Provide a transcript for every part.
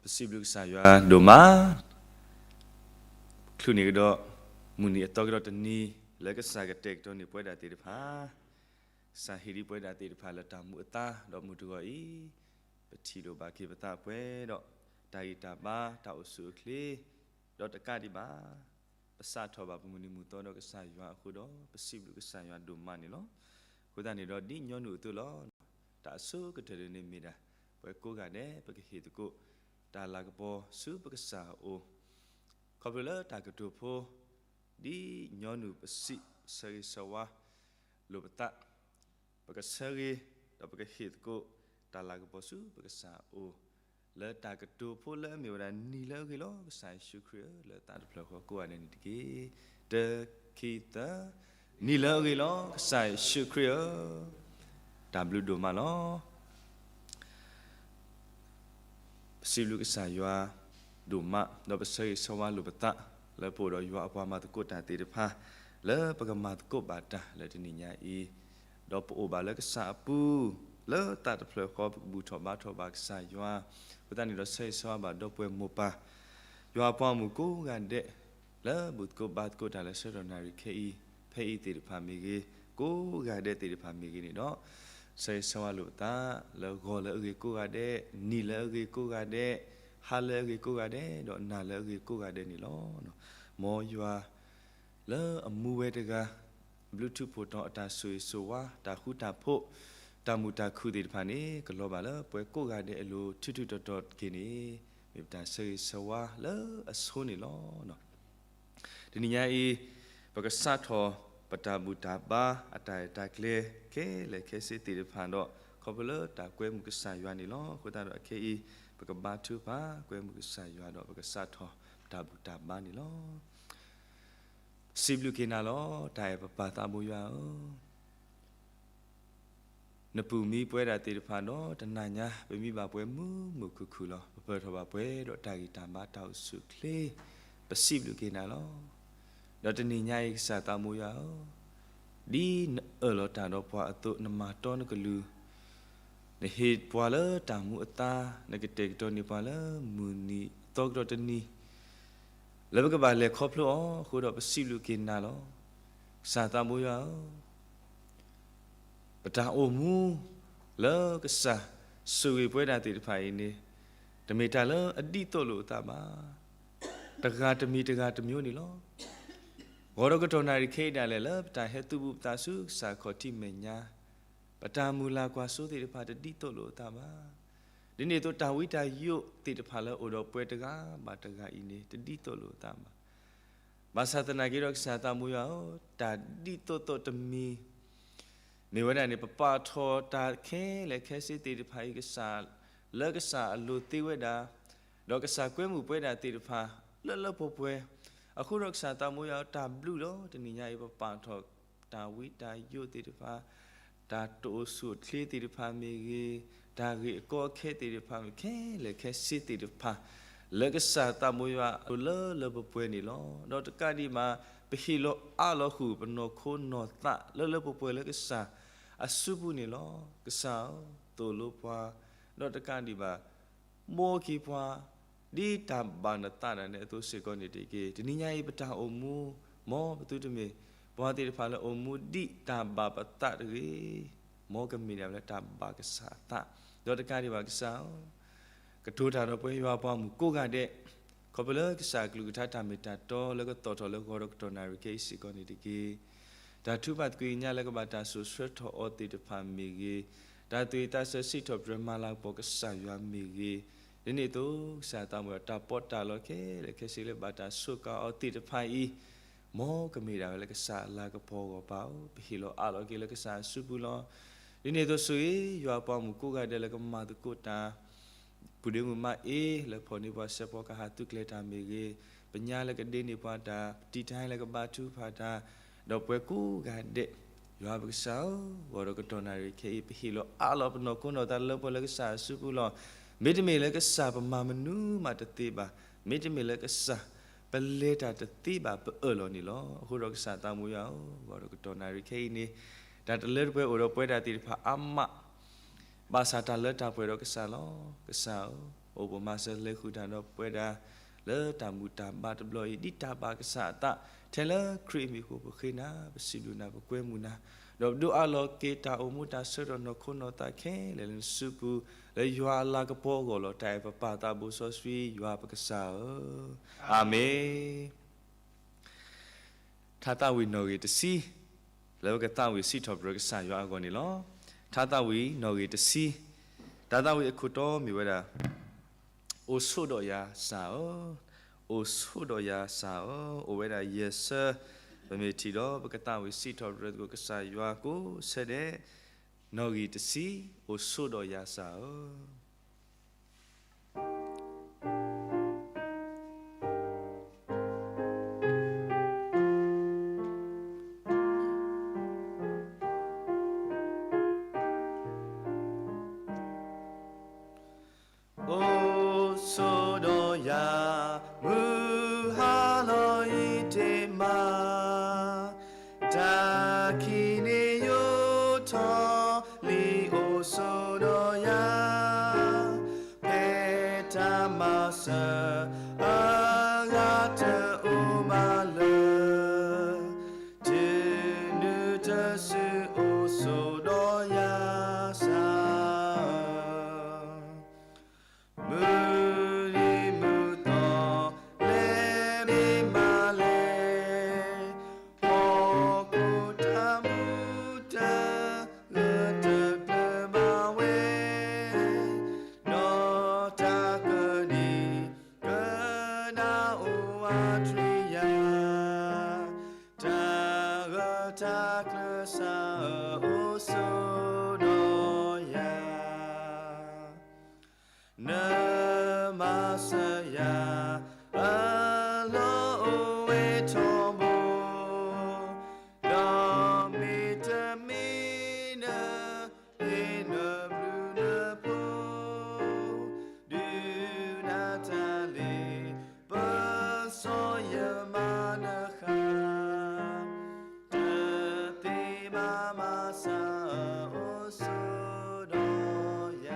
ပစံးဘျုးကစၢ်ယွၤဒိၣ်မး, ချုးန့ၢ်ကဒီး မုၢ်နံၤအသီကဒီးတနံၤ လၢကစၢ်ကတဲာ်ကတီၤန့ၢ်ပဝဲဒၣ်သ့ၣ်တဖၣ်, ကစၢ်ဟ့ၣ်ဒံးပဝဲဒၣ်သ့ၣ်တဖၣ်လၢတၢ်မူအသါ ဒီးမုၢ်တဂီၤအံၤ, ပထံၣ်လိာ်ဘၣ်က့ၤပသးပှဲၤဒီး တၢ်ဂံၢ်တၢ်ဘါ တၢ်အိၣ်ဆူၣ်အိၣ်ချ့, ဒီးတကးဒံးဘၣ် ပစးထီၣ်ဘၣ်ပမုၢ်နံၤမုၢ်သီဒီးကစၢ်ယွၤအဃိဒီး ပစံးဘျုးကစၢ်ယွၤဒိၣ်မးန့ၣ်လီၤ. အဃိသတးန့ၣ်ဒီး ဒ်ညီနုၢ်အသိးလီၤ. တၢ်အဆိကတၢၢ်ဒၣ်န့ၣ်မ့ၢ်ဒၣ် ပဝဲကိးဂၤဒဲး ပကဟ့ၣ်သကိး တၢ်လၤကပီၤဆူပကစၢ်အအိၣ်, ခီဖျိလၢတၢ်ကတိၤဖိ ဒ်ညီနုၢ်ပစံး ဆၢဂ့ၤဆၢဝါလိာ်ပသး, ပကဆၢဂ့ၤ ဒီးပကဟ့ၣ်သကိး တၢ်လၤကပီၤဆူပကစၢ်အအိၣ်, လၢတၢ်ကတိၤဖိလၢအမ့ၢ်ဝဲဒၣ် နံၤလၢအဂ့ၤလီၤ ကစၢ်ယ့ၣ်ၡူးခရံာ်ဧၢ, လၢသးတဖျၢၣ်ဃီကိးဂၤဒဲးန့ၣ်တက့ၢ်. တၢ ခံ သၢ, နံၤလၢအဂ့ၤလီၤ ကစၢ်ယ့ၣ်ၡူးခရံာ်ဧၢ, တၢ်ဘျုးဒိၣ်မးလီၤ. ပစံးဘျုးကစၢ်ယွၤဒိၣ်မး ဒီးပဆၢဂ့ၤဆၢဝါလိာ်ပသး လၢပအိၣ်ဒီးယွၤအပှၤမၤသကိးတၢ်သ့ၣ်တဖၣ် လၢပကမၤသကိးဘၣ်တၢ်လၢတနံၤညါအံၤ, ဒီးပအိၣ်ဘၣ်လၢကစၢ်အပူၤ လၢသးတဖျၢၣ်ဃီ ပကဘူၣ်ထီၣ်ဘါထီၣ်ဘၣ်ကစၢ်ယွၤ, အဃိသတးန့ၣ်ဒီး ဆၢဂ့ၤဆၢဝါဘၣ်ဒီပုၢ်ဝဲၢ်မိၢ်ပၢ် ယွၤအပှၤမုၣ်ကိးဂၤဒဲး လၢဘူၣ်သကိးဘါသကိးတၢ်လၢဆၢကတီၢ်နၣ်ရံၣ်ခဲအံၤ ဖဲအံၤသ့ၣ်တဖၣ်မ့ၢ်ဂ့ၤ, ကိးဂၤဒဲးသ့ၣ်တဖၣ်မ့ၢ်ဂ့ၤန့ၣ်ဒီး, ဆၢဂ့ၤဆၢဝါလိာ်ပသး လၢဂီၤလၢအဂ့ၤကိးဂၤဒဲး, နံၤလၢအဂ့ၤကိးဂၤဒဲး, ဟါလၢအဂ့ၤကိးဂၤဒဲး, ဒီးနၤလၢအဂ့ၤကိးဂၤဒဲးန့ၣ်လီၤ. မ်ယွၤ လၢအမူဝဲတဂၤ ဘျုးထူးဖှိၣ်တီၤအတၢ်ဆိၣ်ဂ့ၤဆိၣ်ဝါ, တၢ်ဃူတၢ်ဖိး, တၢ်မုာ်တၢ်ခုၣ်သ့ၣ်တဖၣ်န့ၣ် ကလီၤဘၣ်လၢပဝဲကိးဂၤဒဲးအလိၤ ထူးထူးတီၤတီၤတက့ၢ်န့ၣ်, မ့ၢ်ပတၢ်ဆၢဂ့ၤဆၢဝါလၢအဆိန့ၣ်လီၤ. တနံၤညါအံၤ, ပကစးထီၣ်ပတၢ်ဘူၣ်တၢ်ဘါ အတၢ်ရဲၣ်တၢ်ကျဲၤ ခဲလၢာ်ခဲဆ့သ့ၣ်တဖၣ်ဒီး ခီဖျိလၢတၢ်ကွဲမုာ်ကစၢ်ယွၤန့ၣ်လီၤ. အဃိသတးဒီးအခဲအံၤ ပကဘါထုကဖၣ် ကွဲမုာ်ကစၢ်ယွၤဒီး ပကစးထီၣ်ပတၢ်ဘူၣ်တၢ်ဘါန့ၣ်လီၤ. စံးဘျုးက့ၤနၤလီၤ တၢ်အဲၣ်ပပၢ်သးဘိယွၤဧၢ, နပူၢ်မံပဝဲဒၣ်သ့ၣ်တဖၣ်ဒီး တနၤညါ ပမံဘၣ်ပှဲၤမုာ်မုာ်ခုၣ်ခုၣ်လီၤ. ပပၢၢ်ထီၣ်ဘၣ်ပှဲၤဒီးတၢ်ဂံၢ်တၢ်ဘါတၢ်အိၣ်ဆူၣ်အိၣ်ချ့, ပစံးဘျုးက့ၤနၤလီၤ. ဒီးတနံၤညါအံၤကစၢ်သးဘိယွၤဧၢ, ဒ်နအၢၣ်လီၤတၢ်ဒီးပှၤအသိး နမၤတီနကလုၢ် နဟ့ၣ်ပှၤလၢတၢ်မူအသါ, နကတဲာ်ကတီၤန့ၢ်ပှၤလၢမုၢ်နံၤအသီကတီၢ်တနံၤ လၢပကဘၣ်လဲၤခီဖျိအီၤအဃိဒီး ပစံးဘျုးက့ၤနၤလီၤ. ကစၢ်သးဘိယွၤဧၢ, ပတၢ်အိၣ်မူ လၢကစၢ်ဆိၣ်ဂ့ၤပဝဲဒၣ်သ့ၣ်တဖၣ်အံၤန့ၣ်, တမ့ၢ်တၢ်လၢအဒ်သိးလိာ်အသးဘၣ်. တဂၤတမံၤတဂၤတမံၤန့ၣ်လီၤ. ဂီၤဒီးကတီၢ်နၣ်ရံၣ်ခဲအံၤဒၣ်လဲာ် လၢပတၢ်ဟဲသူၣ်ဘူၣ်သးဆူကစၢ်ခီၣ်ထံးမဲာ်ညါ, ပတၢ်မုၢ်လၢ်ကွၢ်စိသ့ၣ်တဖၣ်တဒ်သိးလိာ်အသးဘၣ်. ဒ်န့ၣ်အသိးတၢ်ဝံတၢ်ယိးသ့ၣ်တဖၣ်လၢအိၣ်ဒီးပှၤတဂၤဘၣ်တဂၤအံၤန့ၣ် တဒ်သိးလိာ်အသးဘၣ်. ဘၣ်ဆၣ်သနာ်က့ဒီးကစၢ်သးဘိယွၤဧၢ, တၢ်ဒ်သိးသိးတမံၤ မ့ၢ်ဝဲဒၣ်န့ၣ် ပပာ်ထီၣ်တၢ်ခဲလၢာ်ခဲဆ့သ့ၣ်တဖၣ်အံၤကစၢ်, လၢကစၢ်အလိၤသ့ဝဲဒၣ်, ဒီးကစၢ်ကွဲမုာ်ပဝဲဒၣ်သ့ၣ်တဖၣ် လၢလၢပှဲၤပှဲၤ, အဃိဒီးကစၢ်သးဘိယွၤ တၢ်ဘျုးလီၤ. တနံၤညါအံၤ ပပာ်ထီၣ်တၢ်ဝံတၢ်ယိးသ့ၣ်တဖၣ်, တၢ်တအိၣ်ဆူၣ်အိၣ်ချ့သ့ၣ်တဖၣ်မ့ၢ်ဂ့ၤ, တၢ်ဂ့ၢ်အကီအခဲသ့ၣ်တဖၣ်မ့ၢ်ဂ့ၤ, ခဲလၢာ်ခဲဆ့သ့ၣ်တဖၣ် လၢကစၢ်သးဘိယွၤအလိၤလၢလၢပှဲၤပှဲၤန့ၣ်လီၤ. ဒီးတကးဒံးဘၣ် ပဟ့ၣ်လီၤအးလီၤဃုာ်ပနီၢ်ခိနီၢ်သး လၢလၢပှဲၤပှဲၤလၢကစၢ်အစုပူၤန့ၣ်လီၤ. ကစၢ်ဧၢ, သိၣ်လိပှၤ, ဒီးတကးဒံးဘၣ် ဘှီက့ၤပှၤ ဒ်တၢ်ဘၣ်နသးဒၣ်နဲအသိးစ့ၢ်ကီးန့ၣ်တက့ၢ်. တနံၤညါအံၤပတၢ်အိၣ်မူ မ်ပသုတမ့ၢ် ပှၤသ့ၣ်တဖၣ်လၢအိၣ်မူဒ်တၢ်ဘၣ်ပသးတဂ့ၤ, မ်ကမ့ၢ်ဒၣ်ဝဲလၢတၢ်ဘၣ်ကစၢ်အသး, ဒီးတကးဒံးဘၣ်ကစၢ်ဧၢ, ကတိၤတၢ်ဒီးပှၤယွၤပှၤမုၣ်ကိးဂၤဒဲး, ခီဖျိလၢကစၢ်အကလုၢ်ကထါတၢ်မ့ၢ်တၢ်တီလၢကသီၣ်ထီၣ်လၢဂီၤဒီးကတီၢ်နၣ်ရံၣ်ခဲအံၤစ့ၢ်ကီးန့ၣ်တက့ၢ်. တၢ်ထုကဖၣ်သကွံာ်ကညးလၢကဘၣ်တၢ်စိာ်ဆှၢထီၣ်အီၤသ့ၣ်တဖၣ်မ့ၢ်ဂ့ၤ, တၢ်သူၣ်ဝံၣ်သးဆၢစံးထီၣ်ပတြၢၤမၤလၤကပီၤကစၢ်ယွၤမ့ၢ်ဂ့ၤ, ဒ်န့ၣ်အသိး ကစၢ်သးဘိယွၤ တၢ်ပီးတၢ်လီခဲလၢာ်ခဲဆ့လၢဘၣ်တၢ်စူးကါအီၤသ့ၣ်တဖၣ်အံၤ, မ်ကမ့ၢ်ဒၣ်ဝဲလၢကစၢ်အလၤကပီၤအဂီၢ်ဘၣ်ဧၢ, ပဟ့ၣ်လီၤအးလီၤက့ၤလၢကစၢ်အစုပူၤလီၤ. ဒ်န့ၣ်အသိးဆိၣ်ဂ့ၤ ယွၤအပှၤမုၣ်ကိးဂၤဒဲးလၢကမၤသကိးတၢ် ပုၢ်ဒ့မုၣ်မးအ့ လၢဖီၣ်န့ၢ်ပှၤစဲးဖီကဟၣ်သုးကျဲၤတၢ်မ့ၢ်ဂ့ၤ, ပညါလၢကဒ့န့ၢ်ပှၤတၢ်, ပတံာ်တာ်လၢကဘါထုကဖၣ်တၢ်, ဒီးပှၤကိးဂၤဒဲး, ယွၤပကစၢ်ဧၢ, ဂီၤဒီးကတီၢ်နၣ်ရံၣ်ခဲအံၤ ပဟ့ၣ်လီၤအးလီၤပနီၢ်ခိနီၢ်သးလၢပှဲၤလၢကစၢ်အစုပူၤလီၤ. မ့တမ့ၢ်လၢကစၢ်ပမၤမနုၤမးတသ့ဘၣ်, မ့တမ့ၢ်လၢကစၢ်ပလဲၤတၢ်တသ့ဘၣ် ပအၢၣ်လီၤန့ၣ်လီၤ. အဃိဒီးကစၢ်သးဘိယွၤဧၢ, ဂီၤဒီးကတီၢ်နၣ်ရံၣ်ခဲအံၤန့ၣ်, တၢ်တလၢတပှဲၤအိၣ်ဒီးပဝဲဒၣ်သ့ၣ်တဖၣ်အါမး ဘၣ်ဆၣ်တၢ်လၢတၢ်ပှဲၤဒီးကစၢ်လီၤ. ကစၢ်ဧၢ, အိၣ်ပမၤစၢၤလဲၤဃုာ်တၢ်ဒီးပဝဲဒၣ် လၢတၢ်ဘူၣ်တၢ်ဘါတဘျီအံၤ ဒ်တၢ်ဘၣ်ကစၢ်အသး ထဲလၢခရံာ်အမံၤအဃိ ပဃ့နၤ ပစံးဘျုးနၤ ပကွဲမုာ်နၤ ဒီးပဒိးအးလီၤက့ၤတၢ်အိၣ်မူတၢ်ဆၢကတီၢ်နီၢ်ခိနီၢ်သးခဲလၢာ်လၢနစုပူၤ လၢယွၤအလၤကပီၤအဂီၢ်လီၤ. တၢ်အဲၣ်ပပၢ်သးဘိစီဆှံ ယွၤပကစၢ်ဧၢ, အၤမ့ၣ်. ထါသးဝံၣ်နီၣ်ဂံၢ်တဆံ လၢပကသးဝံၣ်စံးထီၣ်ပတြၢၤကစၢ်ယွၤအဂီၢ်န့ၣ်လီၤ. ထါသးဝံၣ်နီၣ်ဂံၢ်တဆံ, တၢ်သးဝံၣ်အခိၣ်တီမ့ၢ်ဝဲဒၣ် အိၣ်ဆိးဒီးယၤစၢ်ဧၢ, အိၣ်ဆိးဒီးယၤစၢ်ဧၢ, အိၣ်ဝဲဒၣ်ယဲၢ်ဆၢ, ပမ့ၢ်ထံၣ်ဒီး ပကသးဝံၣ်စံးထီၣ်ပတြၢၤသကိးကစၢ်ယွၤကိးဆၢဒဲး, နီၣ်ဂံၢ်တဆံ, အိၣ်ဆိးဒီးယၤစၢ်ဧၢ. အိၣ်ဆိးဒီးယၤ မုၢ်ဟါလီၤအံၤတ့ၢ်မး, တၢ်ခံးန့ၣ်ယိာ်ထီၣ်လံ အိၣ်ဆိးဒီးယၤ, ဖဲတၢ်မၤစၢၤအဂၤ တအိၣ်မးလၢ တုၤနုၤတစု အိၣ်ဆိးဒီးယၤစၢ်ဧၢ. မုၢ်နံၤမုၢ်သီ လဲၤမ့ၢ်မၤလဲၣ်, ဟီၣ်ခိၣ်တၢ်မူတဂၢၢ် တကျၢၤဘၣ်ဝဲ, ဒီးတၢ်ကဒံကဒါအိၣ်အထွံၣ်ယၤ, တၢ်ဂၢၢ်တၢ်ကျၢၤစၢ်ဧၢ, အိၣ်ဆိးဒီးယၤ. နမၤစၢၤယၤအလီၢ်အိၣ်ဝဲထီဘိ, ဒီးမ့တမ့ၢ်နဟ့ၣ်နဘျုးနဖှိၣ်, ဒုးနၤတၢ်လ့ပစီ ယမၤနဃၣ်, တသ့ဘၣ်မၤစၢၤဧၢ, အိၣ်ဆိးဒီးယၤ.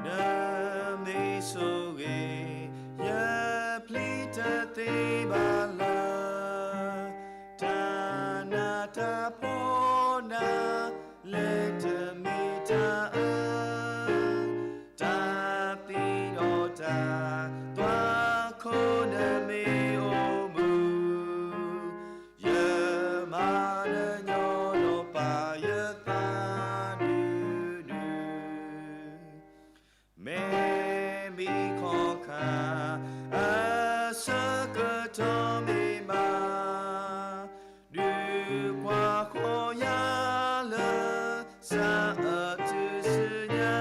နမ့ၢ်ဆိၣ်ဂ့ၤ ယပျံၤတသ့ဘၣ်လၢ တၢ်နးတၢ်ဖှီၣ်နၤ လဲၤတမ့ၢ်တၢ်အၢ, တၢ်သံဒီးတၢ်သွၣ်ခိၣ် နမ့ၢ်အိၣ်မူ, ယမၤနညီဒီးပာ်ယသးဒုဒု. မ့မ့ၢ်ခီခါ အဆၢကတီၢ်မ့ၢ်မး, ဒုးကွၢ်ဃီၤယၤလၢ စးအတုၤဆူညါ,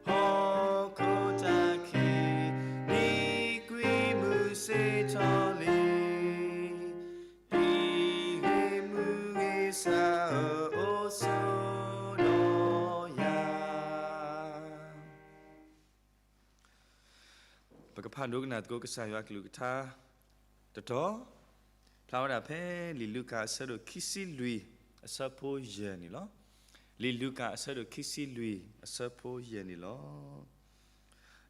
ဟီၣ်ခိၣ်တၢ်ခံး နံၤကွံာ်မုၢ်ဆ့ၣ်ထီၣ်လံ, ဒ်ဂ့ၤမုၢ်ဂ့ၤစးဧၢ, အိၣ်ဆိးဒီးယၤ. ပကဖးဒိကနၣ်သကိးကစၢ်ယွၤအကလုၢ်ကထါ တတီၤ, ဖျါဝဲဒၣ်ဖဲလံာ်လူၤကၣ်အဆၢဒိၣ်ခံဆံလွံၢ် အဆၢဖိယဲၢ်န့ၣ်လီၤ. လံာ်လူၤကၣ်အဆၢဒိၣ်ခံဆံလွံၢ် အဆၢဖိယဲၢ်န့ၣ်လီၤ.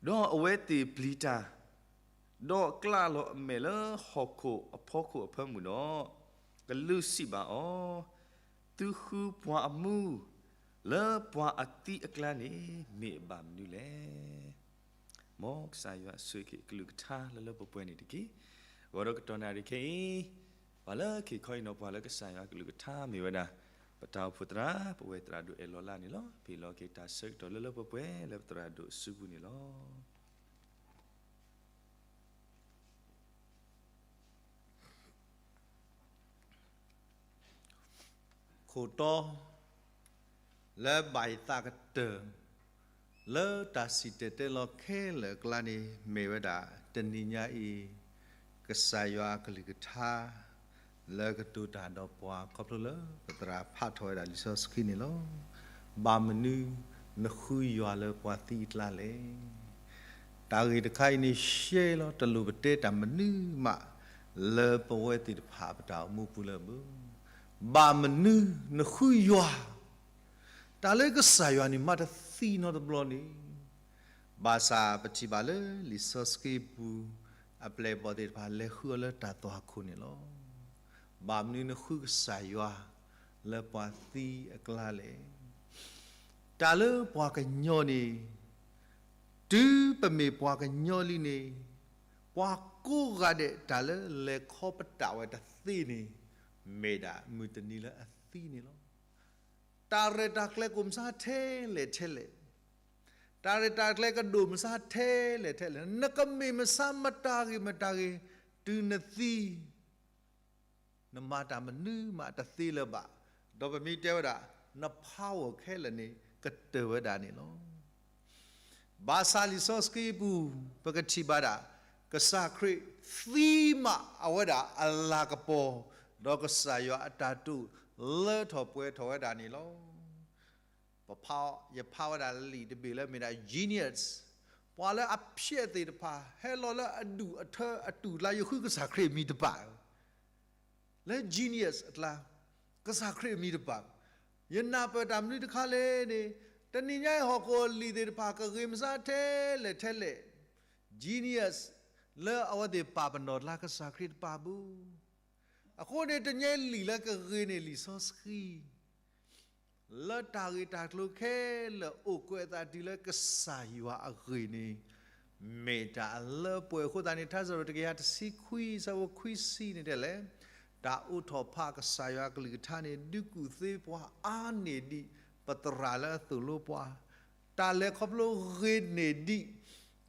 ဒီးအဝဲသ့ၣ်ပျံၤတၢ်, ဒီးကျးလီၤအမဲာ်လၢဟီၣ်ခိၣ်အဖီခိၣ်အဖၢမုၢ်ဒီး, ကလူးစံးဘၣ်အီၤ, သုဃုပှၤအမူ လၢပှၤအသံအကျါန့ၣ် မ့ၢ်အဘၣ်မနုၤလဲၣ်. မ်ကစၢ်ယွၤဆိၣ်ဂ့ၤက့ၤအကလုၢ်ကထါလၢလၢပှဲၤပှဲၤန့ၣ်တက့ၢ်. ဂီၤဒီးကတီၢ်နၣ်ရံၣ်ခဲအံၤ, ပှၤလၢက့ၤခီအံၤနီၤ ပှၤလၢကစၢ်ယွၤအကလုၢ်ကထါမ့ၢ်ဝဲဒၣ် ပတၢ်အိၣ်ဖှိၣ်သရၣ်, ပဝဲသရၣ်ဒိၣ်အဲၣ်လီၤလၢ်န့ၣ်လီၤ. ပဟ့ၣ်လီၤက့ၤတၢ်ဆၢကတီၢ်လၢလၢပှဲၤပှဲၤလၢပသရၣ်ဒိၣ်အစုပူၤန့ၣ်လီၤ. ခိၣ်တီ လၢဘၣ်ယသးကတၢၢ် လၢတၢ်စံၣ်တဲၤတဲလီၤခဲလၢာ်အကျါန့ၣ် မ့ၢ်ဝဲဒၣ် တနံၤညါအံၤ ကစၢ်ယွၤအကလုၢ်ကထါ လၢကတိၤတၢ်ဒီးပှၤခီဖျိလၢ ပသရၣ်ဖးထီၣ်ဝဲဒၣ်လံာ်စီဆှံန့ၣ်လီၤ. ဘၣ်မနုၤ နဃုယွၤလၢပှၤသံအကျါလဲၣ်. တၢ်ဂ့ၢ်တခါအံၤန့ၣ်ရှဲလီၤ, တလိၣ်ပတဲတၢ်မနုၤမး လၢပဝဲသ့ၣ်တဖၣ်ပတၢ်အိၣ်မူပူၤလၢၤဘၣ်. ဘၣ်မနုၤနဃုယွၤ, တၢ်လၢကစၢ်ယွၤန့ၣ် မၤတသံနီတဘျီန့ၣ်, ဘၣ်ဆၣ်ပထံၣ်ဘၣ်လၢလံာ်စီဆှံပူၤ အပျဲၢ်အဘီၣ်သ့ၣ်တဖၣ် လဲၤဃုအီၤလၢတၢ်သွၣ်ခိၣ်န့ၣ်လီၤ. ဘၣ်မနုၤနဃုကစၢ်ယွၤလၢပှၤသံအကျါလဲၣ်. တၢ်လၢပှၤကညီန့ၣ်, တုၤပမ့ၢ်ပှၤကညီလံန့ၣ်, ပှၤကိးဂၤဒဲး တၢ်လၢလဲၤခီပတာ်ဝဲတသ့န့ၣ် မ့ၢ်ဒၣ်မုၢ်တနံၤလၢအသံန့ၣ်လီၤ. တၢ်ရဲၣ်တၢ်ကျဲၤကအိၣ်မဆါထဲလဲၣ်ထဲလဲၣ်, တၢ်ရဲၣ်တၢ်ကျဲၤကဒိၣ်မဆါထဲလဲၣ်ထဲလဲၣ်, နကမ့ၢ်မဆါမတၤဂ့ၤမတၤဂ့ၤ, တုၤနသံ နမၤတၢ်မနုၤမးတသ့လၢၤဘၣ်, ဒီးပမ့ၢ်တဲဝဲဒၣ် န power ခဲလၢာ်န့ၣ် ကတၢၢ်ဝဲဒၣ်န့ၣ်လီၤ. ဘၣ်ဆၣ်လံာ်စီဆှံပူၤ ပကထံၣ်ဘၣ်ဒၣ် ကစၢ်ခရံာ်သံမးအဝဲဒၣ်အလၤကပီၤ, ဒီးကစၢ်ယွၤအတၢ်တိာ်လၢထီၣ်ပှဲၤထီၣ်ဝဲဒၣ်န့ၣ်လီၤ. ပဖး, ယဖးဝဲဒၣ်လံာ်တဘ့ၣ်လၢမ့ၢ်ဒၣ် genius, ပှၤလၢအဖျဲးသ့ၣ်တဖၣ် ဟဲလီၤလၢအဒူၣ်အထၢအတူၢ်အကျါ ယဃုကစၢ်ခရံာ်အမံၤတပာ် လၢ genius အကျါ, ကစၢ်ခရံာ်အမံၤတပာ်, ယနၢ်ပၢၢ်တၢ်မနုၤတခါလဲၣ်န့ၣ်, တနံၤညါအံၤဟီၣ်ခိၣ်အလံာ်သ့ၣ်တဖၣ် ကဂ့ၤမဆါထဲလဲၣ်ထဲလဲၣ်, genius လၢအဝဲသ့ၣ်ပာ်ပနီၣ်ကျါ ကစၢ်ခရံာ်တပာ်ဘၣ်. အဃိန့ၣ် တနံၤညါအံၤလံာ်လၢကဂ့ၤန့ၣ် လံာ်စီဆှံ လၢတၢ်ဂ့ၢ်တၢ်ကျိၤခဲလၢာ် အိၣ်ကွဲးအသးတုၤလၢကစၢ်ယွၤအဂ့ၢ်န့ၣ်, မ့ၢ်တၢ်အလၢပှဲၤအဃိသတးန့ၣ် ထါစံးထီၣ်ပတြၢၤ တကယၤတဆံခွံ အဆၢဖိခွံဆံန့ၣ်တဲလဲၣ်, တၢ်အိးထီၣ်ဖးကစၢ်ယွၤအကလုၢ်ကထါန့ၣ် ဒုးကူၣ်သ့ပှၤအါန့ၢ်ဒံး ပသရၣ်လၢအသိၣ်လိပှၤ, တၢ်လဲၤခီဖျိဂ့ၤန့ၢ်ဒံး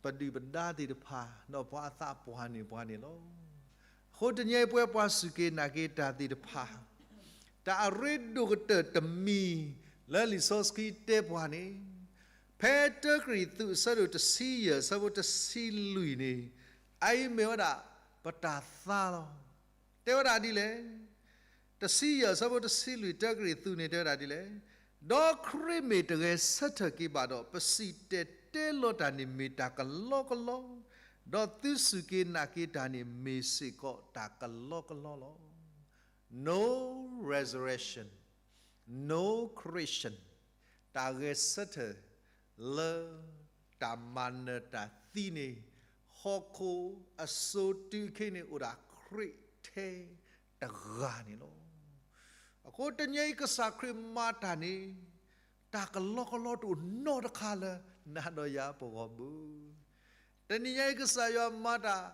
ပဒုၣ်ပဒါသ့ၣ်တဖၣ် ဒီးပှၤအသးပှၢ်န့ၢ်ပှၤန့ၣ်လီၤ. အဃိတနံၤအံၤ ပဝဲပှၤစူၢ်က့ၤနာ်က့ၤတၢ်သ့ၣ်တဖၣ်, တၢ်အရ့ဒိၣ်ကတၢၢ်တမံၤ လၢလံာ်စီဆှံတဲပှၤန့ၣ်, ဖဲတၢကရံၣ်သူး အဆၢဒိၣ်တဆံယဲၢ် အဆၢဖိတဆံလွံၢ်န့ၣ်, အအံၤမ့ၢ်ဝဲဒၣ် ပတၢ်သါလီၤ. တဲဝဲဒၣ်ဒ်လဲၣ်. တဆံယဲၢ် အဆၢဖိတဆံလွံၢ် တၢကရံၣ်သူးန့ၣ် တဲဝဲဒၣ်ဒ်လဲၣ်. ဒီးခရံာ်မ့ၢ်တဂဲၤဆၢထၢၣ်က့ၤဘၣ်ဒီး, ပစံၣ်တဲၤတဲလီၤတၢ်န့ၣ် မ့ၢ်တၢ်ကလီကလီ, ဒီးသုစူၢ်က့ၤနာ်က့ၤတၢ်န့ၣ် မ့ၢ်စ့ၢ်ကီးတၢ်ကလီကလီလီၤ. No resurrection, no Christian, တၢ်ဂဲၤဆၢထၢၣ်လၢတၢ်မၤနၢၤတၢ်သံန့ၣ်, ဟီၣ်ခိၣ်အစိၤတုၤခဲအံၤန့ၣ် အိၣ်ဒၣ်ခရံာ်ထဲတဂၤန့ၣ်လီၤ. အဃိတနံၤအံၤ ကစၢ်ခရံာ်မၤတၢ်န့ၣ် တၢ်ကလီကလီတအိၣ်နီတခါလၢနၤဒီးယၤပဂီၢ်ဘၣ်. တနံၤညါအံၤ ကစၢ်ယွၤမၤတၢ်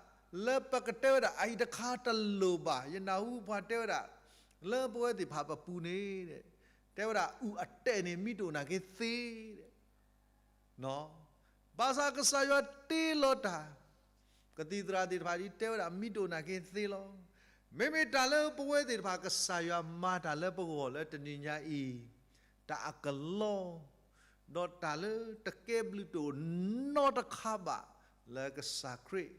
လၢပကတဲဝဲဒၣ် အအံၤတခါတလိၣ်ဘၣ်. ယနၢ်ဟူပှၤတဲဝဲဒၣ် လၢပဝဲသ့ၣ်တဖၣ်ပပူၤန့ၣ်, တဲဝဲဒၣ် အူၣ်အတဲာ်န့ၣ် မံတအိၣ်နာ်က့ၤသ့ ဘၣ်ဆၣ်ကစၢ်ယွၤတ့လီၤတၢ်, ကသံၣ်သရၣ်သ့ၣ်တဖၣ်ဒ်တဲဝဲဒၣ် မံတအိၣ်နာ်က့ၤသ့လီၤ. မ့မ့ၢ်တၢ်လၢပဝဲသ့ၣ်တဖၣ် ကစၢ်ယွၤမၤတၢ်လၢပဂီၢ်လၢတနံၤညါအံၤ, တၢ်အကလီ, ဒီးတၢ်လၢတကဲဘျုးတအိၣ်နီတခါဘၣ် လၢကစၢ်ခရံာ်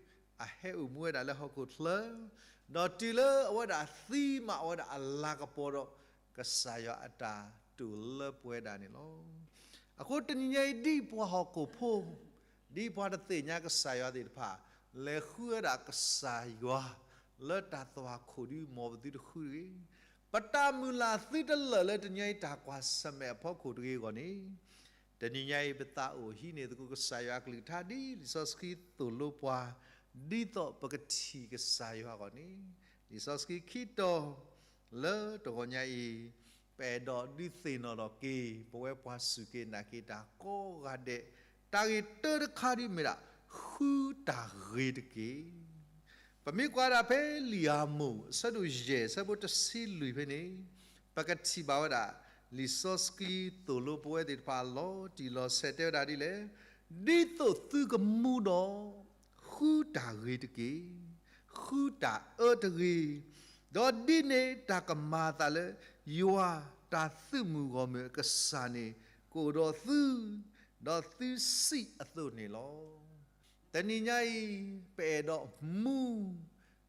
အဟဲအိၣ်မူဝဲဒၣ်လၢဟီၣ်ခိၣ်ချၢ, ဒီးတုၤလၢအဝဲဒၣ်သံမးအဝဲဒၣ်အလၤကပီၤဒီး ကစၢ်ယွၤအတၢ်တိာ်လၢပှဲၤဒၣ်န့ၣ်လီၤ. အဃိတနံၤညါအံၤ ဒ်ပှၤဟီၣ်ခိၣ်ဖိ, ဒ်ပှၤတသ့ၣ်ညါကစၢ်ယွၤသ့ၣ်တဖၣ်, လဲၤဃုဝဲဒၣ်ကစၢ်ယွၤ လၢတၢ်သွၣ်ခိၣ်ဒု မ်ပသုတဃုတဂ့ၤ. ပတၢ်မုၢ်လၢ်သုတလၢာ်လၢတနံၤညါအံၤ တၢ်ကွၢ်ဆၢၣ်မဲာ်အဖီခိၣ်တဂ့ၤအဂီၢ်န့ၣ်, တနံၤညါအံၤ ပသးအိၣ်ဟံးန့ၢ်သကိးကစၢ်ယွၤအကလုၢ်ကထါ ဒ်လံာ်စီဆှံသိၣ်လိပှၤ, ဒ်သိးပကထံၣ်ကစၢ်ယွၤအဂီၢ်န့ၣ်, လံာ်စီဆှံခံတီၤ လၢတဂီၤညါအံၤ, ပအဲၣ်ဒိးဒုးသ့ၣ်နီၣ်ထီၣ်က့ၤ ပဝဲပှၤစူၢ်က့ၤနာ်က့ၤတၢ်ကိးဂၤဒဲး, တၢ်ဂ့ၢ်တၢတခါဒ်မ့ၢ်ဒၣ် ဃုတၢ်ဂ့ၤတက့ၢ်. ပမ့ၢ်ကွၢ်ဒၣ်ဖဲလံာ်ဧမိၣ် အဆၢဒိၣ်ယဲၢ် အဆၢဖိတဆံလွံၢ်ဖဲန့ၣ်, ပကထံၣ်ဘၣ်ဝဲဒၣ် လံာ်စီဆှံသိၣ်လိပဝဲသ့ၣ်တဖၣ် လီၤတံၢ်လီၤဆဲးတဲဝဲဒၣ်ဒ်လဲၣ်, ဒ်သိးသုကမူဒီး ဃုတၢ်ဂ့ၤတက့ၢ်, ဃုတၢ်အၢတဂ့ၤ, ဒီးဒ်န့ၣ်တၢ်ကမၤအသးလၢ ယွၤတၢ်သုးမုၢ်ဂီၢ်မုၢ်အကစၢ်န့ၣ် ကအိၣ်ဒီးသု, ဒီးသုစံးအသိးန့ၣ်လီၤ. တနံၤညါအံၤ ပအဲၣ်ဒိးမူ,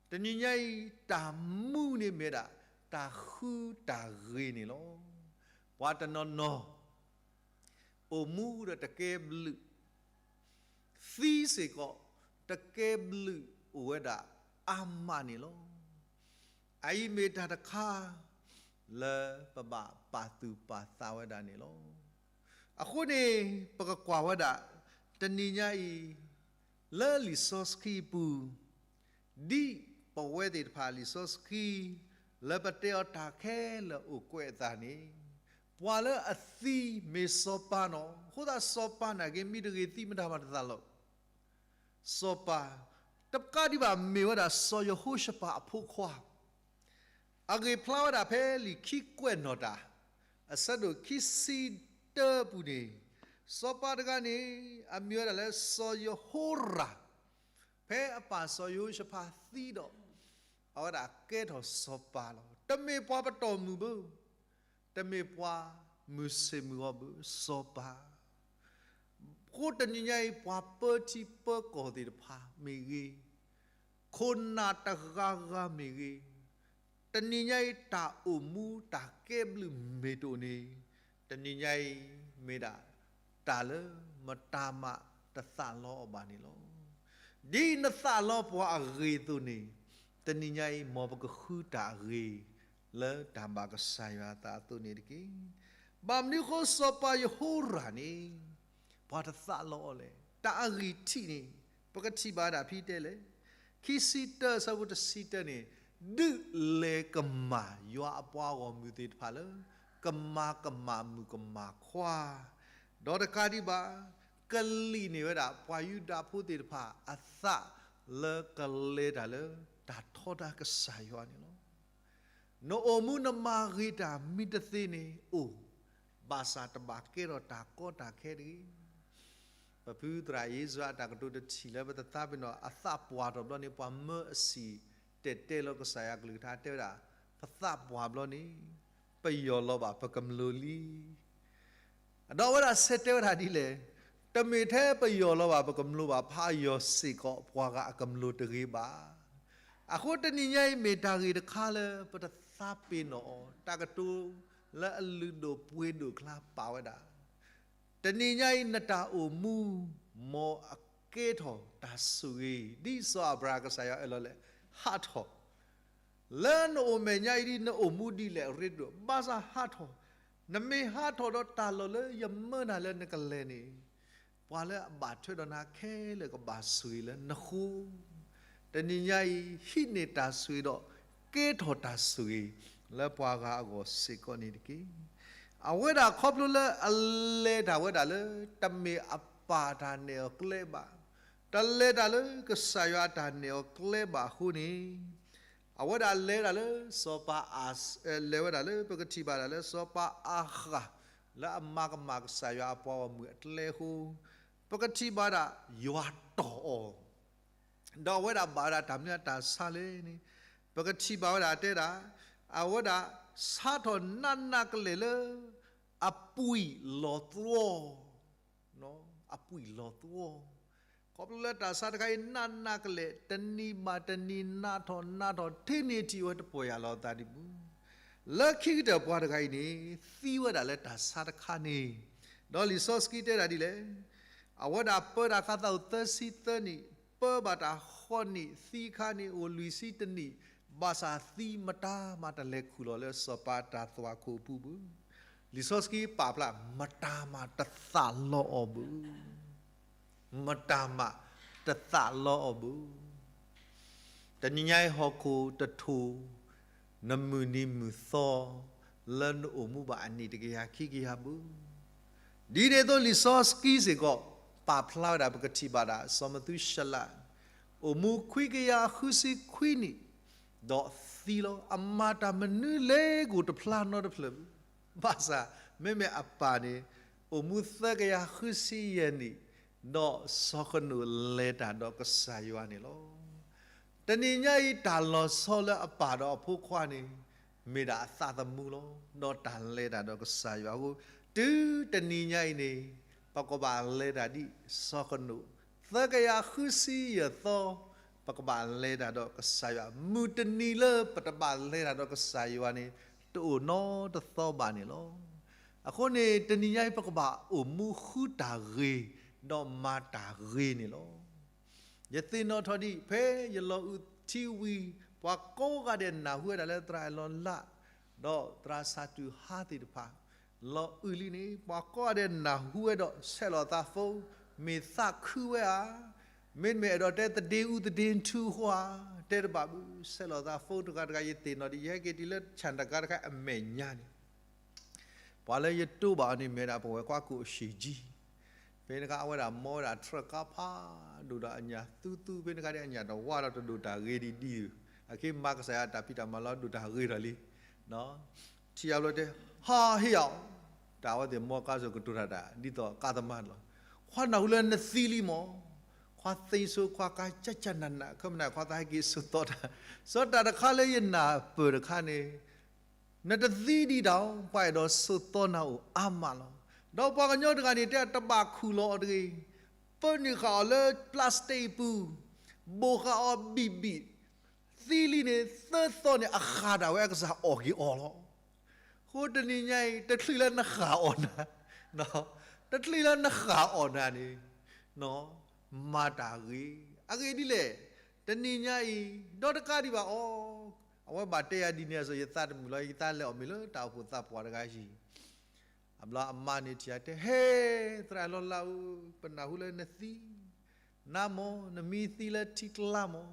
တနံၤညါအံၤ တၢ်မူန့ၣ်မ့ၢ်ဒၣ် တၢ်ဃုတၢ်ဂ့ၤန့ၣ်လီၤ. ပှၤတနီၤနီၤ အိၣ်မူဒီးတကဲဘျုး, သံစ့ၢ်ကီး တကဲဘျုးအိၣ်ဝဲဒၣ်အါမးန့ၣ်လီၤ. အအံၤမ့ၢ်တၢ်တခါ လၢပဘၣ်ပာ်သူၣ်ပာ်သးဝဲဒၣ်န့ၣ်လီၤ. အဃိန့ၣ် ပကကွၢ်ဝဲဒၣ် တနံၤညါအံၤ လၢလံာ်စီဆှံအပူၤ ဒ်ပဝဲသ့ၣ်တဖၣ်လံာ်စီဆှံ လၢပတဲအီၤတၢ်ခဲလၢာ်အိၣ်ကွဲးအသးန့ၣ်, ပှၤလၢအသံမ့ၢ်စီၤပၤနီၣ်, အဃိသတးစီၤပၤနာ်က့ မ့ၢ်တဂ့ၤသံမတၤမၤတသးလီၤ. စီၤပၤ တကးဒံးဘၣ်မ့ၢ်ဝဲဒၣ်စီၤယဟိၤၡဖးအဖိခွါ အဂ့ၢ်ဖျါဝဲဒၣ်ဖဲလံာ်ခံကွဲးနီၣ်တၢ် အဆၢဒိၣ်ခံဆံတၢပူၤန့ၣ်, စီၤပၤတဂၤန့ၣ် အမ့ၢ်ဝဲဒၣ်လၢစီၤယဟိရၣ်, ဖဲအပၢ်စီၤယဟိၤၡဖးသံဒီး အဝဲဒၣ်ကဲထီၣ်စီၤပၤလီၤ. တမ့ၢ်ပှၤပတီၢ်မုၢ်ဘၣ်, တမ့ၢ်ပှၤမုၢ်ဆ့ၣ်မုၢ်ဂီၤဘၣ်, စီၤပၤ အဃိတနံၤညါအံၤ ပှၤပၢထံပၢကီၢ်သ့ၣ်တဖၣ်မ့ၢ်ဂ့ၤ, ခိၣ်နၢ်တဂၤဂၤမ့ၢ်ဂ့ၤ, တနံၤညါအံၤ တၢ်အိၣ်မူတၢ်ကဲဘျုးမ့ၢ်တအိၣ်န့ၣ်, တနံၤညါအံၤ မ့ၢ်ဒၣ်တၢ်လၢမတၤမးတသးလီအီၤဘၣ်န့ၣ်လီၤ. ဒ်နသးလီပှၤအဂ့ၢ်အသိးန့ၣ်, တနံၤညါအံၤ မ်ပကဃုတၢ်အဂ့ၤ လၢတၢ်ဘၣ်ကစၢ်ယွၤအသးအသိးန့ၣ်တက့ၢ်. ဘၣ်မနုၤအဃိစီၤပၤယဟိရၣ်န့ၣ် ပှၤတသးလီအီၤလဲၣ်. တၢ်အဂံၢ်ထံးန့ၣ် ပကထံၣ်ဘၣ်ဒၣ်ဖဲတဲလဲၣ်, ခံဆံတၢအဆၢဖိတဆံတၢန့ၣ်, ဒုးလဲၤကမၣ်ယွၤအပှၤဂီၢ်မုၢ်သ့ၣ်တဖၣ်လၢ ကမၤကမၣ်မုၣ်ကမၣ်ခွါ, ဒီးတကးဒံးဘၣ် ကလံၣ်န့ၢ်ဝဲဒၣ်ပှၤယူဒၤဖိသ့ၣ်တဖၣ်အသးလၢကလဲၤတၢ်လၢတၢ်ထီဒါကစၢ်ယွၤန့ၣ်လီၤ. နအိၣ်မူနမၤဂ့ၤတၢ်မ့ၢ်တသ့န့ၣ်အိၣ်, ဘၣ်ဆၣ်တဘၣ်ကဲထီၣ်တၢ်ကီတၢ်ခဲတဂ့ၤ. ပဖုသရၣ်အ့စြၤအတၢ်ကတိၤတထံၣ်လၢပတသးပ့ၤနီၣ် အသးပှၢ်ထီၣ်ဘျီန့ၣ် ပှၤမၢအဆံၣ်တဲာ်တဲလီၤကစၢ်ယွၤကလုၢ်ကထါတဲဝဲဒၣ်, ပသးပှၢ်ဘျီန့ၣ် ပယီၢ်လီၤဘၣ်ပကမျိာ်လံ. ဒီးအဝဲဒၣ်ဆဲးတဲဝဲဒၣ်ဒ်လဲၣ်, တမ့ၢ်ထဲပယီၢ်လီၤဘၣ်ပကမျိာ်ဘၣ် ဖးယီၤစ့ၢ်ကီး ပှၤဂၤအကမျိာ်တဂ့ၤဘၣ်. အဃိတနံၤညါအံၤမ့ၢ်တၢ်ဂ့ၢ်တခါလၢပတသးပ့ၤနီၣ်အီၤ, တၢ်ကတိၤလၢအလုၢ်ဒိၣ်ပှ့ၤဒိၣ်အကျါပာ်ဝဲဒၣ်, တနံၤညါအံၤနတၢ်အိၣ်မူ မ်အကဲထီၣ်တၢ်ဆိၣ်ဂ့ၤ, ဒ်စီၤအၤဘြၤဟၣ်ကစၢ်ယွၤအၢၣ်လီၤလဲၣ်, ဟးထီၣ် လၢနအိၣ်မဲာ်ညါအံၤဒ်နအိၣ်မူဒ်လဲၣ်အရ့ဒိၣ်, ဘၣ်ဆၣ်ဟးထီၣ်, နမ့ၢ်ဟးထီၣ်ဒီးတၢ်လီၢ်လၢယမၢနၤလၢနကလဲၤန့ၣ်, ပှၤလၢအဘၣ်ထွဲဒီးနၤခဲလၢာ်ကဘၣ်ဆိၣ်ဂ့ၤလၢနဃိ, တနံၤညါအံၤ ဟံးန့ၢ်တၢ်ဆိၣ်ဂ့ၤဒီး ကဲထီၣ်တၢ်ဆိၣ်ဂ့ၤ လၢပှၤဂၤအဂီၢ်စ့ၢ်ကီးန့ၣ်တက့ၢ်. အဝဲဒၣ်ခီဖျိလၢအလဲၤတၢ်ဝဲဒၣ်လၢ တမ့ၢ်အပၢ်တၢ်နဲၣ်အီၤကျဲဘၣ်, တလဲၤတၢ်လၢကစၢ်ယွၤတၢ်နဲၣ်အီၤကျဲဘၣ်အဃိန့ၣ်, အဝဲဒၣ်လဲၤဒၣ်လၢစီၤပၤအၤ, လဲၤဝဲဒၣ်လၢပကထံၣ်ဘၣ်ဒၣ်လၢစီၤပၤအၤဃၣ် လၢအမၤကမၣ်ကစၢ်ယွၤအပှၤဂီၢ်မုၢ်အကျဲအဃိ, ပကထံၣ်ဘၣ်ဒၣ်ယွၤတီၢ်အီၤ, ဒီးအဝဲဒၣ်ဘၣ်ဝဲဒၣ်တၢ်မနုၤအတၢ်ဆါလဲၣ်န့ၣ်, ပကထံၣ်ဘၣ်ဝဲဒၣ်တဲဒၣ်, အဝဲဒၣ်ဆါထီၣ်နးနးကလဲာ်လၢ အပှံာ်လီၤသွီ အပှံာ်လီၤသွီ, ခီဖျိလၢတၢ်ဆါတခါအံၤ နးနးကလဲာ် တနံၤဘၣ်တနံၤ နးထီၣ်နးထီၣ် ထဲန့ၣ်ထံၣ်ဝဲတပီၢ်ယၢ်လီၤအသးဒံးပူၤ, လၢခံကတၢၢ်ပှၤတဂၤအံၤန့ၣ် သံဝဲဒၣ်လၢတၢ်ဆါတခါန့ၣ်, ဒီးလံာ်စီဆှံတဲဒၣ်ဒ်လဲၣ်, အဝဲဒၣ်ပၢတၢ်ဃးသးအိၣ်သၢဆံသၢနံၣ်, ပၢဘၣ်တၢ်ဃိးနံၣ်, သံခါန့ၣ်အိၣ်လွံၢ်ဆံတနံၣ်, ဘၣ်ဆၣ်သံမတၤမၤတလဲၤခူၣ်လီၤလၢစီၤပၤတၢ်သွၣ်ခိၣ်ပူၤဘၣ်. လံာ်စီဆှံပာ်ဖျါ မတၤမၤတသးလီအီၤဘၣ်, မတၤမၤတသးလီအီၤဘၣ်. တနံၤညါအံၤဟီၣ်ခိၣ်တထိၣ် နမုၢ်နံၤမုၢ်သီ လၢနအိၣ်မူဘၣ်အနံၣ်တကယၤခံကယၤဘၣ်. ဒ်န့ၣ်အသိးလံာ်စီဆှံစ့ၢ်ကီး ပာ်ဖျါဝဲဒၣ် ပကထံၣ်ဘၣ်ဒၣ် စီၤမသူၤၡလး အိၣ်မူခွံကယၤဃုဆံခွံနံၣ် ဒီးသံလီၤ. အမၤတၢ်မနုၤလဲၣ်ကိၣ်တဖျါနီတဖျၢၣ်ဘၣ်. ဘၣ်ဆၣ် မ့မ့ၢ်အပၢ်န့ၣ် အိၣ်မူသၢကယၤဃုဆံယဲၢ်နံၣ်, ဒီးစီၤဃနိာ်လဲၤတၢ်ဒီးကစၢ်ယွၤန့ၣ်လီၤ. တနံၤညါအံၤတၢ်လီၤဆီလၢအပၢ်ဒီးအဖိခွါန့ၣ် မ့ၢ်ဒၣ်အသးသမူလီၤ. ဒီးတၢ်လဲၤတၢ်ဒီးကစၢ်ယွၤအဃိ တုၤတနံၤညါအံၤန့ၣ် ပကဘၣ်လဲၤတၢ်ဒ်စီၤဃနိာ် သၢကယၤဃုဆံယဲၢ်သီ, ပကဘၣ်လဲၤတၢ်ဒီးကစၢ်ယွၤ, မုၢ်တနံၤလၢပတဘၣ်လဲၤတၢ်ဒီးကစၢ်ယွၤန့ၣ် တအိၣ်နီတသီဘၣ်န့ၣ်လီၤ. အဃိန့ၣ် တနံၤညါအံၤ ပကဘၣ်အိၣ်မူဃုတၢ်ဂ့ၤ ဒီးမၤတၢ်ဂ့ၤန့ၣ်လီၤ. ယသ့ၣ်နီၣ်ထီၣ်ဒံး ဖဲယလီၤအုးထံဝံၤ ပှၤကိးဂၤဒဲးနၢ်ဟူဝဲဒၣ်လၢသရၣ်အဲၣ်လီၤလး ဒီးသရၣ်စၢ်တူၢ်ဟါသ့ၣ်တဖၣ် လီၤအုးလံန့ၣ် ပှၤကိးဂၤဒဲးနၢ်ဟူဝဲဒီးဆဲးလီၤသး phone မ့ၢ်သးခုဝဲဧါ, မ့တမ့ၢ်အဲၣ်ဒိးတဲသဒ့အူသဒ့ထူအဃိဧါ, တဲတဘၣ်ဘၣ် ဆဲးလီၤသး phone တဂၤတဂၤ ယသ့ၣ်နီၣ်ဒံး ယဟဲက့ၤတုၤလၢဆၣ်တဂၤတခါအမဲာ်ညါန့ၣ် ပှၤလၢယတိၢ်ဘၣ်အီၤန့ၣ် မ့ၢ်ဒၣ်ပဝဲကွၢ်ကိၣ်အရှံၣ်ကၠံ ဖဲန့ၣ်အခါ အဝဲဒၣ်မီဝဲဒၣ် truck ကါဖးဒိၣ်ဒီးအညၣ်သူသူ ဖဲန့ၣ်အခါဒီးအညၣ်တဝါဒီးတဒိၣ်တၢ်ဂ့ၤဒံးဒံး, အခဲမၤကစၢ်ယွၤတၢ်ဖံးတၢ်မၤလီၤ ဒိၣ်တၢ်ဂ့ၤထီၣ်လံ. ထံၣ်အဘျီတဲ ဟါဟ့ၣ်ဧါ, တၢ်အဝဲသ့ၣ်မီကါစိၤကတိၤတၢ်တၢ် ဒ်သိးကါသမါန့ၣ်လီၤ. ခွါနၢ်ဟူလၢနသံလံမး, ခွါသ့ဆိခွါကါကၠၢ်ကၠၢ်နးနး ခဲမနၤခွါသးဟဲက့ၤဆိးသီတၢ်, စီၤတၢ်တခါလၢယနၢ်ပၢၢ်တခါန့ၣ် နတသံဒံးတၢ်, ပှၤအဲၣ်ဒိးဆိးသီနၤအိၣ်အါမးလီၤ. ဒီးပှၤကညီတဂၤန့ၣ် တဲတဘၣ်ခူၣ်လီၤအီၤတဂ့ၤ, ပၢနုာ်ဃာ်အီၤလၢ plastic ပူၤ, ဘိၣ်ဃာ်အီၤဘံၣ်ဘံၣ်, သံလံန့ၣ် သၢသီန့ၣ် အဃၢ်ဒၣ်ဝဲအကစၢ်အီၣ်က့ၤအီၤလီၤ. အဃိတနံၤညါအံၤ တချုးလၢနဃၢ်အီၣ်နၤ, တချုးလၢနဃၢ်အီၣ်နၤန့ၣ် မၤတၢ်ဂ့ၤ, အဂ့ၢ်ဒ်လဲၣ်, တနံၤညါအံၤ ဒီးတကးဒံးဘၣ်အီၤ, အဝဲဘၣ်တဲယၤဒ်န့ၣ်အသိး ယသးတမုာ်လီၤ, ယသးလဲၤအီၣ်မ့ၤလၢတၢ်အိၣ်ဖှိၣ်သးပှၢ်တဂၤအံၤ, အဘျီအမါန့ၣ်ထံၣ်ယၤတဲ ဟဲ, သရၣ်လီၤလးဧၢ, ပနၢ်ဟူလၢနသံ, နမ့ၢ်နမံသံလၢထံကျါမး,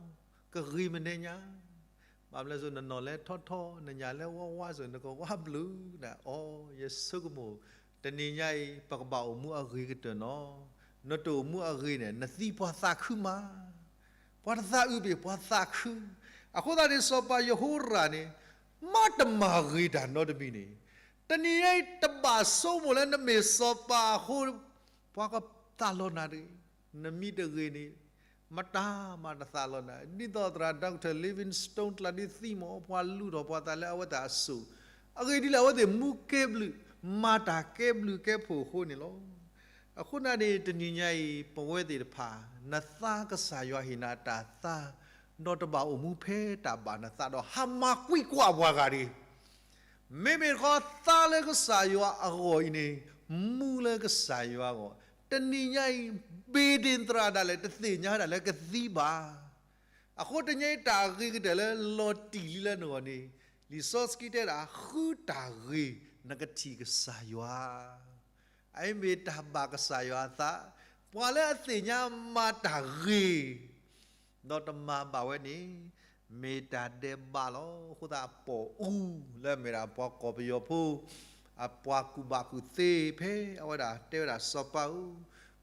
ကဂ့ၤမနုၤညါ, ဘၣ်မနုၤလဲၣ်စိ နနီၢ်လဲၤထီထီ, နညၣ်လဲၤဝါဝါစိ နကဝါဘျုးနၤအီၤ, ယဆိကမိၣ် တနံၤညါအံၤ ပကဘၣ်အိၣ်မူအဂ့ၤကတၢၢ်နီၤ, နတအိၣ်မူအဂ့ၤန့ၣ် နသံပှၤသးခုမး, ပှၤတသးအုးဘၣ် ပှၤသးခု, အဃိသတးန့ၣ် စီၤပၤယဟိရၣ်န့ၣ် မ့ၢ်တမၤဂ့ၤတၢ်နီတမံၤန့ၣ်, တနံၤညါအံၤ တဘၣ်ဆိကမိၣ်လၢနမ့ၢ်စီၤပၤအဃိ ပှၤကသးလီၤနၤတဂ့ၤ, နမံတဂ့ၤန့ၣ် မတၤမၤတသးလီၤနၤ, ဒ်သိးသရၣ် Doctor Livingstone ကျါဒုးသံမး ပှၤလူၤထီၣ်ပှၤသးလၢအဝဲသ့ၣ်အစိၤ, အဂ့ၢ်ဒ်လဲၣ် အဝဲသ့ၣ်မူကဲဘျုး, မၤတၢ်ကဲဘျုးကဲဖှိၣ်အဃိန့ၣ်လီၤ. အဃိန့ၣ်န့ၣ် တနံၤညါအံၤ ပဝဲသ့ၣ်တဖၣ် နသးကစၢ်ယွၤဟ့ၣ်နၤတၢ်သး, ဒီးတဘၣ်အိၣ်မူဖဲတၢ်ဘၣ်နသးဒီး ဟးမၤကွံာ်ကွၢ်ပှၤဂၤတဂ့ၤ မ့မ့ၢ်တခီ သးလၢကစၢ်ယွၤအဂီၢ်အံၤန့ၣ် မူလၢကစၢ်ယွၤအဂီၢ်, တနံၤညါအံၤ ဘ့ၣ်ဒ့ၣ်သရၣ်ဒၣ်လဲာ် တသ့ၣ်ညါဒၣ်လၢကသံဘၣ်. အဃိတနံၤညါအံၤ တၢ်ဂ့ၤကတၢၢ်လၢလီၤတံၢ်လံလၢနဂီၢ်န့ၣ်, လံာ်စီဆှံတဲဒၣ် ဃုတၢ်ဂ့ၤ နကထံၣ်ကစၢ်ယွၤ အအံၤမ့ၢ်တၢ်ဘၣ်ကစၢ်ယွၤအသး, ပှၤလၢအသ့ၣ်ညါမၤတၢ်ဂ့ၤ, ဒီးတမၤဘၣ်ဝဲန့ၣ်, မ့ၢ်တၢ်ဒဲးဘးလီၤ. အဃိသတးအပိာ်အူလၢအမ့ၢ်ဒၣ်ပှၤကီၢ်ပယီၤဖိ, အပှၤကူၣ်ဘၣ်ကူၣ်သ့ဖဲအဝဲဒၣ်တဲဝဲဒၣ်စီၤပၤဧၢ,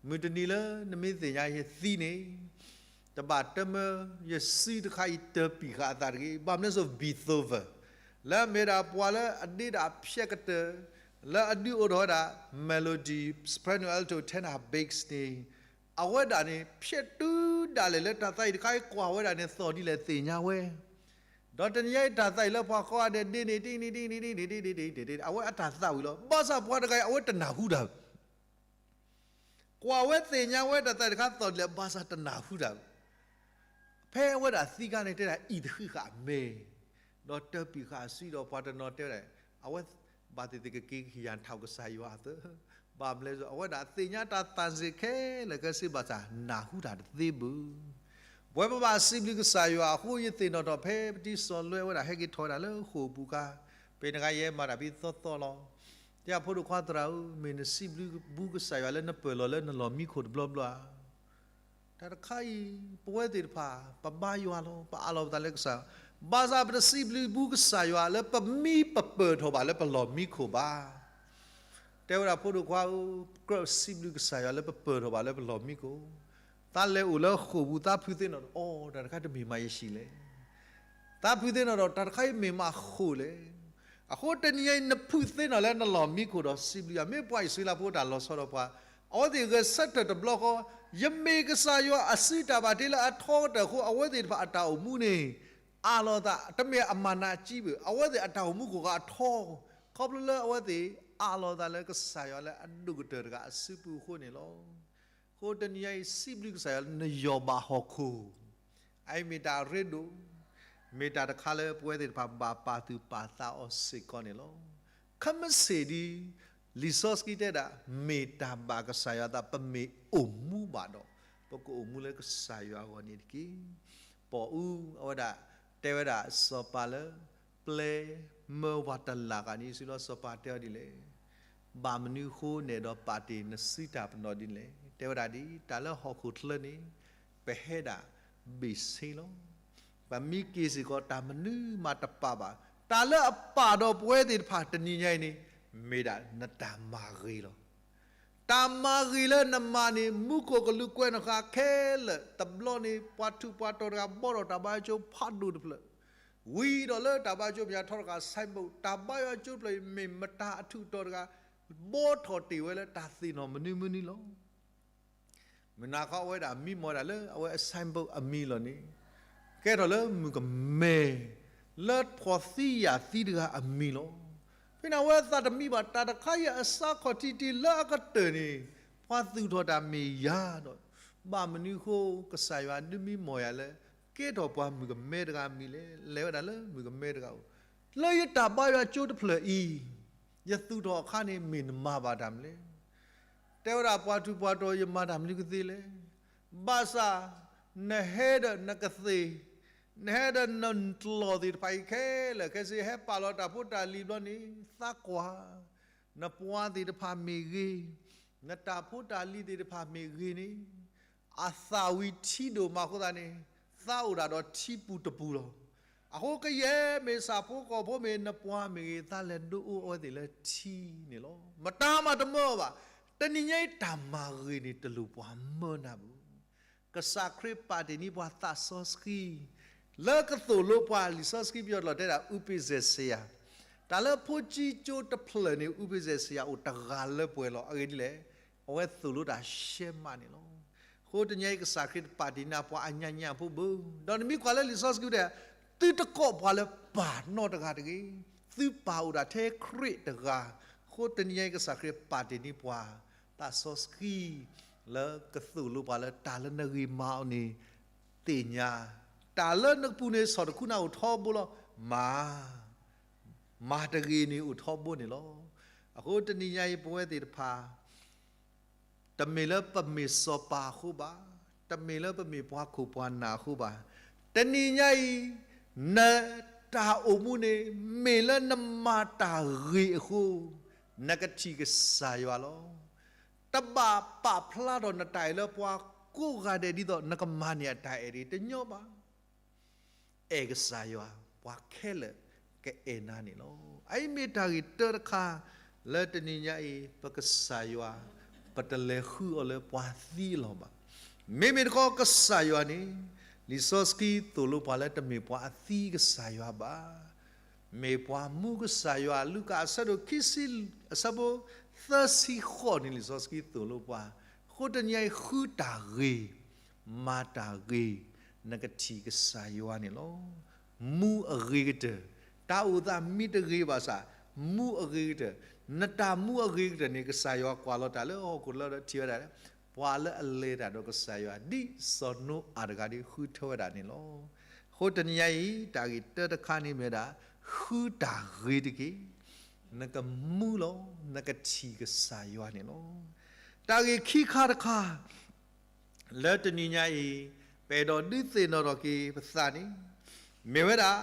မုၢ်တနံၤလၢနမ့ၢ်သ့ၣ်ညါယသံန့ၣ် တဘၣ်တမၢယစုတခါအံၤတၢပံာ်ဃာ်အသးတဂ့ၤ. ဘၣ်မနုၤစိ Beethoven လၢအမ့ၢ်ဒၣ်ပှၤလၢအဒ့ဒၣ်ဖျဲးကတၢၢ်, လၢအဒုးအိၣ်ထီၣ်ဝဲဒၣ် melody, soprano, alto, tenor, bass န့ၣ်, အဝဲဒၣ်န့ၣ် ဖျဲးတုၤဒၣ်လဲာ်လၢတၢ်သးအံၤတခါအံၤကွၢ်ဝဲဒၣ်န့ၣ် သီၣ်ဒ်လဲၣ်သ့ၣ်ညါဝဲ, ဒီးတနံၤညါအံၤတၢ်သးအံၤလၢပှၤကိးဂၤဒဲးဒ့န့ၣ် တံၢ်နံၣ်တံၢ်နံၣ်တံၢ်နံၣ်တံၢ်နံၣ်တံၢ်နံၣ်တံၢ် အဝဲအတၢ်သးဝံၤလီၤ. ဘၣ်ဆၣ်ပှၤတဂၤအံၤ အဝဲတနၢ်ဟူတၢ် ကွၢ်ဝဲသ့ၣ်ညါဝဲတၢ်သးတခါသီၣ်ဒ်လဲၣ် ဘၣ်ဆၣ်တနၢ်ဟူတၢ်, ဖဲအဝဲဒၣ်သံခါန့ၣ် တဲဒၣ်အံၣ်တဃံးဃာ်အမဲာ်, ဒီးတၢပံာ်ဃာ်အစုဒီးပှၤတနီၤတဲဝဲဒၣ်, အဝဲဘၣ်သ့ၣ်သ့ၣ်ကက့ၤကယၢ်ထီၣ်ကစၢ်ယွၤအသး, ဘၣ်မနုၤလဲၣ် အဝဲဒၣ်သ့ၣ်ညါတၢ်သးစ့ၢ်ခဲလၢာ်ခဲဆ့ ဘၣ်ဆၣ်နၢ်ဟူတၢ်တသ့ဘၣ်. ပဝဲပဘၣ်စံးဘျုးကစၢ်ယွၤအဃိ ယသ့ၣ်နီၣ်ထီၣ်ဖဲပတံၤစီၤလွဲဝဲဒၣ်ဟဲက့ၤထီၣ်ဝဲဒၣ်လၢဃိာ်ပူၤခါ, ပ့ၤနဂါယဲမၤတၢ်ဖံးသီသီလီၤ. တဲအဖိဒိၣ်ခွါသရၣ်ဧၢ, မ့ၢ်နစံးဘျုးဘူးကစၢ်ယွၤလၢနပၢၢ်လီၤလၢနလီၢ်မံခိၣ်တဘျီဘျီဧါ. တၢ်တခါအံၤ ပဝဲသ့ၣ်တဖၣ် ပဘါယွၤလီၤ, ပအးလီၤပသးလၢကစၢ်, ဘၣ်ဆၣ်ပတစံးဘျုးဘူးကစၢ်ယွၤလၢပမံပပၢၢ်ထီၣ်ဘၣ်လၢပလီၢ်မံခိၣ်ဘၣ်. တဲဝဲဒၣ်ဖိဒိၣ်ခွါဧၢ, ကြၢးစံးဘျုးကစၢ်ယွၤလၢပပၢၢ်ထီၣ်ဘၣ်လၢပလီၢ်မံခိၣ်, သးလဲၤအိၣ်လၢဃိာ်ပူၤ သးဖုးသ့ၣ်နီၣ်ဒီး အိ တၢ်တခါတမ့ၢ်မးယဟံၣ်လဲၣ် သးဖုးသ့ၣ်နီၣ်ဒီး တၢ်တခါအံၤမ့ၢ်မးဃိာ်လဲၣ်. အဃိတနံၤအံၤ နဖုးသ့ၣ်နီၣ်လၢနလီၢ်မံခိၣ်ဒီးစံးဘျုးယွၤ, မ့ၢ်ပှၤအံၣ်စရ့လးဖိတၢ်လီၤဆီဒီးပှၤ, အဝဲသ့ၣ်ဂဲၤဆၢထၢၣ်တဘျီဃီ, ယမ့ၢ်ကစၢ်ယွၤအစုတၢ်ဘၣ်တ့လၢအထီကတၢၢ်အဃိ အဝဲသ့ၣ်တဖၣ်အတၢ်အိၣ်မူန့ၣ် အးလီၤသး, တမ့ၢ်အမၤနးကံဘၣ်, အဝဲသ့ၣ်အတၢ်အိၣ်မူခိၣ်ဃီအထီ, ခီဖျိလၢအဝဲသ့ၣ်အးလီၤသးလၢကစၢ်ယွၤလၢအဒိၣ်ကတၢၢ်တဂၤအစုပူၤအဃိန့ၣ်လီၤ. အဃိတနံၤအံၤ စံးဘျုးကစၢ်ယွၤလၢနယီၢ်ဘၣ်ဟီၣ်ခိၣ်, အအံၤမ့ၢ်တၢ်အရ့ဒိၣ်, မ့ၢ်တၢ်တခါလၢပဝဲသ့ၣ်တဖၣ်ဘၣ်ပာ်သူၣ်ပာ်သးအီၤစ့ၢ်ကီးန့ၣ်လီၤ. ခဲမုၢ်ဆ့ၣ်ဒ် လံာ်စီဆှံတဲဒၣ် မ့ၢ်တၢ်ဘၣ်ကစၢ်ယွၤအသး ပမ့ၢ်အိၣ်မူဘၣ်ဒီး ပကအိၣ်မူလၢကစၢ်ယွၤအဂီၢ်န့ၣ်တက့ၢ်. ပီၣ်အူအဝဲဒၣ် တဲဝဲဒၣ်စီၤပၤလၢ ပျဲမၢပှၤတလၢ်ဂၤန့ၣ် စံးလီၤစီၤပၤတဲအီၤဒ်လဲၣ်, ဘၣ်မနုၤအဃိနဲၣ်ဒီးပာ်တ့ၢ်နစုတၢ်ပနီၣ်ဒ်လဲၣ်. တဲဝဲဒၣ်ဒ် တၢ်လၢဟီၣ်ခိၣ်ချၢန့ၣ် ပဟဲဒၣ်ဘ့ၣ်ဆ့လီၤ. ပမ့ၢ်က့ၤစ့ၢ်ကီး တၢ်မနုၤမးတပာ်ဘၣ်. တၢ်လၢအပာ်ဒီးပဝဲသ့ၣ်တဖၣ်တနံၤညါအံၤန့ၣ် မ့ၢ်ဒၣ်နတၢ်မၤဂ့ၤလီၤ. တၢ်မၤဂ့ၤလၢနမၤန့ၣ် မူခိၣ်ကလူးကွဲးနီၣ်ဃာ်ခဲလၢာ်, တဘျီန့ၣ် ပှၤထူးပှၤတီၤတဂၤ ဘီထီၣ်တၢ်ဘါယွၤကၠိဖးဒိၣ်တဖျၢၣ်, ဝံၤဒီးလၢတၢ်ဘါယွၤကၠိမဲာ်ညါထီထီၣ်ဃာ် ဆိုင်ဘုတ်, တၢ်ဘါယွၤကၠိတဖျၢၣ်အံၤ မ့ၢ်မတၤအထူးအတီၤတဂၤ ဘီထီၣ်တ့ၢ်ဝဲလၢတၢ်သ့ၣ်နီၣ်မနုၤမနုၤလီၤ. မုၢ်နၤခီအဝဲဒၣ်မံမီၢ်ဒၣ်လၢအဝဲအဆိုင်ဘုတ်အမံၤလီၤန့ၣ်, ကဲထီၣ်လၢမုၣ်ကမဲ လၢဖှီၣ်သံယာ်သံတဂၤအမံၤလီၤ. ဖဲန့ၣ်အဝဲအသးတမံဘၣ်, တၢ်တခါအံၤအစးခီၣ်ထံးတ့ၢ်လၢအကတၢၢ်န့ၣ် ပှၤသူၣ်ထီၣ်တၢ်မ့ၢ်ယၤဒီး, ဘၣ်မနုၤအဃိ ကစၢ်ယွၤဒုးမံမီၢ်ယၤလၢ ကဲထီၣ်ပှၤမုၣ်ကမဲတဂၤအမံၤလဲၣ်. လဲၤဝဲဒၣ်လၢမုၣ်ကမဲတဂၤအအိၣ်, လၢယတၢ်ဘါယွၤကၠိတဖျၢၣ်အံၤ ယသူၣ်ထီၣ်အခါန့ၣ် မ့ၢ်နမၤဘၣ်တၢ်မနုၤလဲၣ်. တဲဝဲဒၣ်ပှၤထူးပှၤတီၤ ယမၤတၢ်မနုၤကသ့လဲၣ်. ဘၣ်ဆၣ် နဟဲဒီးနကသ့ၣ်, နဟဲဒီးနတလီၢ်သ့ၣ်တဖၣ်အံၤခဲလၢာ်ခဲဆ့ ဟဲပာ်လီၤတၢ်ဖိတၢ်လံၤဘျီန့ၣ် သးကွၢ်, နပှၤသ့ၣ်တဖၣ်မ့ၢ်ဂ့ၤ, နတၢ်ဖိတၢ်လံၤသ့ၣ်တဖၣ်မ့ၢ်ဂ့ၤန့ၣ် အသၣ်ဝံၤထံဒိၣ်မးအဃိသတးန့ၣ် သးအိၣ်ဒၣ်ဒီးထံပူၤတပူၤလီၤ. အဃိကယဲၢ်မ့ၢ်ဆၣ်ဖိကီၢ်ဖိမ့ၢ် နပှၤမ့ၢ်ဂ့ၤ သးလဲၤဒိးအိၣ်အဝဲသ့ၣ်လၢထံန့ၣ်လီၤ. မတၤမးတမၢအီၤဘၣ်. တနံၤညါအံၤတၢ်မၤဂ့ၤန့ၣ် တလိၣ်ပှၤမၢနၤဘၣ်. ကစၢ်ခရံာ်ပာ်တ့ၢ်န့ၢ်ပှၤသးစီဆှံ လၢကသိၣ်လိပှၤ လံာ်စီဆှံပယီၤတလီၢ်တဲဒၣ် ဥပိ္ပယက်ဆရာ, တၢ်လၢဖိကၠံကၠိတဖျၢၣ်န့ၣ် ဥပိ္ပယက်ဆရာအိၣ်တဂၤလၢပှဲၤလီၤ. အဂ့ၢ်ဒ်လဲၣ်, အဝဲသိၣ်လိတၢ်ရှဲမးန့ၣ်လီၤ. အဃိတနံၤညါအံၤ ကစၢ်ခရံာ်တပာ်တ့ၢ်န့ၢ်ပှၤအညါညါဖိဘၣ်. ဒီးနမ့ၢ်ကွၢ်လၢလံာ်စီဆှံတဲ, သုတကိးပှၤလၢပၢ်နီတဂၤတဂ့ၤ, သုပၢ်အိၣ်ဒၣ်ထဲခရံာ်တဂၤ. အဃိတနံၤညါအံၤ ကစၢ်ခရံာ်ပာ်တ့ၢ်န့ၢ်ပှၤ သးစီဆှံ လၢကသိၣ်လိပှၤလၢတၢ်လၢနဂ့ၤမၤအီၤန့ၣ် သ့ၣ်ညါ, တၢ်လၢနကပူၤန့ၣ် ဆီၣ်တခူနၤအိၣ်ထီဘိလီၤ. မၤ မၤတဂ့ၤန့ၣ်အိၣ်ထီဘိန့ၣ်လီၤ. အဃိတနံၤညါအံၤ ပဝဲသ့ၣ်တဖၣ် တမ့ၢ်လၢပမ့ၢ်စီၤပၤအဃိဘၣ်, တမ့ၢ်လၢပမ့ၢ်ပှၤခိၣ်ပှၤနၢ်အဃိဘၣ်. တနံၤညါအံၤ နတၢ်အိၣ်မူန့ၣ် မ့ၢ်လၢနမၤတၢ်ဂ့ၤအဃိ နကထံၣ်ကစၢ်ယွၤလီၤ. တဘၣ်ပာ်ဖျါထီၣ်နတၢ်အဲၣ်လၢပှၤကိးဂၤဒဲး ဒ်သိးနကမၤန့ၢ်အတၢ်အဲၣ်တဂ့ၤ, တညီဘၣ်. အဲၣ်ကစၢ်ယွၤ, ပှၤခဲလၢာ်ကအဲၣ်နၤန့ၣ်လီၤ. အအံၤမ့ၢ်တၢ်ဂ့ၢ်တၢတခါ လၢတနံၤညါအံၤ ပကစၢ်ယွၤ ပတလဲၤဃုအီၤလၢပှၤသံအလီၢ်ဘၣ်. မ့မ့ၢ်တခီကစၢ်ယွၤန့ၣ် လံာ်စီဆှံသိၣ်လိပှၤလၢတမ့ၢ်ပှၤအသံကစၢ်ယွၤဘၣ်. မ့ၢ်ပှၤမူကစၢ်ယွၤ, လူၤကၣ်အဆၢဒိၣ်ခံဆံ, အဆၢဖိသၢဆံဃိးန့ၣ် လံာ်စီဆှံသိၣ်လိပှၤ. အဃိတနံၤညါအံၤ ဃုတၢ်ဂ့ၤ, မၤတၢ်ဂ့ၤ, နကထံၣ်ကစၢ်ယွၤန့ၣ်လီၤ. မူအဂ့ၤကတၢၢ်, တၢ်အိၣ်သးမ့ၢ်တဂ့ၤဘၣ်ဆၣ်, မူအဂ့ၤကတၢၢ်, နတၢ်မူအဂ့ၤကတၢၢ်န့ၣ် ကစၢ်ယွၤကွၢ်လီၤတၢ်လၢဟီၣ်ခိၣ်လၢဒီးထံၣ်ဝဲဒၣ်လၢ ပှၤလၢအလဲၤတၢ်ဒီးကစၢ်ယွၤ ဒ်စီၤနိအၤတဂၤဒ်ဃုထၢဝဲဒၣ်န့ၣ်လီၤ. အဃိတနံၤညါအံၤ တၢ်ဂ့ၢ်တၢတခါန့ၣ်မ့ၢ်ဝဲဒၣ် ဃုတၢ်ဂ့ၤတက့ၢ်. နကမူလီၤ, နကထံၣ်ကစၢ်ယွၤန့ၣ်လီၤ. တၢ်ဂ့ၢ်ခံခါတခါ လၢတနံၤညါအံၤ ပအဲၣ်ဒိးဒုးသ့ၣ်နီၣ်ထီၣ်က့ၤပသးန့ၣ် မ့ၢ်ဝဲဒၣ်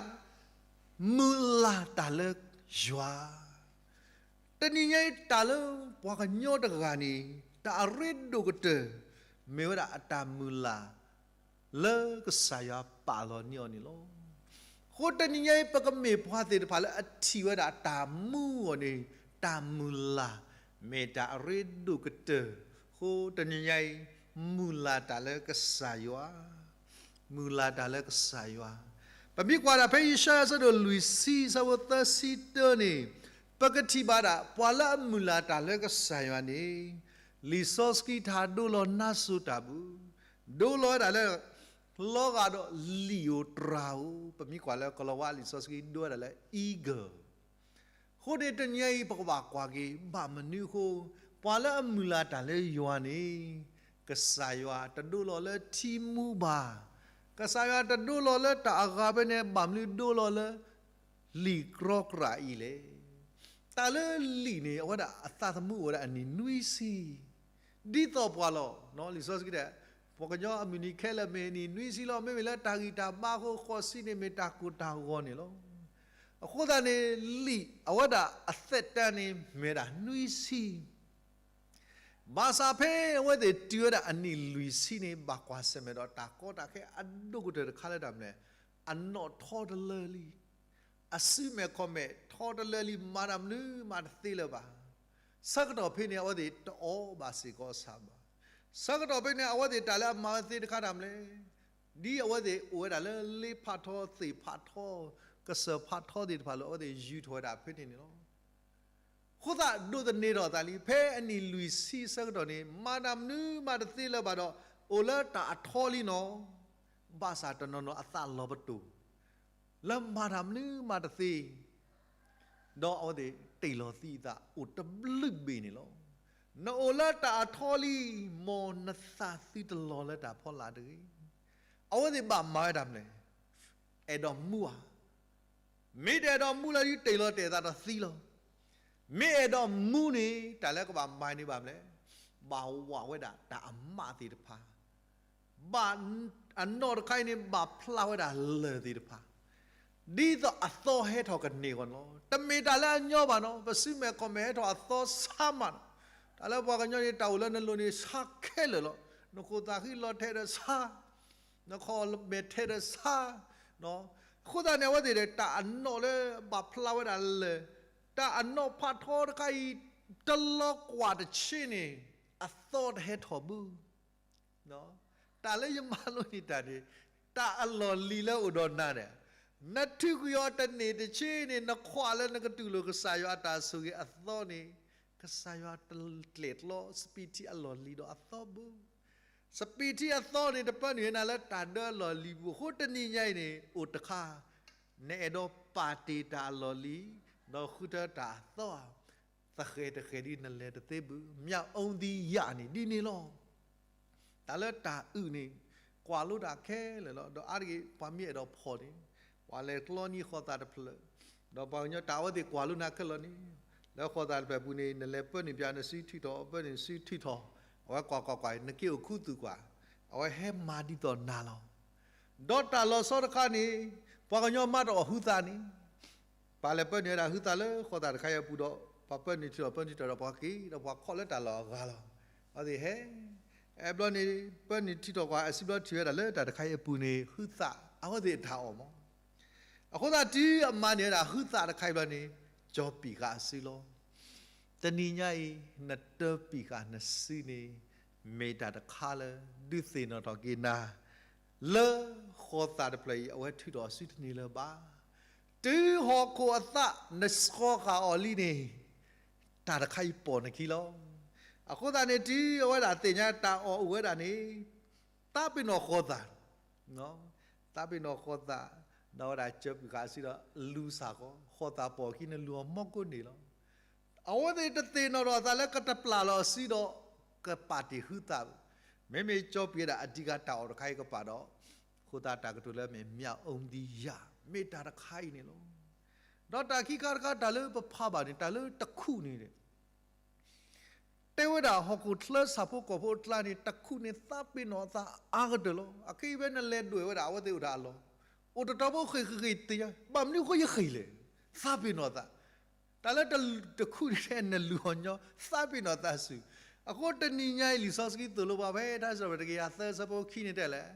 မုၢ်လၢ်တၢ်လၢယွၤ. တနံၤညါအံၤတၢ်လၢပှၤကညီတဂၤန့ၣ် တၢ်အရ့ဒိၣ်ကတၢၢ် မ့ၢ်ဝဲဒၣ်အတၢ်မုၢ်လၢ် လၢကစၢ်ယွၤပာ်လီၤန့ၢ်အီၤန့ၣ်လီၤ. အဃိတနံၤညါအံၤ ပကမ့ၢ်ပှၤသ့ၣ်တဖၣ်လၢအထံၣ်ဝဲဒၣ်တၢ်မူအီၤန့ၣ် တၢ်မုၢ်လၢ် မ့ၢ်တၢ်အရ့ဒိၣ်ကတၢၢ်. အဃိတနံၤညါအံၤ မုၢ်လၢ်တၢ်လၢကစၢ်ယွၤ, မုၢ်လၢ်တၢ်လၢကစၢ်ယွၤ. ပမ့ၢ်ကွၢ်ဒၣ်ဖဲယၡါယၤအဆၢဒိၣ်လွံၢ်ဆံ အဆၢဖိသၢဆံတၢန့ၣ် ပကထံၣ်ဘၣ်ဒၣ် ပှၤလၢအမုၢ်လၢ်တၢ်လၢကစၢ်ယွၤန့ၣ် လံာ်စီဆှံထါဒိလီၤနါစိၤတၢ်ဘၣ်, ဒိလီၤဝဲဒၣ်လၢ လီၤဂာ်ဒီးလံာ်ဧိၤတြၤဧိၤ, ပမ့ၢ်ကွၢ်လၢကလီၤဝါလံာ်စီဆှံဒိဝဲဒၣ်လၢ eagle. အဃိန့ၣ်တနံၤညါအံၤ ပကဘၣ်ကွၢ်က့ၤ ဘၣ်မနုၤအဃိ ပှၤလၢအမုၢ်လၢ်တၢ်လၢယွၤန့ၣ် ကစၢ်ယွၤတဒိလီၤလၢထံမူဘၣ်. ကစၢ်ယွၤတဒိလီၤလၢတၢ်အဂၤဖဲန့ၣ် ဘၣ်မနုၤဒိလီၤလၢ လံာ်ကြီကြးအံၤလဲၣ်. တၢ်လၢလံာ်န့ၣ် အဝဲဒၣ်အသးသမူအိၣ်ဝဲဒၣ်အနံၣ်နွံဆံ, ဒ်သိးပှၤလီၤ. လံာ်စီဆှံတဲ ပှၤကညီအမုၢ်နံၤခဲလၢာ်မ့ၢ်နံၣ်နွံဆံလီၤ. မ့မ့ၢ်လၢတၢ်ဂံၢ်တၢ်ဘါအဃိ ဃိးဆံန့ၣ်မ့ၢ်တၢ်ကိၢ်တၢ်ဂီၤန့ၣ်လီၤ. အဃိသတးန့ၣ် လံာ်အဝဲဒၣ်အသက်တမ်းန့ၣ် မ့ၢ်ဒၣ်နွံဆံ ဘၣ်ဆၣ်ဖဲအဝဲသ့ၣ်တုၤဝဲဒၣ်အနံၣ်လွံၢ်ဆံန့ၣ် ဘၣ်ကွၢ်ဆၢၣ်မဲာ်ဒီးတၢ်ကီတၢ်ခဲအဒိၣ်ကတၢၢ်တခါလၢတၢ်မနုၤလဲၣ်, အနီၣ်ထီတလၢလံ, အစုမဲာ်ခီၣ်မဲာ်ထီတလၢလံ, မၤတၢ်မနုၤမးတသ့လၢၤဘၣ်. ဆၢကတီၢ်ဖဲန့ၣ် အဝဲသ့ၣ်တအီၣ်ဘၣ်စ့ၢ်ကီးဆၣ်ဘၣ်. ဆၢကတီၢ်ဖဲန့ၣ် အဝဲသ့ၣ်တၢ်လၢအမၤဝဲသ့တခါတၢ်မနုၤလဲၣ်, ဒ်အဝဲသ့ၣ်အိၣ်ဝဲဒၣ်လၢလ့ဖးထီ သ့ၣ်ဖးထီ ကစၢၢ်ဖးထီသ့ၣ်တဖၣ်လၢအဝဲသ့ၣ်ယူၤထီၣ်ဝဲဒၣ်ဖဲန့ၣ်န့ၣ်လီၤ. အဃိသတးဒိးသန့ၤထီၣ်အသးလံ, ဖဲအနံၣ်လွံၢ်ဆံဆၢကတီၢ်န့ၣ် မၤတၢ်မနုၤမးတသ့လၢၤဘၣ်ဒီး အိၣ်လၢတၢ်အထီလံနီၤ, ဘၣ်ဆၣ်တနီၤနီၤအသးလီၤပတိၢ် လၢမၤတၢ်မနုၤမးတသ့ ဒီးအဝဲသ့ၣ်တ့ၢ်လီၤသံအသးအိၣ်တဘျုးဘ့ၣ်န့ၣ်လီၤ. နအိၣ်လၢတၢ်အထီလံ, မ်နသးသုတလီၤလၢတၢ်ဖီလာ်တဂ့ၤ. အဝဲသ့ၣ်ဘၣ်မၤဝဲတၢ်မနုၤလဲၣ်, အဲၣ်ဒိးမူဧါ. မ့ၢ်တအဲၣ်ဒိးမူလၢၤ တ့ၢ်လီၤတဲာ်သးဒီးသံလီၤ. မ့ၢ်အဲၣ်ဒိးမူန့ၣ် တၢ်လၢကဘၣ်မၤန့ၣ်ဘၣ်မနုၤလဲၣ်, ဘၣ်ဝးဝဲဒၣ်တၢ်အမးသ့ၣ်တဖၣ် ဘၣ်အနီၣ်တခါအံၤန့ၣ် ဘၣ်ဖျါဝဲဒၣ်လၢၢ်သ့ၣ်တဖၣ် ဒ်သိးအသီဟဲထီၣ်ကန့ၢ်အဂီၢ်န့ၣ်လီၤ. တမ့ၢ်တၢ်လၢအညီဘၣ်နီၤ, ပစုမဲာ်ခီၣ်မဲာ်ဟဲထီၣ်အသီဆါမးနီၤ. တၢ်လၢပှၤကညီန့ၣ် တၢ်အိၣ်လၢနလိၤန့ၣ် ဆါခဲလၢာ်လီၤ. နခိၣ်သးဃံလီၤထဲဒီးဆါ, နခီၣ်မဲာ်ထဲဒီးဆါ, အဃိသတးန့ၣ် အဝဲသ့ၣ်ဒီး တၢ်အနီၣ်လၢဘၣ်ဖျါဝဲဒၣ်လၢၢ်, တၢ်အနီၣ်ဖးထီတခါအံၤ တလီၤကွၢ်တဆ့န့ၣ် အသီတဟဲထီၣ်ဘၣ်. တၢ်လၢယမၤလိန့ၢ်တၢ်န့ၣ်, တၢ်အလီၢ်လံၤလၢအိၣ်ဒီးနၤန့ၣ်, နထုးကွံာ်အီၤတန့ၢ်တဆ့န့ၣ် နခွးလၢနကတူၢ်လိာ်ကစၢ်ယွၤအတၢ်ဆိၣ်ဂ့ၤအသီန့ၣ်, ကစၢ်ယွၤတကျဲးကျီစပံးထံအလီၢ်လံၤဒီးအသီဘၣ်. စပံးထံအသီန့ၣ် တပၢနုာ်နၤလၢတၢ်ဒၢအလီၢ်လံၤပူၤအဃိ တနံၤညါအံၤန့ၣ် အိၣ်တခါ နအဲၣ်ဒိးပာ်တ့ၢ်တၢ်အလီၢ်လံၤ ဒီးဃုထၢတၢ်အသီဧါ, သဃဲၤတဃဲၤဒ်နလဲၤတသ့ဘၣ်. မျးအုံသံယၣ်န့ၣ်ဒ်န့ၣ်လီၤ. တၢ်လၢတၢ်အုၣ်န့ၣ် ကွၢ်လိတၢ်ခဲလၢာ်လီၤ. ဒီးအါတက့ၢ် ပှၤမ့ၢ်အဲၣ်ဒိးဖီၣ်န့ၣ်, ပှၤလဲၤကျီန့ၢ်ဃီသးတဖျၢၣ်, ဒီးပှၤကညီတၢ်အဝဲသ့ၣ်ကွၢ်လိနၤခဲလၢာ်န့ၣ်, လၢဃီသးတဖျၢၣ်ပူၤန့ၣ် နလဲၤပၢနုာ်ပၠး နစုထုးထီၣ်, ပၢနုာ်စုထုးထီၣ်, အဝဲကွၢ်ကွၢ်ကွၢ် နက့ၤအိၣ်ခူသူၣ်ကွၢ်, အဝဲဟဲမၤဒ်သိးနၤလီၤ. ဒီးတၢ်လီၤဆီတခါန့ၣ် ပှၤကညီမၤတအီၣ်ဟုသးန့ၣ်, ပှၤလဲၤပၢနုာ်ဝဲဒၣ်ဟုသးလၢဃီသးတခါအံၤအပူၤဒီး ပှၤပၢနုာ်ထုးထီၣ် ပၢနုာ်ထုးထီၣ်ဒီးပှၤက့ၤ ဒီးပှၤခီၣ်လၢတၢ်လီၢ်အဂၤလီၤ. အဝဲသ့ၣ်ဟဲ, အဲဘျီန့ၣ် ပၢနုာ်ထုးထီၣ်ကွၢ်အစုဘျီ ထုးဝဲဒၣ်လၢတၢ်တခါအံၤအပူၤန့ၣ် ဟုသးအဝဲသ့ၣ်အတၢ်အီၣ်မး. အဃိသတးတုၤအမၤန့ၢ်ဝဲဒၣ်ဟုသးတခါအံၤဘျီန့ၣ် ကၠီၤပံာ်ဃာ်အစုလီၤ. တနံၤညါအံၤ နတၢပံာ်ဃာ်နစုန့ၣ် မ့ၢ်တၢ်တခါလၢ ဒုးသ့ၣ်နီၣ်ထီၣ်က့ၤနၤ လၢဃီသးတဖျၢၣ်အံၤ အဝဲထုးထီၣ်အစုတန့ၢ်လၢၤဘၣ်. တုၤဟီၣ်ခိၣ်အသးနဆှီဃာ်အီၤလံန့ၣ် တၢ်တခါအံၤပိာ်နခံလီၤ. အဃိသတးန့ၣ် တုၤအဝဲဒၣ်သ့ၣ်ညါတၢ်အီၣ်အိၣ်ဝဲဒၣ်န့ၣ် သးပ့ၤနီၣ်ဃီသး သးပ့ၤနီၣ်ဃီသး, ဒီးဝဲဒၣ်ကၠီၤပံာ်ဃာ်အစုဒီးလူၤစ့ၢ်ကီး, ဃီသးပိာ်အခံ နလူၤအီၤမီၢ်ကိးန့ၣ်လီၤ. အဝဲသ့ၣ်တသ့ၣ်နီၣ်ထီၣ်အသးလၢကတပျၢ်လီၤအစုဒီး ကပာ်တ့ၢ်ဟုသးဘၣ်. မ့မ့ၢ်ကၠီၤပံာ်ဝဲဒၣ်အဓိကတၢ်အီၣ်တခါအံၤကပာ်ဒီး ဃိသးတၢ်ကတိၤလၢအမ့ၢ် မျးအုံသံယၣ် မ့ၢ်တၢ်တခါအံၤန့ၣ်လီၤ. ဒီးတၢ်ခံခါတခါ တၢ်လၢပဖးဘၣ်န့ၣ် တၢ်လၢတခူၣ်န့ၣ် တဲဝဲဒၣ်ဟီၣ်ခိၣ်ချၢဆၣ်ဖိကီၢ်ဖိအကျါန့ၣ် တခူၣ်န့ၣ် သးပ့ၤနီၣ်အသးအါကတၢၢ်လီၤ. အခဲအံၤဖဲနလဲၤဒွဲၣ်ဝဲဒၣ် အဝဲသ့ၣ်အိၣ်တၢ်အလီၢ်, အိၣ်တတီၤဖိဃ့ၢ်ဃ့ၢ်ဃ့ၢ်သ့ၣ်ညါ, ဘၣ်မနုၤဃိယဃ့ၢ်လဲၣ်, သးပ့ၤနီၣ်သး. တၢ်လၢတခူၣ်န့ၣ် နလူၤအီၤညီ သးပ့ၤနီၣ်သးဆူၣ်. အဃိတနံၤညါအံၤ လံာ်စီဆှံသိၣ်လိပှၤဖဲ တၢ်စံးထီၣ်ပတြၢၤ တကယၤသၢ ဆၢဖိခံန့ၣ်တဲလဲၣ်,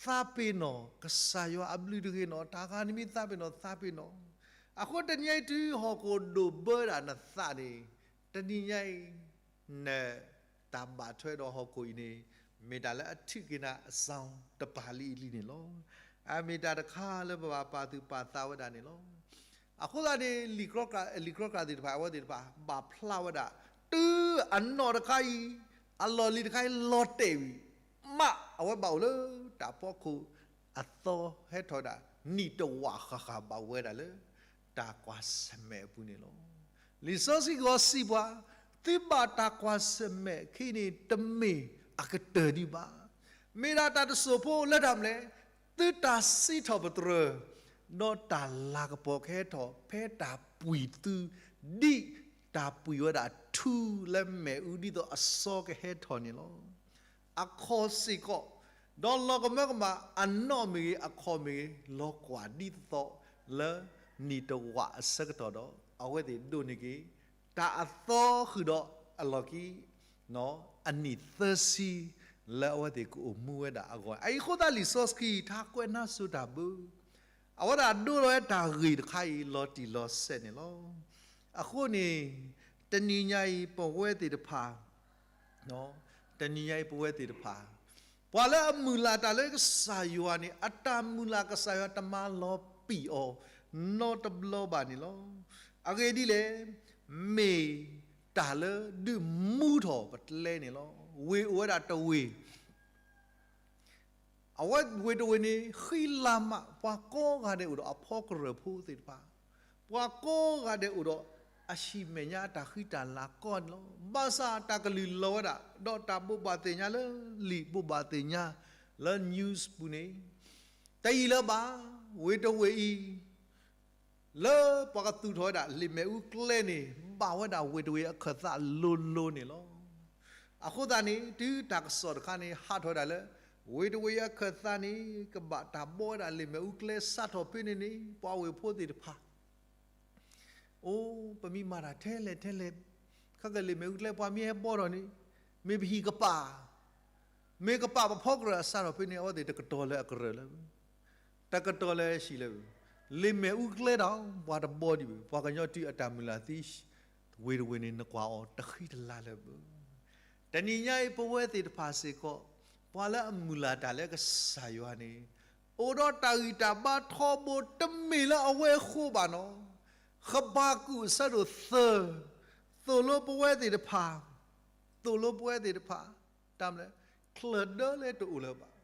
သးပ့ၤနီၣ်ကစၢ်ယွၤအဘျုးတဂ့ၤနီၣ်, တၢ်ဂၤန့ၣ်မ့ၢ်သးပ့ၤနီၣ် သးပ့ၤနီၣ်. အဃိတနံၤညါအံၤ တုၤဟီၣ်ခိၣ်ဒိၣ်ဘၢဒၣ်နသးန့ၣ်, တနံၤညါအံၤ နတၢ်ဘၣ်ထွဲဒီးဟီၣ်ခိၣ်အံၤန့ၣ် မ့ၢ်တၢ်လၢအထုးက့ၤနၤအစီၤတပၤလံအလံန့ၣ်လီၤ. အမ့ၢ်တၢ်တခါလၢပဘၣ်ပာ်သူၣ်ပာ်သးဝဲဒၣ်န့ၣ်လီၤ. အဃိသတးန့ၣ် လံာ်ကြီကြးသ့ၣ်တဖၣ် အဝဲသ့ၣ်တဖၣ် ဘၣ်ဖျါဝဲဒၣ် တုၤအနီၣ်တခါအံၤ အလီၢ်လံၤတခါအံၤလီၤတဲာ်ဝံၤ မ့ၢ်အဝဲဘၣ်အိၣ်လၢတၢ်ဖီခိၣ် အသီဟဲထီၣ်ဝဲဒၣ် နံၣ်တဝာ်ဃၣ်ဃၣ်ဘၣ်ဝဲဒၣ်လၢ တၢ်ကွၢ်ဆၢၣ်မဲာ်အပူၤန့ၣ်လီၤ. လံာ်စီဆှံဂီၤစံးပှၤ, သုဘၣ်တၢ်ကွၢ်ဆၢၣ်မဲာ်ခဲအံၤန့ၣ် တမ့ၢ်အကတၢၢ်ဒံးဘၣ်. မ့ၢ်ဒၣ်တၢ်တစိၢ်ဖိလၢတၢ်မနုၤလဲၣ်, သုတၢ်စံးထီၣ်ပတြၢၤ, ဒီးတၢ်လၤကပီၤကဟဲထီၣ် ဖဲတၢ်ပှံၤသု ဒံၣ်တၢ်ပှံၤဝဲဒၣ်ထူလၢမ့ၣ်အူဒ်သိးအစီကဟဲထီၣ်န့ၣ်လီၤ. အခီၣ်စ့ၢ်ကီး, ဒီးလီၤကမၢကမၣ်အနီၣ်မ့ၢ်ဂ့ၤ အခီၣ်မ့ၢ်ဂ့ၤ လီၤကွၢ်ဒ်သိးလၢနံၣ်တဝာ်အဆၢကတီၢ်ဒီး အဝဲသ့ၣ်ဒိးန့ၢ်က့ၤ တၢ်အသီဃုာ်ဒီးအလီၢ်ခံ အနံၣ်သၢဆံ လၢအဝဲသ့ၣ်ကအိၣ်မူဝဲဒၣ်အဂီၢ်, အအံၤအဃိသတးလံာ်စီဆှံ ထါကွဲးနါစိၤတၢ်ဘၣ် အဝဲဒၣ်ဒိလီၤဝဲတၢ်ဂ့ၢ်တခါအံၤ လီၤတံၢ်လီၤဆဲးန့ၣ်လီၤ. အဃိန့ၣ် တနံၤညါအံၤပဝဲသ့ၣ်တဖၣ် တနံၤညါအံၤပဝဲသ့ၣ်တဖၣ် ပှၤလၢအမုၢ်လၢ်တၢ်လၢကစၢ်ယွၤန့ၣ် အတၢ်မုၢ်လၢ်ကစၢ်ယွၤတမၤလီၤပံာ်အီၤ နီတဘျီဘၣ်န့ၣ်လီၤ. အဂ့ၢ်ဒ်လဲၣ်, မ့ၢ်တၢ်လၢဒုးမူထီၣ်ပကျဲန့ၣ်လီၤ. ဝ့ၢ်အိၣ်ဝဲဒၣ်တဝ့ၢ် အဝဲဝ့ၢ်တဝ့ၢ်န့ၣ် ဃံလၤမး ပှၤကိးဂၤဒဲးအိၣ်ဒီးအဖီကရၢၢ်ဖိသ့ၣ်တဖၣ်, ပှၤကိးဂၤဒဲးအိၣ်ဒီးအဟံၣ်မဲာ်ညါအတၢ်ဃံတၢ်လၤကီၢ်န့ၣ်လီၤ. ဘၣ်ဆၣ်တၢ်ကလုၢ်လီၤဝဲဒၣ် ဒီးတၢ်ဘိးဘၣ်သ့ၣ်ညါလၢလံာ်ဘိးဘၣ်သ့ၣ်ညါ လၢ news ပူၤန့ၣ် တယံာ်လၢၤဘၣ် ဝ့ၢ်တဝ့ၢ်အံၤ လၢပှၤကသူၣ်ထီၣ်ဝဲဒၣ်လ့ၣ်မ့ၣ်အူကျဲန့ၣ် ဘၣ်ဝဲဒၣ်ဝ့ၢ်တဝ့ၢ်အခၢၣ်သးလိၤလိၤန့ၣ်လီၤ. အဃိသတးန့ၣ် တုၤတၢ်ကစီၣ်တခါန့ၣ် ဟးထီၣ်ဝဲဒၣ်လၢ ဝ့ၢ်တဝ့ၢ်အခၢၣ်သးန့ၣ် ကဘၣ်တၢ်ဘီဝဲဒၣ်လ့ၣ်မ့ၣ်အူကျဲစးထီၣ်ဖဲန့ၣ်န့ၣ် ပှၤဝ့ၢ်ဖိသ့ၣ်တဖၣ် အိ, ပမ့ၢ်မၤတၢ်ထဲလဲၣ်ထဲလဲၣ်, ခဲကလ့ၣ်မ့ၣ်အူကျဲပှၤမ့ၢ်ဟဲဘီထီၣ်န့ၣ် မ့ၢ်ပဟံၣ်ကပာ်, မ့ၢ်ကပာ်ပဖီကရၢၢ်အစးထီၣ်ဖဲန့ၣ် အဝဲသ့ၣ်တကတီၤလၢအကရၢၢ်လၢၤဘၣ်, တကတီၤလၢဟံၣ်လၢၤဘၣ်, လ့ၣ်မ့ၣ်အူကျဲဒီး ပှၤတဘီဒံးဘၣ်, ပှၤကညီတုၤအတၢ်မုၢ်လၢ်သံ ဝ့ၢ်တဝ့ၢ်န့ၣ် နကွၢ်အီၤတဃံတလၤလၢၤဘၣ်. တနံၤညါအံၤပဝဲသ့ၣ်တဖၣ်စ့ၢ်ကီး ပှၤလၢအမုၢ်လၢ်တၢ်လၢကစၢ်ယွၤန့ၣ် အိၣ်ဒီးတၢ်ဂံၢ်တၢ်ဘါထီဘိတမ့ၢ်လၢအဝဲအဃိဘၣ်နီၤ. ဃဘးကူာ်အဆၢဒိၣ်သၢ, သိၣ်လိပဝဲသ့ၣ်တဖၣ်, သိၣ်လိပဝဲသ့ၣ်တဖၣ်, တၢ်မနုၤလဲၣ်, ချၢၣ်ဒၢလၢတအိၣ်လၢၤဘၣ်,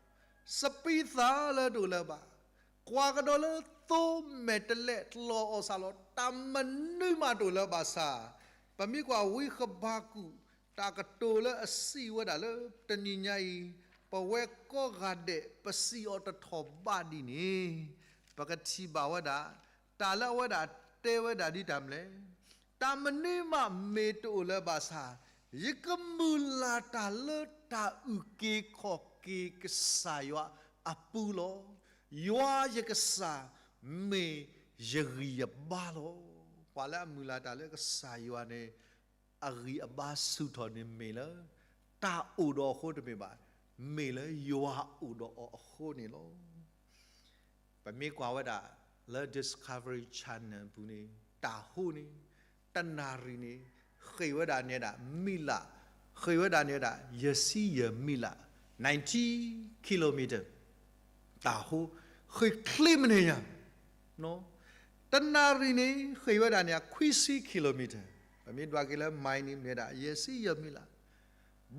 စပံးသၣ်လၢတအိၣ်လၢၤဘၣ်, ကွၢ်ကဒီးလၢသိမဲာ်တဲးလဲး လီၤအီၣ်ဆၣ်လီၤ တၢ်မနုၤမးတအိၣ်လၢၤဘၣ်ဆၣ်, ပမ့ၢ်ကွၢ်ဝံဃဘးကူာ် တၢ်ကတိၤလၢအစံးဝဲဒၣ်လၢ တနံၤညါအံၤ ပဝဲကိးဂၤဒဲး ပစံးအီၤတထီၣ်ဘးဒ်န့ၣ် ပကထံၣ်ဘၣ်ဝဲဒၣ် တၢ်လၢအဝဲဒၣ်တဲဝဲဒၣ်ဒ်တၢ်မနုၤလဲၣ်, တၢ်မနုၤမးမ့ၢ်တအိၣ်လၢၤဘၣ်ဆၣ်, ယကမုၢ်လၢ်တၢ်လၢတၢ်အုၣ်က့ၤခီၣ်က့ၤကစၢ်ယွၤအပူၤလီၤ. ယွၤယကစၢ်မ့ၢ်ယဂံၢ်ယဘါလီၤ. ပှၤလၢအမုၢ်လၢ်တၢ်လၢကစၢ်ယွၤန့ၣ် အဂံၢ်အဘါဆူၣ်ထီၣ်န့ၣ်မ့ၢ်လၢ တၢ်အိၣ်ဒီးအဃိတမ့ၢ်ဘၣ်, မ့ၢ်လၢယွၤအိၣ်ဒီးအီၤအဃိန့ၣ်လီၤ. ပမ့ၢ်ကွၢ်ဝဲဒၣ်လၢ Discovery Channel ပူၤန့ၣ် တၢ်ဟိန့ၣ် တနၣ်ရံၣ်န့ၣ် ဃ့ၢ်ဝဲဒၣ်န့ၣ်ဒၣ်မံလး, ဃ့ၢ်ဝဲဒၣ်န့ၣ်ဒၣ် ယဲၢ်ဆံယဲၢ်မံလး, ninety kilometer တၢ်ဟိ, ဃ့ၢ်ချ့မနုၤညါ, တနၣ်ရံၣ်န့ၣ် ဃ့ၢ်ဝဲဒၣ်န့ၣ် ခွံဆံ kilometer, ပမ့ၢ်ဒွးက့ၤလၢ mile န့ၣ် မ့ၢ်ဝဲဒၣ် ယဲၢ်ဆံယဲၢ်မံလး,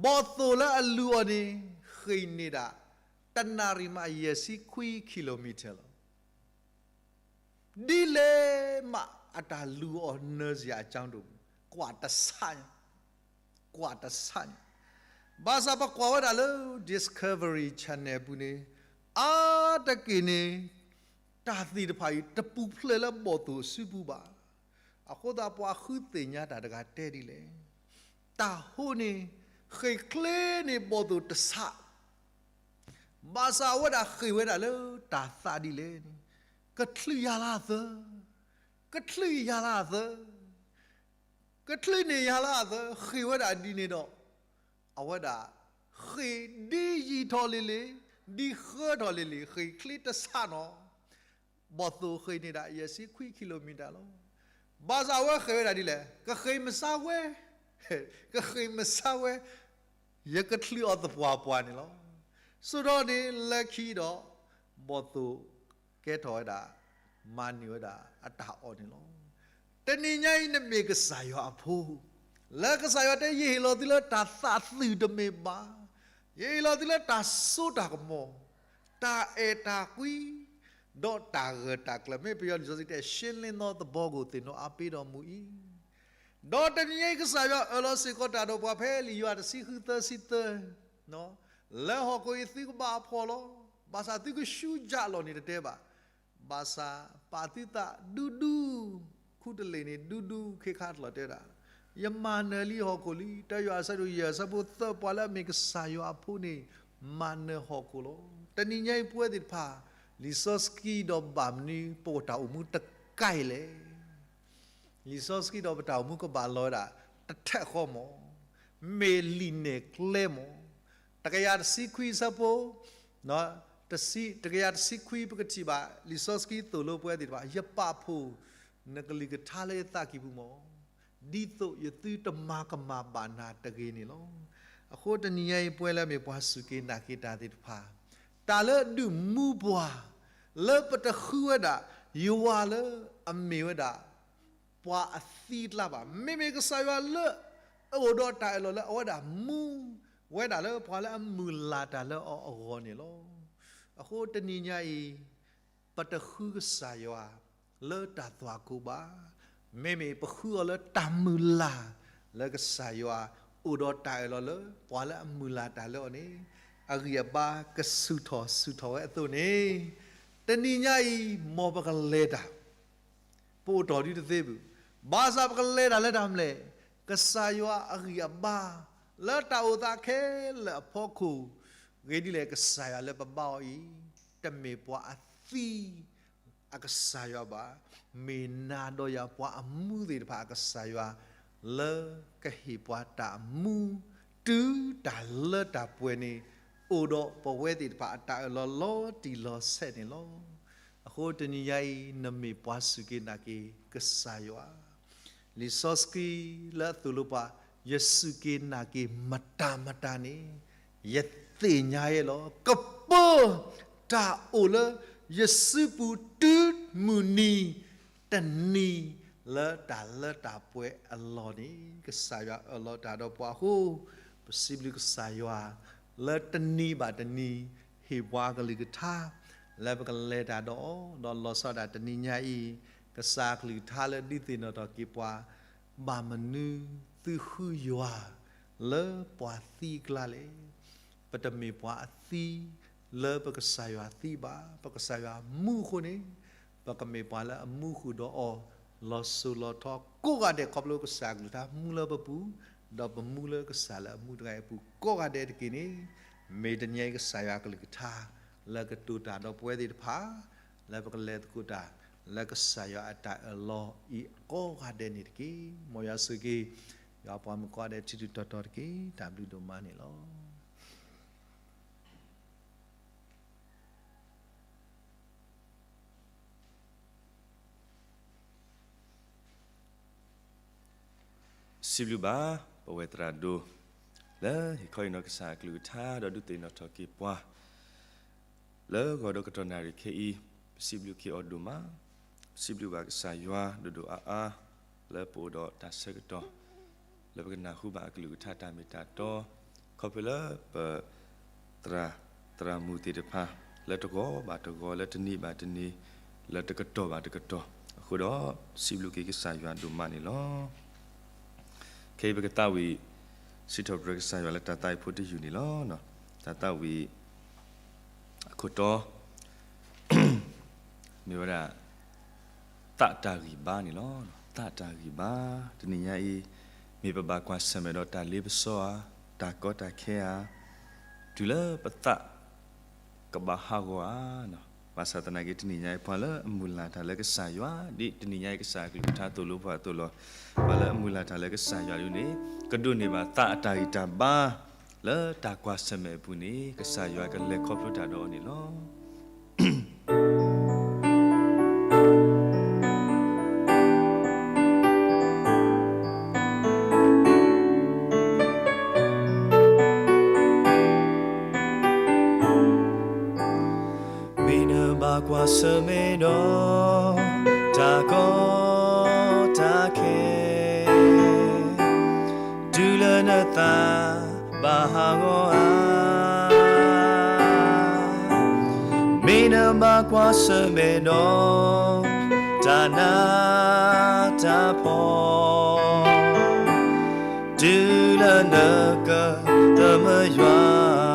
ဘီၣ်သိၣ်လၢအလူၤအီၤန့ၣ် ဃ့ၢ်န့ၢ်ဒၣ် တနၣ်ရံၣ်မး ယဲၢ်ဆံခွံ kilometer လီၤ. ဒ်လဲၣ်မးအတၢ်လူၤအီၤနၢၤစ့ၢ်အကၠီဒိၣ်, ကွၢ်တဆးညါ, ကွၢ်တဆးညါ, ဘၣ်ဆၣ်ပကွၢ်ဝဲဒၣ်လၢ Discovery Channel ပူၤန့ၣ် အါတက့ၢ်န့ၣ် တၢ်သ့ၣ်တဖၣ်အံၤ တပူၤဖျဲးလၢဘီၣ်သိၣ်အစုပူၤဘၣ်. အဃိသတးပှၤဃုသ့ၣ်ညါတၢ်တဂၤတဲဒ်လဲၣ်, တၢ်ဟိန့ၣ် ဃ့ၢ်ချ့န့ၢ်ဘီၣ်သိၣ်တဆး ဘၣ်ဆၣ်အဝဲဒၣ်ဃ့ၢ်ဝဲဒၣ်လၢတၢ်သးဒ်လဲၣ်န့ၣ်, ကချုးယၤလၢအသၢ, ကချုးယၤလၢအသၢ, ကချုးန့ၢ်ယၤလၢအသၢ ဃ့ၢ်ဝဲဒၣ်ဒ်န့ၣ်ဒီး အဝဲဒၣ်ဃ့ၢ်ဒ်ယံာ်ထီၣ်လံၤလံၤ, ဒ်ဃၢထီၣ်လံၤလံၤ ဃ့ၢ်ချ့တဆးနီၤ ဘီၣ်သိၣ်ဃ့ၢ်န့ၢ်ဒၣ် ယဲၢ်ဆံခွံ kilometer လီၤ. ဘၣ်ဆၣ်အဝဲဃ့ၢ်ဝဲဒၣ်ဒ်လဲၣ်, ကဃ့ၢ်မစါဝဲ, ကဃ့ၢ်မစါဝဲ, ယကချုးအီၤသပှၢ်ပှၢ်န့ၣ်လီၤ. ဆိကမိၣ်န့ၣ် လၢခံဒီး ဘီၣ်သိၣ်ကဲထီၣ်ဝဲဒၣ် မၤန့ၢ်ဝဲဒၣ်အတၢ်အီၣ်န့ၣ်လီၤ. တနံၤညါအံၤနမ့ၢ်ကစၢ်ယွၤအဖိ, လၢကစၢ်ယွၤတဲ ယဟ့ၣ်လီၤသုလၢတၢ်သးသုးတမ့ၢ်ဘၣ်, ယဟ့ၣ်လီၤသုလၢတၢ်စိတၢ်ကမီၤ, တၢ်အဲၣ်တၢ်ကွံ, ဒီးတၢ်ဂၢၢ်တၢ်ကျၢၤ မ့ၢ်ပယီၤလံာ်စီဆှံတဲ ရှင်းလင်းသောသဘောကို သင်တို့အားပေးတော်မူ၏. ဒီးတနံၤညါအံၤ ကစၢ်ယွၤအၢၣ်လီၤစ့ၢ်ကီးတၢ်ဒီးပှၤဖဲလံာ်ယိၤဟၣ်တဆံဃုသၢဆံသၢ, လၢဟီၣ်ခိၣ်အံၤသုကဘၣ်အဖှီၣ်လီၤ. ဘၣ်ဆၣ်သုကဆူၣ်ကၠးလီၤန့ၣ်တတဲဘၣ်. ဘၣ်ဆၣ်ပာ်သုသးဒူဒူ, ကွ ဖူတလ့ၢ်န့ၣ် ဒူဒူခ့ခါတလီၤတဲဝဲဒၣ်, ယမၤနၢၤလံဟီၣ်ခိၣ်လံ. တၢ်ယွၤအဆၢဒိၣ်ယဲၢ်အဆၢဖိသၢ, ပှၤလၢအမ့ၢ်ကစၢ်ယွၤအဖိန့ၣ် မၤနၢၤဟီၣ်ခိၣ်လီၤ. တနံၤညါအံၤပဝဲသ့ၣ်တဖၣ် လံာ်စီဆှံဒီးဘၣ်မနုၤ ပအိၣ်တၢ်အိၣ်မူတကါအံၤလဲၣ်. လံာ်စီဆှံဒီးပတၢ်အိၣ်မူကဘၣ်လီၤဝဲဒၣ် တထံၣ်ဃီမး, မ့ၢ်လံာ်နဲၣ်ကျဲမး. တကယၤတဆံခွံအဆၢဖိ, တဆံ, တကယၤတဆံခွံ ပကထံၣ်ဘၣ် လံာ်စီဆှံသိၣ်လိပဝဲသ့ၣ်တဖၣ်, ယပာ်ဖှိၣ်နကလုၢ်ကထါလၢယသးကံၢ်ပူၤမး, ဒ်သိးယသုတမၤကမၣ်ဘၣ်နၤတဂ့ၤန့ၣ်လီၤ. အဃိတနံၤညါအံၤ ပဝဲလၢအမ့ၢ်ပှၤစူၢ်က့ၤနာ်က့ၤတၢ်သ့ၣ်တဖၣ်, တၢ်လၢဒုးမူပှၤ လၢပတဃုဝဲဒၣ် ယွၤလၢအမ့ၢ်ဝဲဒၣ် ပှၤအသံအကျါဘၣ်. မ့မ့ၢ်ကစၢ်ယွၤလၢ အအိၣ်ဒီးတၢ်အၢၣ်လီၤလၢအဝဲဒၣ်မူဝဲဒၣ်လၢပှၤလၢအမုၢ်လၢ်တၢ်လၢအီၤအဂီၢ်န့ၣ်လီၤ. အဃိတနံၤညါအံၤ ပတဃုကစၢ်ယွၤ လၢတၢ်သွၣ်ခိၣ်ဘၣ်. မ့မ့ၢ်ပဃုအီၤလၢတၢ်မုၢ်လၢ် လၢကစၢ်ယွၤ အိၣ်ဒီးတၢ်အၢၣ်လီၤလၢ ပှၤလၢအမုၢ်လၢ်တၢ်လၢအီၤန့ၣ် အဂံၢ်အဘါကဆူၣ်ထီၣ်ဆူၣ်ထီၣ်ဝဲအသိးန့ၣ်, တနံၤညါအံၤ မ်ပကလဲၤတၢ် ပအိၣ်တ့ၢ်ဒုတသ့ဘၣ်. ဘၣ်ဆၣ်ပကလဲၤတၢ်လၢတၢ်မနုၤလဲၣ်, ကစၢ်ယွၤအဂံၢ်အဘါ လၢတၢ်အိၣ်သးခဲလၢာ်အဖီခိၣ်, ဂ့ၤဒ်လဲၣ် ကစၢ်ယွၤလၢပဘါအီၤအံၤ တမ့ၢ်ပှၤအသံ အကစၢ်ယွၤဘၣ်, မ့ၢ်နၤဒီးယၤပှၤအမူသ့ၣ်တဖၣ်အကစၢ်ယွၤ, လၢကဟ့ၣ်ပှၤတၢ်မူ တုၤတၢ်လၢတၢ်ပှဲၤန့ၣ် အိၣ်ဒီးပဝဲသ့ၣ်တဖၣ်အတၢ်အၢၣ်လီၤလီၤတံၢ်လီၤဆဲးန့ၣ်လီၤ. အဃိတနံၤညါအံၤ နမ့ၢ်ပှၤစူၢ်က့ၤနာ်က့ၤကစၢ်ယွၤ လံာ်စီဆှံလၢအသိၣ်လိပှၤ, ယစူၢ်က့ၤနာ်က့ၤမတၤမတၤန့ၣ်, ယသ့ၣ်ညါယဲလီၤ. ကပၢတၢ်အိၣ်လၢယစုပူၤတုၤမုၢ်နံၤ တနံၤလၢတၢ်လၢတၢ်ပှဲၤအလီၢ်န့ၣ် ကစၢ်ယွၤအၢၣ်လီၤတၢ်ဒီးပှၤအဃိ, ပစံးဘျုးကစၢ်ယွၤ လၢတနံၤဘၣ်တနံၤ ဟ့ၣ်ပှၤကလုၢ်ကထါ လၢပကလဲၤတၢ်ဒီးအီၤ, ဒီးလီၤဆီဒၣ်တနံၤညါအံၤ ကစၢ်ကလုၢ်ကထါလၢဒုးသ့ၣ်နီၣ်ထီၣ်က့ၤပှၤ, ဘၣ်မနုၤသုဃုယွၤ လၢပှၤသံအကျါလဲၣ်. ပတမ့ၢ်ပှၤအသံ လၢပကစၢ်ယွၤသံဘၣ်. ပကစၢ်ယွၤမူအဃိန့ၣ်, ပကမ့ၢ်ပှၤလၢအမူဃုာ်ဒီးအီၤ လီၤစိၤလီၤထီကိးဂၤဒဲး ခီဖျိကစၢ်ကလုၢ်ကထါမူလၢပပူၤ, ဒီးပမူလၢကစၢ်လၢအမူတဂၤအံၤအပူၤကိးဂၤဒဲးတက့ၢ်န့ၣ်, မ့ၢ်တနံၤအံၤကစၢ်ယွၤကလုၢ်ကထါ လၢကတိၤတၢ်ဒီးပဝဲသ့ၣ်တဖၣ် လၢပကလဲၤသကိးတၢ် လၢကစၢ်ယွၤအတၢ်အၢၣ်လီၤအံၤကိးဂၤဒဲးန့ၣ်တက့ၢ်. မ်ယွၤဆိၣ်ဂ့ၤ ယွၤပှၤမုၣ်ကိးဂၤဒဲးထံထံတီတီတက့ၢ်. တၢ်ဘျုးဒိၣ်မးန့ၣ်လီၤ. စံးဘျုးဘၣ် ပဝဲသရၣ်ဒိၣ် လၢဟ့ၣ်ခီဟ့ၣ်နီၤကစၢ်အကလုၢ်ကထါ ဒီးဒုးသ့ၣ်နီၣ်ထီၣ်က့ၤပှၤ လၢဂီၤဒီးကတီၢ်နၣ်ရံၣ်ခဲအံၤ, ပစံးဘျုးက့ၤအီၤဒိၣ်မး, ပစံးဘျုးဘၣ်ကစၢ်ယွၤဒိၣ်ဒိၣ်အါအါ လၢပအိၣ်ဒီးတၢ်ဆၢကတီၢ် လၢပကနၢ်ဟူဘၣ်အကလုၢ်ကထါတၢ်မ့ၢ်တၢ်တီ, ခီဖျိလၢပ သရၣ် သရၣ်မုၣ်သ့ၣ်တဖၣ် လၢတဂီၤဘၣ်တဂီၤ လၢတနံၤဘၣ်တနံၤ လၢတကတီၢ်ဘၣ်တကတီၢ်အဃိဒီး စံးဘျုးက့ၤကစၢ်ယွၤဒိၣ်မးန့ၣ်လီၤ. ခဲအံၤပကသးဝံၣ် စံးထီၣ်ပတြၢၤကစၢ်ယွၤလၢတၢ်သးဝံၣ်ဖိတယုၢ်န့ၣ်လီၤ. တၢ်သးဝံၣ် အခိၣ်တီ မ့ၢ်ဝဲဒၣ် သးတၢ်ဂံၢ်ဘါန့ၣ်လီၤ. သးတၢ်ဂံၢ်ဘါ တနံၤညါအံၤ မ့ၢ်ပဘၣ်ကွၢ်ဆၢၣ်မဲာ်ဒီးတၢ်လ့ပစီဧါ, တၢ်ကီတၢ်ခဲဧါ, တုၤလၢပသးကဘၣ်ဟးဂီၤဧါ. ဘၣ်ဆၣ်သနာ်က့ တနံၤညါအံၤ ပှၤလၢအမုၢ်လၢ်တၢ်လၢကစၢ်ယွၤ ဒ်တနံၤညါအံၤကစၢ်အကလုၢ်ကထါသိၣ်လိပှၤအသိးလီၤ. ပှၤလၢအမုၢ်လၢ်တၢ်လၢကစၢ်ယွၤဒ်န့ၣ် ကဒိးန့ၢ်ဘၣ်သးအတၢ်ဂံၢ်တၢ်ဘါ လၢတၢ်ကွၢ်ဆၢၣ်မဲာ်အပူၤန့ၣ် ကစၢ်ယွၤကလဲၤခီဖျိတၢ်ဒီးအီၤန့ၣ်လီၤ. မ့ၢ်နဘၣ်ကွၢ်ဆၢၣ်မဲာ်ဒီး တၢ်ကီတၢ်ခဲ တုၤလၢနသးဘၣ်ဟးဂီၤဧါ. မ့ၢ်နဘၣ်ကွၢ်ဆၢၣ်မဲာ်ဒီး တၢ်နးတၢ်ဖှီၣ် တုၤလၢနကသးမုာ်ယွၤ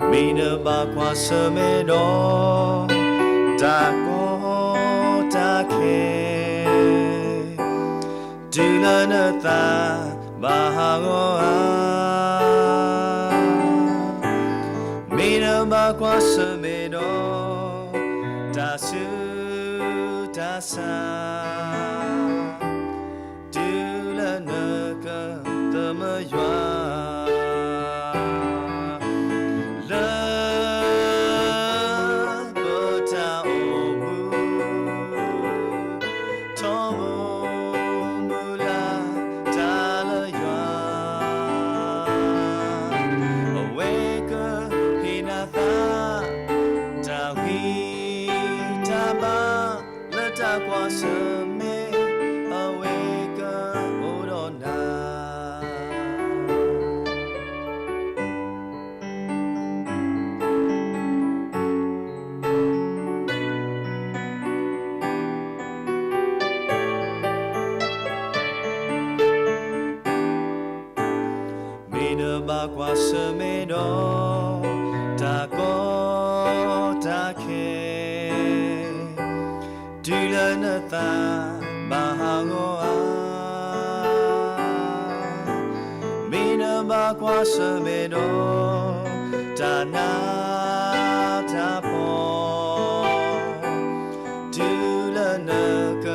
မ့ၢ်နဘၣ်ကွၢ်ဆၢၣ်မဲာ်ဒီး တၢ်ကီ ဟးဂီၤဧါ, မ့ၢ်နဘၣ်ကွၢ်ဆၢၣ်မဲာ်ဒီး တၢ်ဆူးတၢ်ဆါ တုၤလၢနကသမၢယွၤ လၢ ပတၢ်အိၣ်မူ ထီဘိမုၢ်လၢ်တၢ်လၢယွၤ, အဝဲကဟ့ၣ်နၤသး တၢ်ဂံၢ်တၢ်ဘါ လၢတၢ်ကွၢ်ဆၢၣ်မဲာ် အဝဲကအိၣ်ဒီးနၤ မ့ၢ်နဘၣ်ကွၢ်ဆၢၣ်မဲာ်ဒီး တၢ်ကီတၢ်ခဲ တုၤလၢနသးဘၣ်ဟးဂီၤဧါ, မ့ၢ်နဘၣ်ကွၢ်ဆၢၣ်မဲာ်ဒီး တၢ်နးတၢ်ဖှီၣ် တုၤလၢနက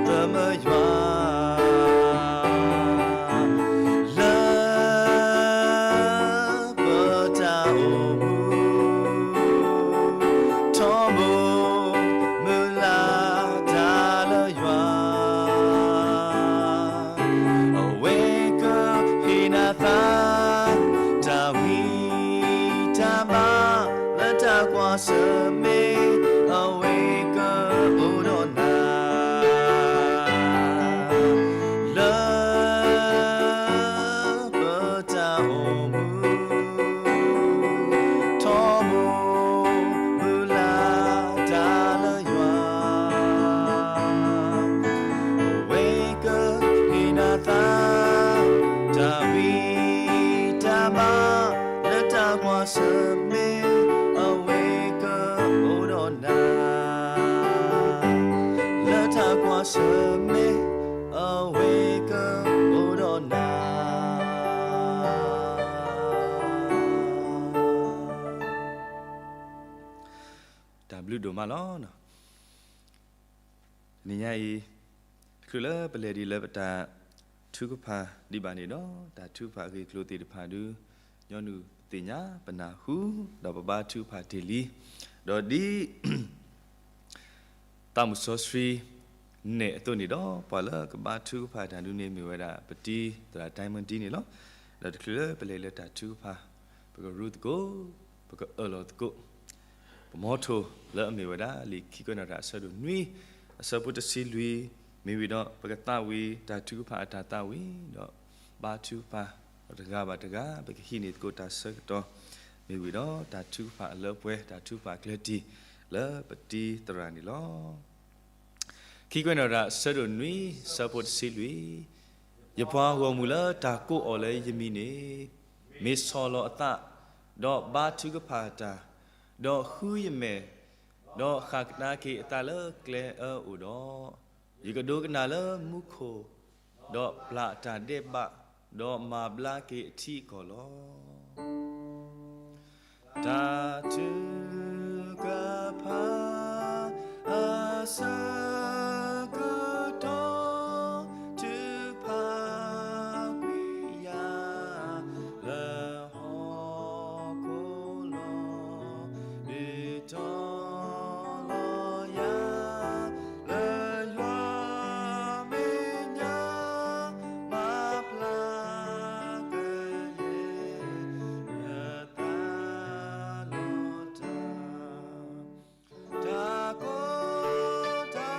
သမၢယွၤ လၢ ပတၢ်အိၣ်မူ ထီဘိမုၢ်လၢ်တၢ်လၢယွၤ အဝဲကဟ့ၣ်နၤသး တၢ်ဂံၢ်တၢ်ဘါ လၢတၢ်ကွၢ်ဆၢၣ်မဲာ် အဝဲကအိၣ်ဒီးနၤ လၢ ပတၢ်အိၣ်မူ ထီဘိမုၢ်လၢ်တၢ်လၢယွၤ အဝဲကဟ့ၣ်နၤသး တၢ်ဂံၢ်တၢ်ဘါ လၢတၢ်ကွၢ်ဆၢၣ်မဲာ် အဝဲကအိၣ်ဒီးနၤ လၢတၢ်ကွၢ်ဆၢၣ်မဲာ် အဝဲကအိၣ်ဒီးနၤ တၢ်ဘျုးဒိၣ်မးလီၤ. တနံၤညါအံၤ တချုးလၢပလဲၤဒံးလၢပတၢ်ထုကဖၣ်ဒံးဘၣ်န့ၣ်ဒီး တၢ်ထုကဖၣ်အဂ့ၢ်အကျိၤသ့ၣ်တဖၣ်ဒု ညီနုၢ်ပသ့ၣ်ညါပနၢ်ဟူ ဒီးပဘါထုကဖၣ်တ့ၢ်လံ. ဒီးဒ် သးမုၢ်စီဆှံနဲၣ်အသိးန့ၣ်ဒီး ပှၤလၢကဘါထုကဖၣ်တၢ်ဒုန့ၣ်မ့ၢ်ဝဲဒၣ် ပတံၤသရၣ်ဒဲမၢဒံန့ၣ်လီၤ. ဒီးတချုးလၢပလဲၤလၢတၢ်ထုကဖၣ် ပကရူသကိး ပကအၢၣ်လီၤသကိး ပမီထိၣ်လၢအမ့ၢ်ဝဲဒၣ် လံာ်ခံကွဲးနီၣ်တၢ်အဆၢဒိၣ်နွံ အဆၢဖိတဆံလွံၢ် မ့ၢ်ဝံၤဒီး ပကသးဝံၤတၢ်ထုကဖၣ်အတၢ်သးဝံၤဒီး ဘါထုကဖၣ်တဂၤဘၣ်တဂၤ ပကဟံးန့ၢ်သကိးတၢ်ဆၢကတီၢ် မ့ၢ်ဝံၤဒီးတၢ်ထုကဖၣ်အလၢပှဲၤ တၢ်ထုကဖၣ်ကျၢၢ်တံၢ်လၢပတံၤသရၣ်န့ၣ်လီၤ. ခံကွဲးနီၣ်တၢ်အဆၢဒိၣ်နွံ ဆၢဖိတဆံလွံၢ်, ယပှၤဂီၢ်မုၢ်လၢတၢ်ကိးအီၤလၢယမံၤန့ၣ် မ့ၢ်ဆီၣ်လီၤအသး, ဒီးဘါထုကဖၣ်တၢ်, ဒီးဃုယမဲာ်, ဒီးဃၣ်ကဒါက့ၤအသးလၢကျဲအၢအိၣ်ဒီး, ယကဒိကနၣ်လၢမူခိၣ်, ဒီးပျၢ်အတၢ်ဒဲးဘး, ဒီးမၤဘျါက့ၤအထံအကီၢ်လီၤ. တၢ်ထုကဖၣ်အဆၢကတီၢ် ထုကဖၣ်ကွံာ်ယၤလၢဟီၣ်ခိၣ်လီၤ. ဒုးတီၤလီၤယၤ လၢယွၤမဲာ်ညါ မၤဖျါကယဲၢ် ယသးလီၤတၢ် တၢ်ကီတၢ်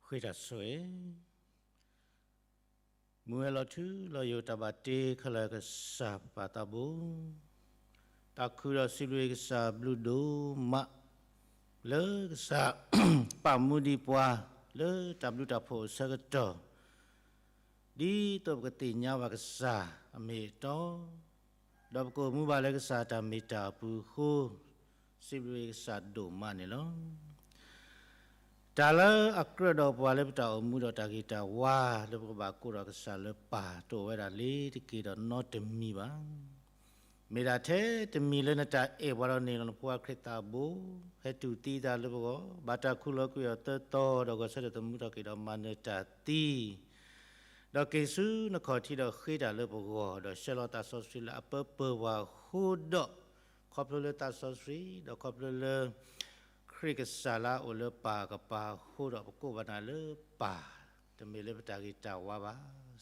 ဃ့တၢ်ဆိၣ်ဂ့ၤ, မုၢ်ဝဲၢ်လီၤထူလီၤယိာ် တၢ်ဘၣ်တ့ခဲလၢာ်ကစၢ်ပၢ်သးဘိ, တၢ်ခုဒီးစံးဘျုးကစၢ်ဘျုးဒိၣ်မး လၢကစၢ်ပာ်မူဒံးပှၤ လၢတၢ်ဘျုးတၢ်ဖှိၣ်အဆၢကတီၢ် ဒ်သိးပကသ့ၣ်ညါဘၣ်ကစၢ်အမ့ၢ်အတီ, ဒီးပကအိၣ်မူဘၣ်လၢကစၢ်တၢ်မ့ၢ်တၢ်အပူၤအဃိ, စံးဘျုးကစၢ်ဒိၣ်မးန့ၣ်လီၤ. တၢ်လၢအကြၢးဒီးပှၤလၢပတၢ်အိၣ်မူဒီးတၢ်ဂ့ၤတၢ်ဝါ လၢပကဘၣ်ကိးဒီးကစၢ်လၢပၢ် တအိၣ်ဝဲဒၣ်လ့ၤတက့ၢ်ဒီးနီတမံၤဘၣ်. မ့ၢ်ဒၣ်ထဲတမံၤလၢနတၢ်အဲၣ်ပှၤဒီးန့ၢ်လီၤနဖိခွါခရံာ်သးဘိ, ဟဲတူၢ်သံအသးလၢပဂီၢ်, ဘၣ်တၢ်ခူၣ်လီၤကွံာ်အီၤသၢသီ ဒီးဂဲၤဆၢထၢၣ်သမူထီၣ်က့ၤဒီးမၤနၢၤတၢ်သံ ဒီးက့ၤဆူနခီၣ်ထံးဒီးဃ့တၢ်လၢပဂီၢ်, ဒီးဆှၢလီၤသးစီဆှံလၢအပၢပၢၢ်ပှၤအဃိဒီး, ခီဖျိလၢသးစီဆှံ, ဒီးခီဖျိလၢ ခရံာ်ကစၢ်လၢအအိၣ်လၢပၢ်ကပၤအဃိဒီး ပကိးဘၣ်နၤလၢပၢ်, တမ့ၢ်လၢပတၢ်ဂ့ၤတၢ်ဝါဘၣ်.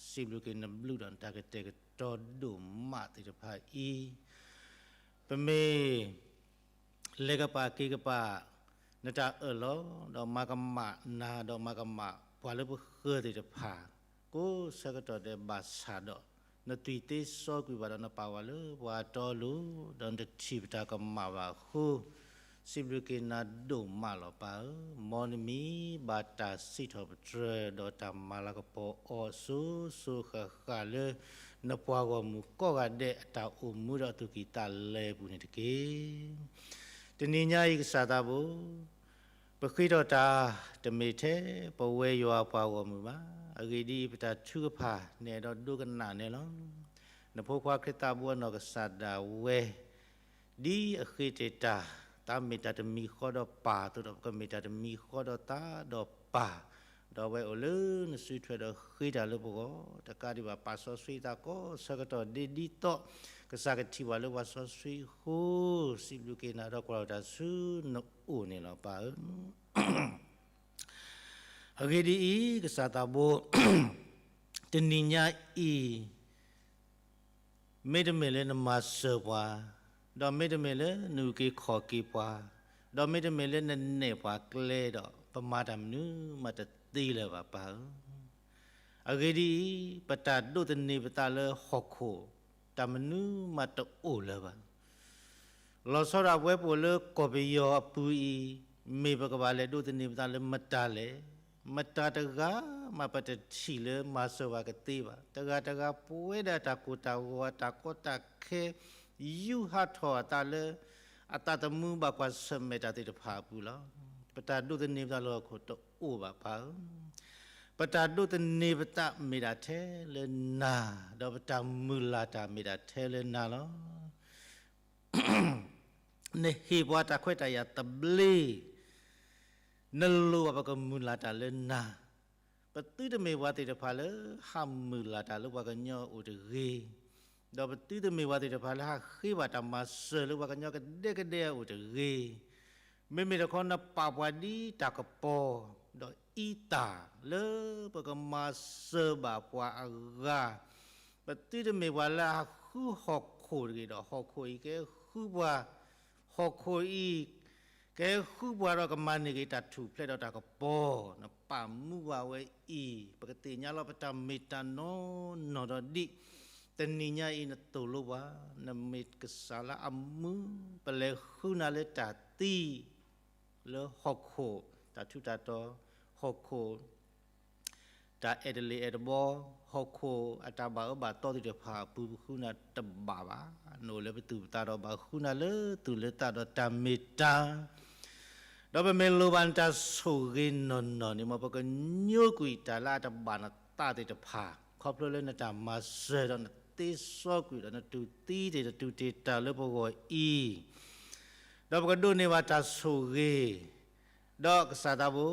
စံးဘျုးက့ၤနဘျုးဒီးနတၢ်ကတဲာ်ကတီၤဒိၣ်မးသ့ၣ်တဖၣ်အံၤ, ပမ့ၢ် လဲၤကပၤက့ၤကပၤ နတၢ်အၢၣ်လီၤ, ဒီးမၤကမၣ်နၤ, ဒီးမၤကမၣ်ပှၤလၢပဃၢၤသ့ၣ်တဖၣ် ကိးဆၢကတီၢ်ဒဲးဘၣ်ဆၣ်ဒီး, နသွံၣ်သ့စီကွံာ်ဘၣ်ဒီးနပာ်ဝဲလၢပှၤအတီအလိၤ, ဒီးနတထံၣ်ပတၢ်ကမၣ်ဘၣ်အဃိ, စံးဘျုးက့ၤနၤဒိၣ်မးလီၤပၢ်ဧၢ. မ်နမံၤဘၣ်တၢ်စံးထီၣ်ပတြၢၤ ဒီးတၢ်မၤလၤကပီၤအီၤအစိၤစိၤဃၣ်ဃၣ်လၢ နပှၤဂီၢ်မုၢ်ကိးဂၤဒဲးအတၢ်အိၣ်မူဒီးအသူၣ်ကံၢ်သးလဲပူၤန့ၣ်တက့ၢ်. တနံၤညါအံၤကစၢ်သးဘိ, ပဃ့ထီၣ်တၢ် တမ့ၢ်ထဲပဝဲယွၤပှၤဂီၢ်မုၢ်ဘၣ်. အဂ့ၢ်ဒ်အံၤ, ပတၢ်ထုကဖၣ် နအဲၣ်ဒိးဒိကနၣ်န့ၣ်လီၤ. နဖိခွါခရံာ်သးဘိအနီၢ်ကစၢ်ဒၣ်ဝဲ ဒ်အဃ့တ့ၢ်တၢ်, သးမ့ၢ်တၢ်တမံၤဃီဒီးပၢ်အသိးဒီး ပကမ့ၢ်တၢ်တမံၤဃီဒီးသးဒီးပၢ်, ဒီးအဝဲအိၣ်လၢနစုထွဲဒီးဃ့တၢ်လၢပဂီၢ်, တကးဒံးဘၣ်ပာ်စီဆှံသးကိးဆၢကတီၢ်ဒ်ဒ်သိး ကစၢ်ကထံၣ်ဘၣ်လၢပှၤစီဆှံအဃိ, စံးဘျုးက့ၤနၤဒီးကွၢ်လီၤတၢ်ဆူနအိၣ်န့ၣ်လီၤပၢ်ဧၢ. အဂ့ၢ်ဒ်အံၤ, ကစၢ်သးဘိ, တနံၤညါအံၤ, မ့တမ့ၢ်လၢနမၤစၢၤပှၤ, ဒီးမ့တမ့ၢ်လၢနအုၣ်က့ၤခီၣ်က့ၤပှၤ, ဒီးမ့တမ့ၢ်လၢနနဲၣ်ပှၤကျဲဒီး ပမၤတၢ်မနုၤမးတသ့လၢၤဘၣ်ပၢ်ဧၢ. အဂ့ၢ်ဒ်အံၤ, ပတၢ်ဒိးသန့ၤပသးလၢဟီၣ်ခိၣ်, တၢ်မနုၤမးတအိၣ်လၢၤဘၣ်. လီၤဆီဒၣ်ပဝဲပအိၣ်လၢကီၢ်ပယီၤအပူၤအံၤ, မ့ၢ်ပကဘၣ်လဲၤဒိးသန့ၤပသးလၢမတၤလဲၣ်. မတၤတဂၤမးပတထံၣ်လၢမၤစၢၤဘၣ်ကသ့ဘၣ်. တဂၤတဂၤပဝဲဒၣ်တၢ်ကိၢ်တၢ်ဂီၤ တၢ်ကီတၢ်ခဲ ယူးဟးထီၣ်အသးလၢ အသးသမူဘၣ်ကွၢ်ဆၢၣ်မဲာ်တၢ်သ့ၣ်တဖၣ်အပူၤလီၤ. ပတၢ်ဒိးသန့ၤပသးလၢဟီၣ်ခိၣ်တအိၣ်ဘၣ်ပၢ်ဧၢ. ပတၢ်ဒိးသန့ၤပသးမ့ၢ်ဒၣ်ထဲလၢနၤ, ဒီးပတၢ်မုၢ်လၢ်တၢ်မ့ၢ်ဒၣ်ထဲလၢနၤလီၤ. နဟ့ၣ်ပှၤတၢ်ခွဲးတၢ်ယာ်သဘျ့, နလိၣ်ဘၣ်ပကမုၢ်လၢ်တၢ်လၢနၤ. ပသုတမ့ၢ်ပှၤသ့ၣ်တဖၣ်လၢဟးမုၢ်လၢ်တၢ်လၢပှၤကညီအအိၣ်တဂ့ၤ, ဒီးပသုတမ့ၢ်ပှၤသ့ၣ်တဖၣ်လၢဟးဃ့ဘၣ်တၢ်မၤစၢၤလၢပှၤကညီကဒဲကဒဲအအိၣ်တဂ့ၤ. မ့မ့ၢ်တခီနပာ်ပှၤဒ်တၢ်ကပီၤ, ဒီးအံသၣ်လၢပကမၤစၢၤဘၣ်ပှၤအဂၤ, ပသုတမ့ၢ်ပှၤလၢအဃုဟီၣ်ခိၣ်တဂ့ၤဒီး ဟီၣ်ခိၣ်အံၤကဟဲဃုပှၤ, ဟီၣ်ခိၣ်အံၤ ကဟဲဃုပှၤဒီးကမၤန့ၢ်က့ၤတၢ်ထူၣ်ဖျဲးဒီးတၢ်ကပီၤ, နပာ်မူဘၣ်ဝဲအံၤ, ပကသ့ၣ်ညါလီၤပတၢ်မ့ၢ်တၢ်နီၢ်နီၢ်ဒီးဒ် တနံၤညါအံၤနသိၣ်လိပှၤ, နမ့ၢ်ကစၢ်လၢအမုာ်, ပလဲၤဃုနၤလၢတၢ်သံ လၢဟီၣ်ခိၣ်တၢ်ထူးတၢ်တီၤ, ဟီၣ်ခိၣ်တၢ်အဲၣ်တလ့ၢ်အဲၣ်တဘီ, ဟီၣ်ခိၣ်အတၢ်ဘၣ်အၢဘၣ်သီသ့ၣ်တဖၣ်အပူၤ ပဃုနၤတဘၣ်ဘၣ်. နအိၣ်လၢပသူၣ်ပသးဒီးဘၣ်ဃုနၤလၢသူၣ်လၢသးဒီးတၢ်မ့ၢ်တၢ် ဒီးပမ့ၢ်လိၣ်ဘၣ်နတၢ်ဆိၣ်ဂ့ၤနီၢ်နီၢ်န့ၣ် မ်ပကညိကွံာ်တၢ်လၢအတဘၣ်နသးသ့ၣ်တဖၣ်, ခီဖျိလၢနတၢ်မၤစၢၤဒီးနသ့စီကွံာ်ဒီးနတူၢ်သံတ့ၢ်နတူၢ်တ့ၢ်တၢ်လၢပဂီၢ်အံၤ, ဒီးပကဒိးန့ၢ်ဘၣ်တၢ်ဆိၣ်ဂ့ၤ, ဒီးကစၢ်သးဘိ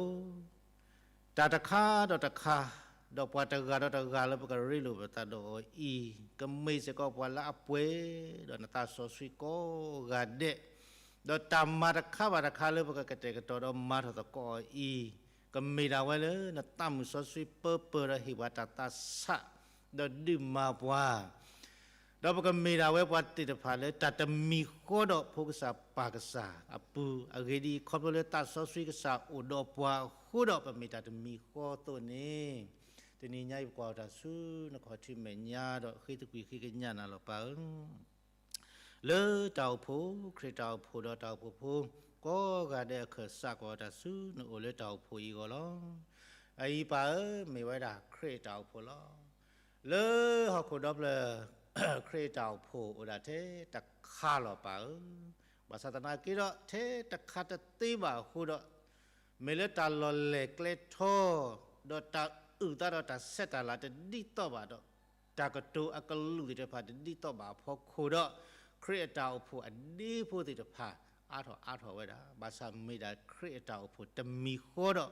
တၢ်တခါဒီးတခါ, ဒီးပှၤတဂၤဒီးတဂၤလၢပကရ့လိာ်ပသးဒီးအီၤအံၤ, ကမ့ၢ်စ့ၢ်ကီးပှၤလၢအပှဲၤဒီးနသးစီဆှံကိးဂၤဒဲး, ဒီးတၢ်မၤတခါဘၣ်တခါလၢပကကတဲာ်ကတီၤဒီးမၤထီၣ်သကိးအီၤအံၤ, ကမ့ၢ်ဒၣ်ဝဲလၢနသးမုၢ်စီဆှံပၢပၢၤဒီးဟ့ၣ်ပှၤတၢ်သးဆး, ဒီးဒုးမၤပှၤ ဒီး ဒီးပကမ့ၢ်ဒၣ်ဝဲပှၤသ့ၣ်တဖၣ်လၢတၢ်တမံၤဃီဒီးဖိကစၢ်ပၢ်ကစၢ်အပူၤ, အဂ့ၢ်ဒ်အံၤ, ခီဖျိလၢသးစီဆှံကစၢ်အိၣ်ဒီးပှၤအဃိဒီး ပမ့ၢ်တၢ်တမံၤဃီအသိးန့ၣ်, တနံၤညါအံၤပကွၢ်အီၤတၢ်ဆူနခီၣ်ထံးမဲာ်ညါဒီး ဃ့သကွံာ်ဃ့ကညးနၤလီၤပၢ်ဧၢ. လၢတၢ်အိၣ်ဖှိၣ်, ခရံာ်တၢ်အိၣ်ဖှိၣ်ဒီးတၢ်အိၣ်ဖှိၣ်ဖိကိးဂၤဒဲးအခၢၣ်စး ကွၢ်အီၤတၢ်ဆူနအိၣ်လၢတၢ်အိၣ်ဖှိၣ်အံၤအဂီၢ်လီၤ. အအံၤပၢ်ဧၢ, မ့ၢ်ဝဲဒၣ်ခရံာ်အတၢ်အိၣ်ဖှိၣ်လီၤ. လၢဟီၣ်ခိၣ်ဒီဖျၢၣ် ခရံာ်အတၢ်အိၣ်ဖှိၣ်အိၣ်ဒၣ်ထဲတခါလီၤပၢ်ဧၢ. ဘၣ်ဆၣ်သနာ်က့ဒီး ထဲတခါတသ့ဘၣ်အဃိဒီး မ့ၢ်လၢတၢ်လီၢ်လဲၢ်ကျဲထီ ဒီးတၢ်အုၣ်သးဒီးတၢ်ဆဲးတၢ်လၤတဒ်သိးဘၣ်ဒီး တၢ်ကတိၤအကလုၢ်သ့ၣ်တဖၣ်တဒ်သိးဘၣ်အဖီခိၣ်ဒီး ခရံာ်အတၢ်အိၣ်ဖှိၣ်အဒ့ဖိသ့ၣ်တဖၣ် အါထီၣ်အါထီၣ်ဝဲဒၣ်. ဘၣ်ဆၣ်မ့ၢ်ဒၣ်ခရံာ်အတၢ်အိၣ်ဖှိၣ်တမံၤဃီဒီး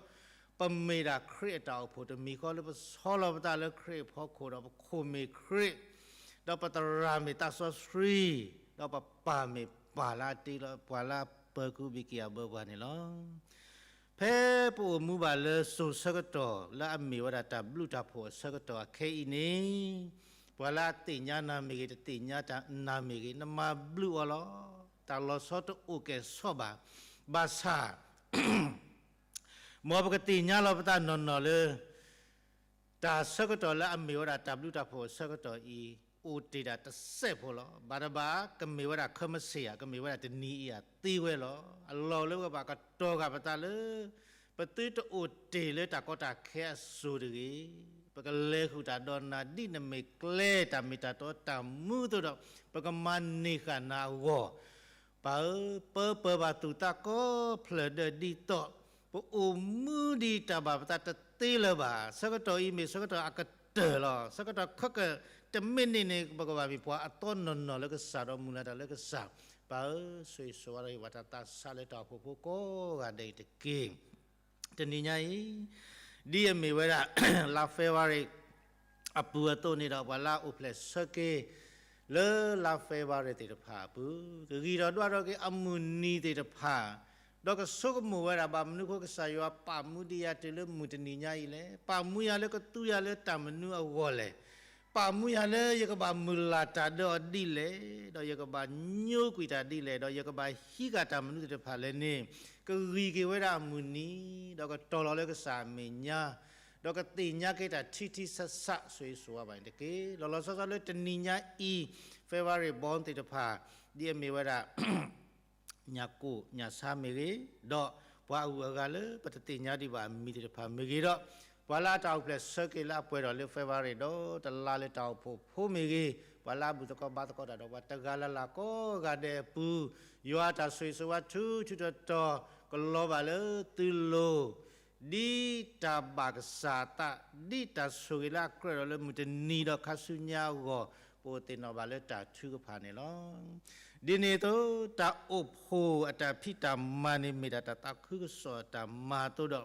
ပမ့ၢ်ဒၣ်ခရံာ်အတၢ်အိၣ်ဖှိၣ်တမံၤဃီလၢပဆီလီၤပသးလၢခရံာ်အဖီခိၣ်ဒီး ပခိၣ်မ့ၢ်ခရံာ် ဒီးပသရၣ်မ့ၢ်သးစီဆှံ ဒီးပပၢ်မ့ၢ်ပၢ်လၢအတ့လီၤပှၤလၢအပၢၤက့ၤဘၣ်က့ၤအဘၢပှၤန့ၣ်လီၤ. ဖဲပအိၣ်မူဘၣ်လၢစိၤဆၢကတီၢ်လၢအမ့ၢ်ဝဲဒၣ်တၢ်ဘျုးတၢ်ဖှိၣ်အဆၢကတီၢ်အခဲအံၤန့ၣ်, ပှၤလၢအသ့ၣ်ညါနၤမ့ၢ်ဂ့ၤ တသ့ၣ်ညါနၤမ့ၢ်ဂ့ၤ နမၤဘျုးအီၤလီၤ. တၢ်လီၤဆီတအိၣ်ကဲၣ်ဆိးဘၣ်. ဘၣ်ဆၣ် မ်ပကသ့ၣ်ညါလီၤပသးနီၢ်နီၢ်လၢ တၢ်ဆၢကတီၢ်လၢအမ့ၢ်ဝဲဒၣ်တၢ်ဘျုးတၢ်ဖှိၣ်အဆၢကတီၢ်အံၤ အိၣ်တ့ၢ်ဒၣ်တစဲးဖိလီၤ. ဘၣ်တဘၣ် ကမ့ၢ်ဝဲဒၣ်ခဲမုၢ်ဆ့ၣ်ဧါ, ကမ့ၢ်ဝဲဒၣ်တနံၤအံၤဧါ သ့ဝဲလီၤ. အလီၢ်လၢပကဘၣ်ကတီၤဂာ်ပသးလၢ ပသုတအိၣ်တ့ၢ်လၢတၢ်ကီတၢ်ခဲအစိၤတဂ့ၤ. ပကလဲၤဃုာ်တၢ်ဒီးနၤဒ်နမ့ၢ်ကျဲတၢ်မ့ၢ်တၢ်တီတၢ်မူအသိးဒီး ပကမၤန့ၢ်ဃာ်နၤအဂီၢ် ပၢ်ဧၢ, ပၢပၢၤဘၣ်သူၣ်သးကိးဖျၢၣ်ဒၢးဒ်သိး ပအိၣ်မူဒ်တၢ်ဘၣ်ပသးတသ့လၢၤဘၣ်. ဆၢကတီၢ်အံၤမ့ၢ်ဆၢကတီၢ်အကတၢၢ်လီၤ. ဆၢကတီၢ်ခဲကတမ့ၢ်န့ၣ်န့ၣ် ပကဘၣ်မ့ၢ်ပှၤအသီနီၢ်နီၢ်လၢကစၢ်ဒီးမုၢ်လၢ်တၢ်လၢကစၢ်. ပၢ်ဧၢ, ဆိၣ်ဂ့ၤဆိၣ်ဝါထီၣ်ယွၤတၢ်သးစၢ်လၢတၢ်အိၣ်ဖှိၣ်ဖိကိးဂၤဒဲးအံၤတက့ၢ်. တနံၤညါအံၤ ဒ်အမ့ၢ်ဝဲဒၣ် လါ February အပူၤအသိးန့ၣ်ဒီး ပှၤလၢအအိၣ်ဖျဲၣ်ဆၢက့ၤ လၢလါ February သ့ၣ်တဖၣ်အပူၤ ကဂံၢ်ထီၣ်ဒွးထီၣ်က့ၤအမုၢ်နံၤသ့ၣ်တဖၣ် ဒီးကဆိကမိၣ်ဝဲဒၣ် ဘၣ်မနုၤအဃိကစၢ်ယွၤပာ်မူဒံးယၤတုၤလၢမုၢ်တနံၤညါအံၤလဲၣ်. ပာ်မူယၤလၢကသူယၤလၢတၢ်မနုၤအဂီၢ်လဲၣ်. ပာ်မူယၤလၢယကဘၣ်မုၢ်လၢ်တၢ်ဒၢအီၤဒ်လဲၣ်, ဒီးယကဘၣ်ညိကွံာ်တၢ်ဒ်လဲၣ်, ဒီးယကဘၣ်ဟံးဃာ်တၢ်မနုၤသ့ၣ်တဖၣ်လဲၣ်န့ၣ် ကဂံၢ်က့ၤဝဲဒၣ်အမုၢ်နံၤ, ဒီးကတီၤလီၤလၢကစၢ်အမဲာ်ညါ, ဒီးကသ့ၣ်ညါက့ၤတၢ်ထံထံဆးဆး ဆိၣ်ဂ့ၤဆိၣ်ဝါဘၣ်န့ၣ်တက့ၢ်. လီၤလီၤဆီဆီလၢတနံၤညါအံၤ February born သ့ၣ်တဖၣ် ဒ်အမ့ၢ်ဝဲဒၣ် ညၣ်ကိၣ်ညၣ်ဆါမ့ၢ်ဂ့ၤ, ဒီးပှၤအဂုၤအဂၤလၢပတသ့ၣ်ညါဒံးဘၣ်အမံၤသ့ၣ်တဖၣ်မ့ၢ်ဂ့ၤဒီး, ပှၤလၢအတၢ်အိၣ်ဖျဲၣ်ဆၢက့ၤလၢအပှဲၤဒီးလၢ February ဒီးတလါလၢတၢ်အိၣ်ဖှိၣ်ဖိမ့ၢ်ဂ့ၤ, ပှၤလၢအဘူၣ်သကိးဘါသကိးတၢ်ဒီးပှၤတဂၤလၢ်လၢ်ကိးဂၤဒဲးအပူၤ, ယွၤအတၢ်ဆိၣ်ဂ့ၤဆိၣ်ဝါထူထူတီတီ ကလီၤဘၣ်လၢသုလိၤ ဒ်တၢ်ဘၣ်ကစၢ်အသး, ဒ်တၢ်ဆိၣ်ဂ့ၤလၢအကြၢးဒီးလၢမုၢ်တနံၤဒီးခါဆူညါအဂီၢ်, ပအိၣ်သ့ၣ်နီၣ်ဘၣ်လၢတၢ်ထုကဖၣ်န့ၣ်လီၤ. ဒ်န့ၣ်အသိး တၢ်အိၣ်ဖှိၣ်အတၢ်ဖံးတၢ်မၤန့ၣ် မ့ၢ်ဒၣ်တၢ်သးခုကစီၣ်အတၢ်မၤအသိးဒီး,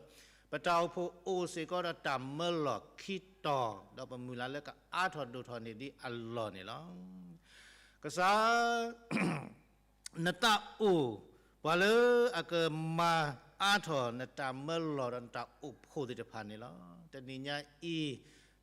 ပတၢ်အိၣ်ဖှိၣ်အိၣ်စ့ၢ်ကီးဒီးတၢ်မၢလီၢ်ခံတီၤ, ဒီးပမုၢ်လၢ်လၢကအါထီၣ်ဒိၣ်ထီၣ်န့ၣ်ဒ်အလီၢ်န့ၣ်လီၤ. ကစၢ် နသးအိၣ် ပှၤလၢအကမၤအါထီၣ်နတၢ်မၢလီၢ်ဒီးနတၢ်အိၣ်ဖှိၣ်သ့ၣ်တဖၣ်န့ၣ်လီၤ. တနံၤညါအံၤ သရၣ်ဒီး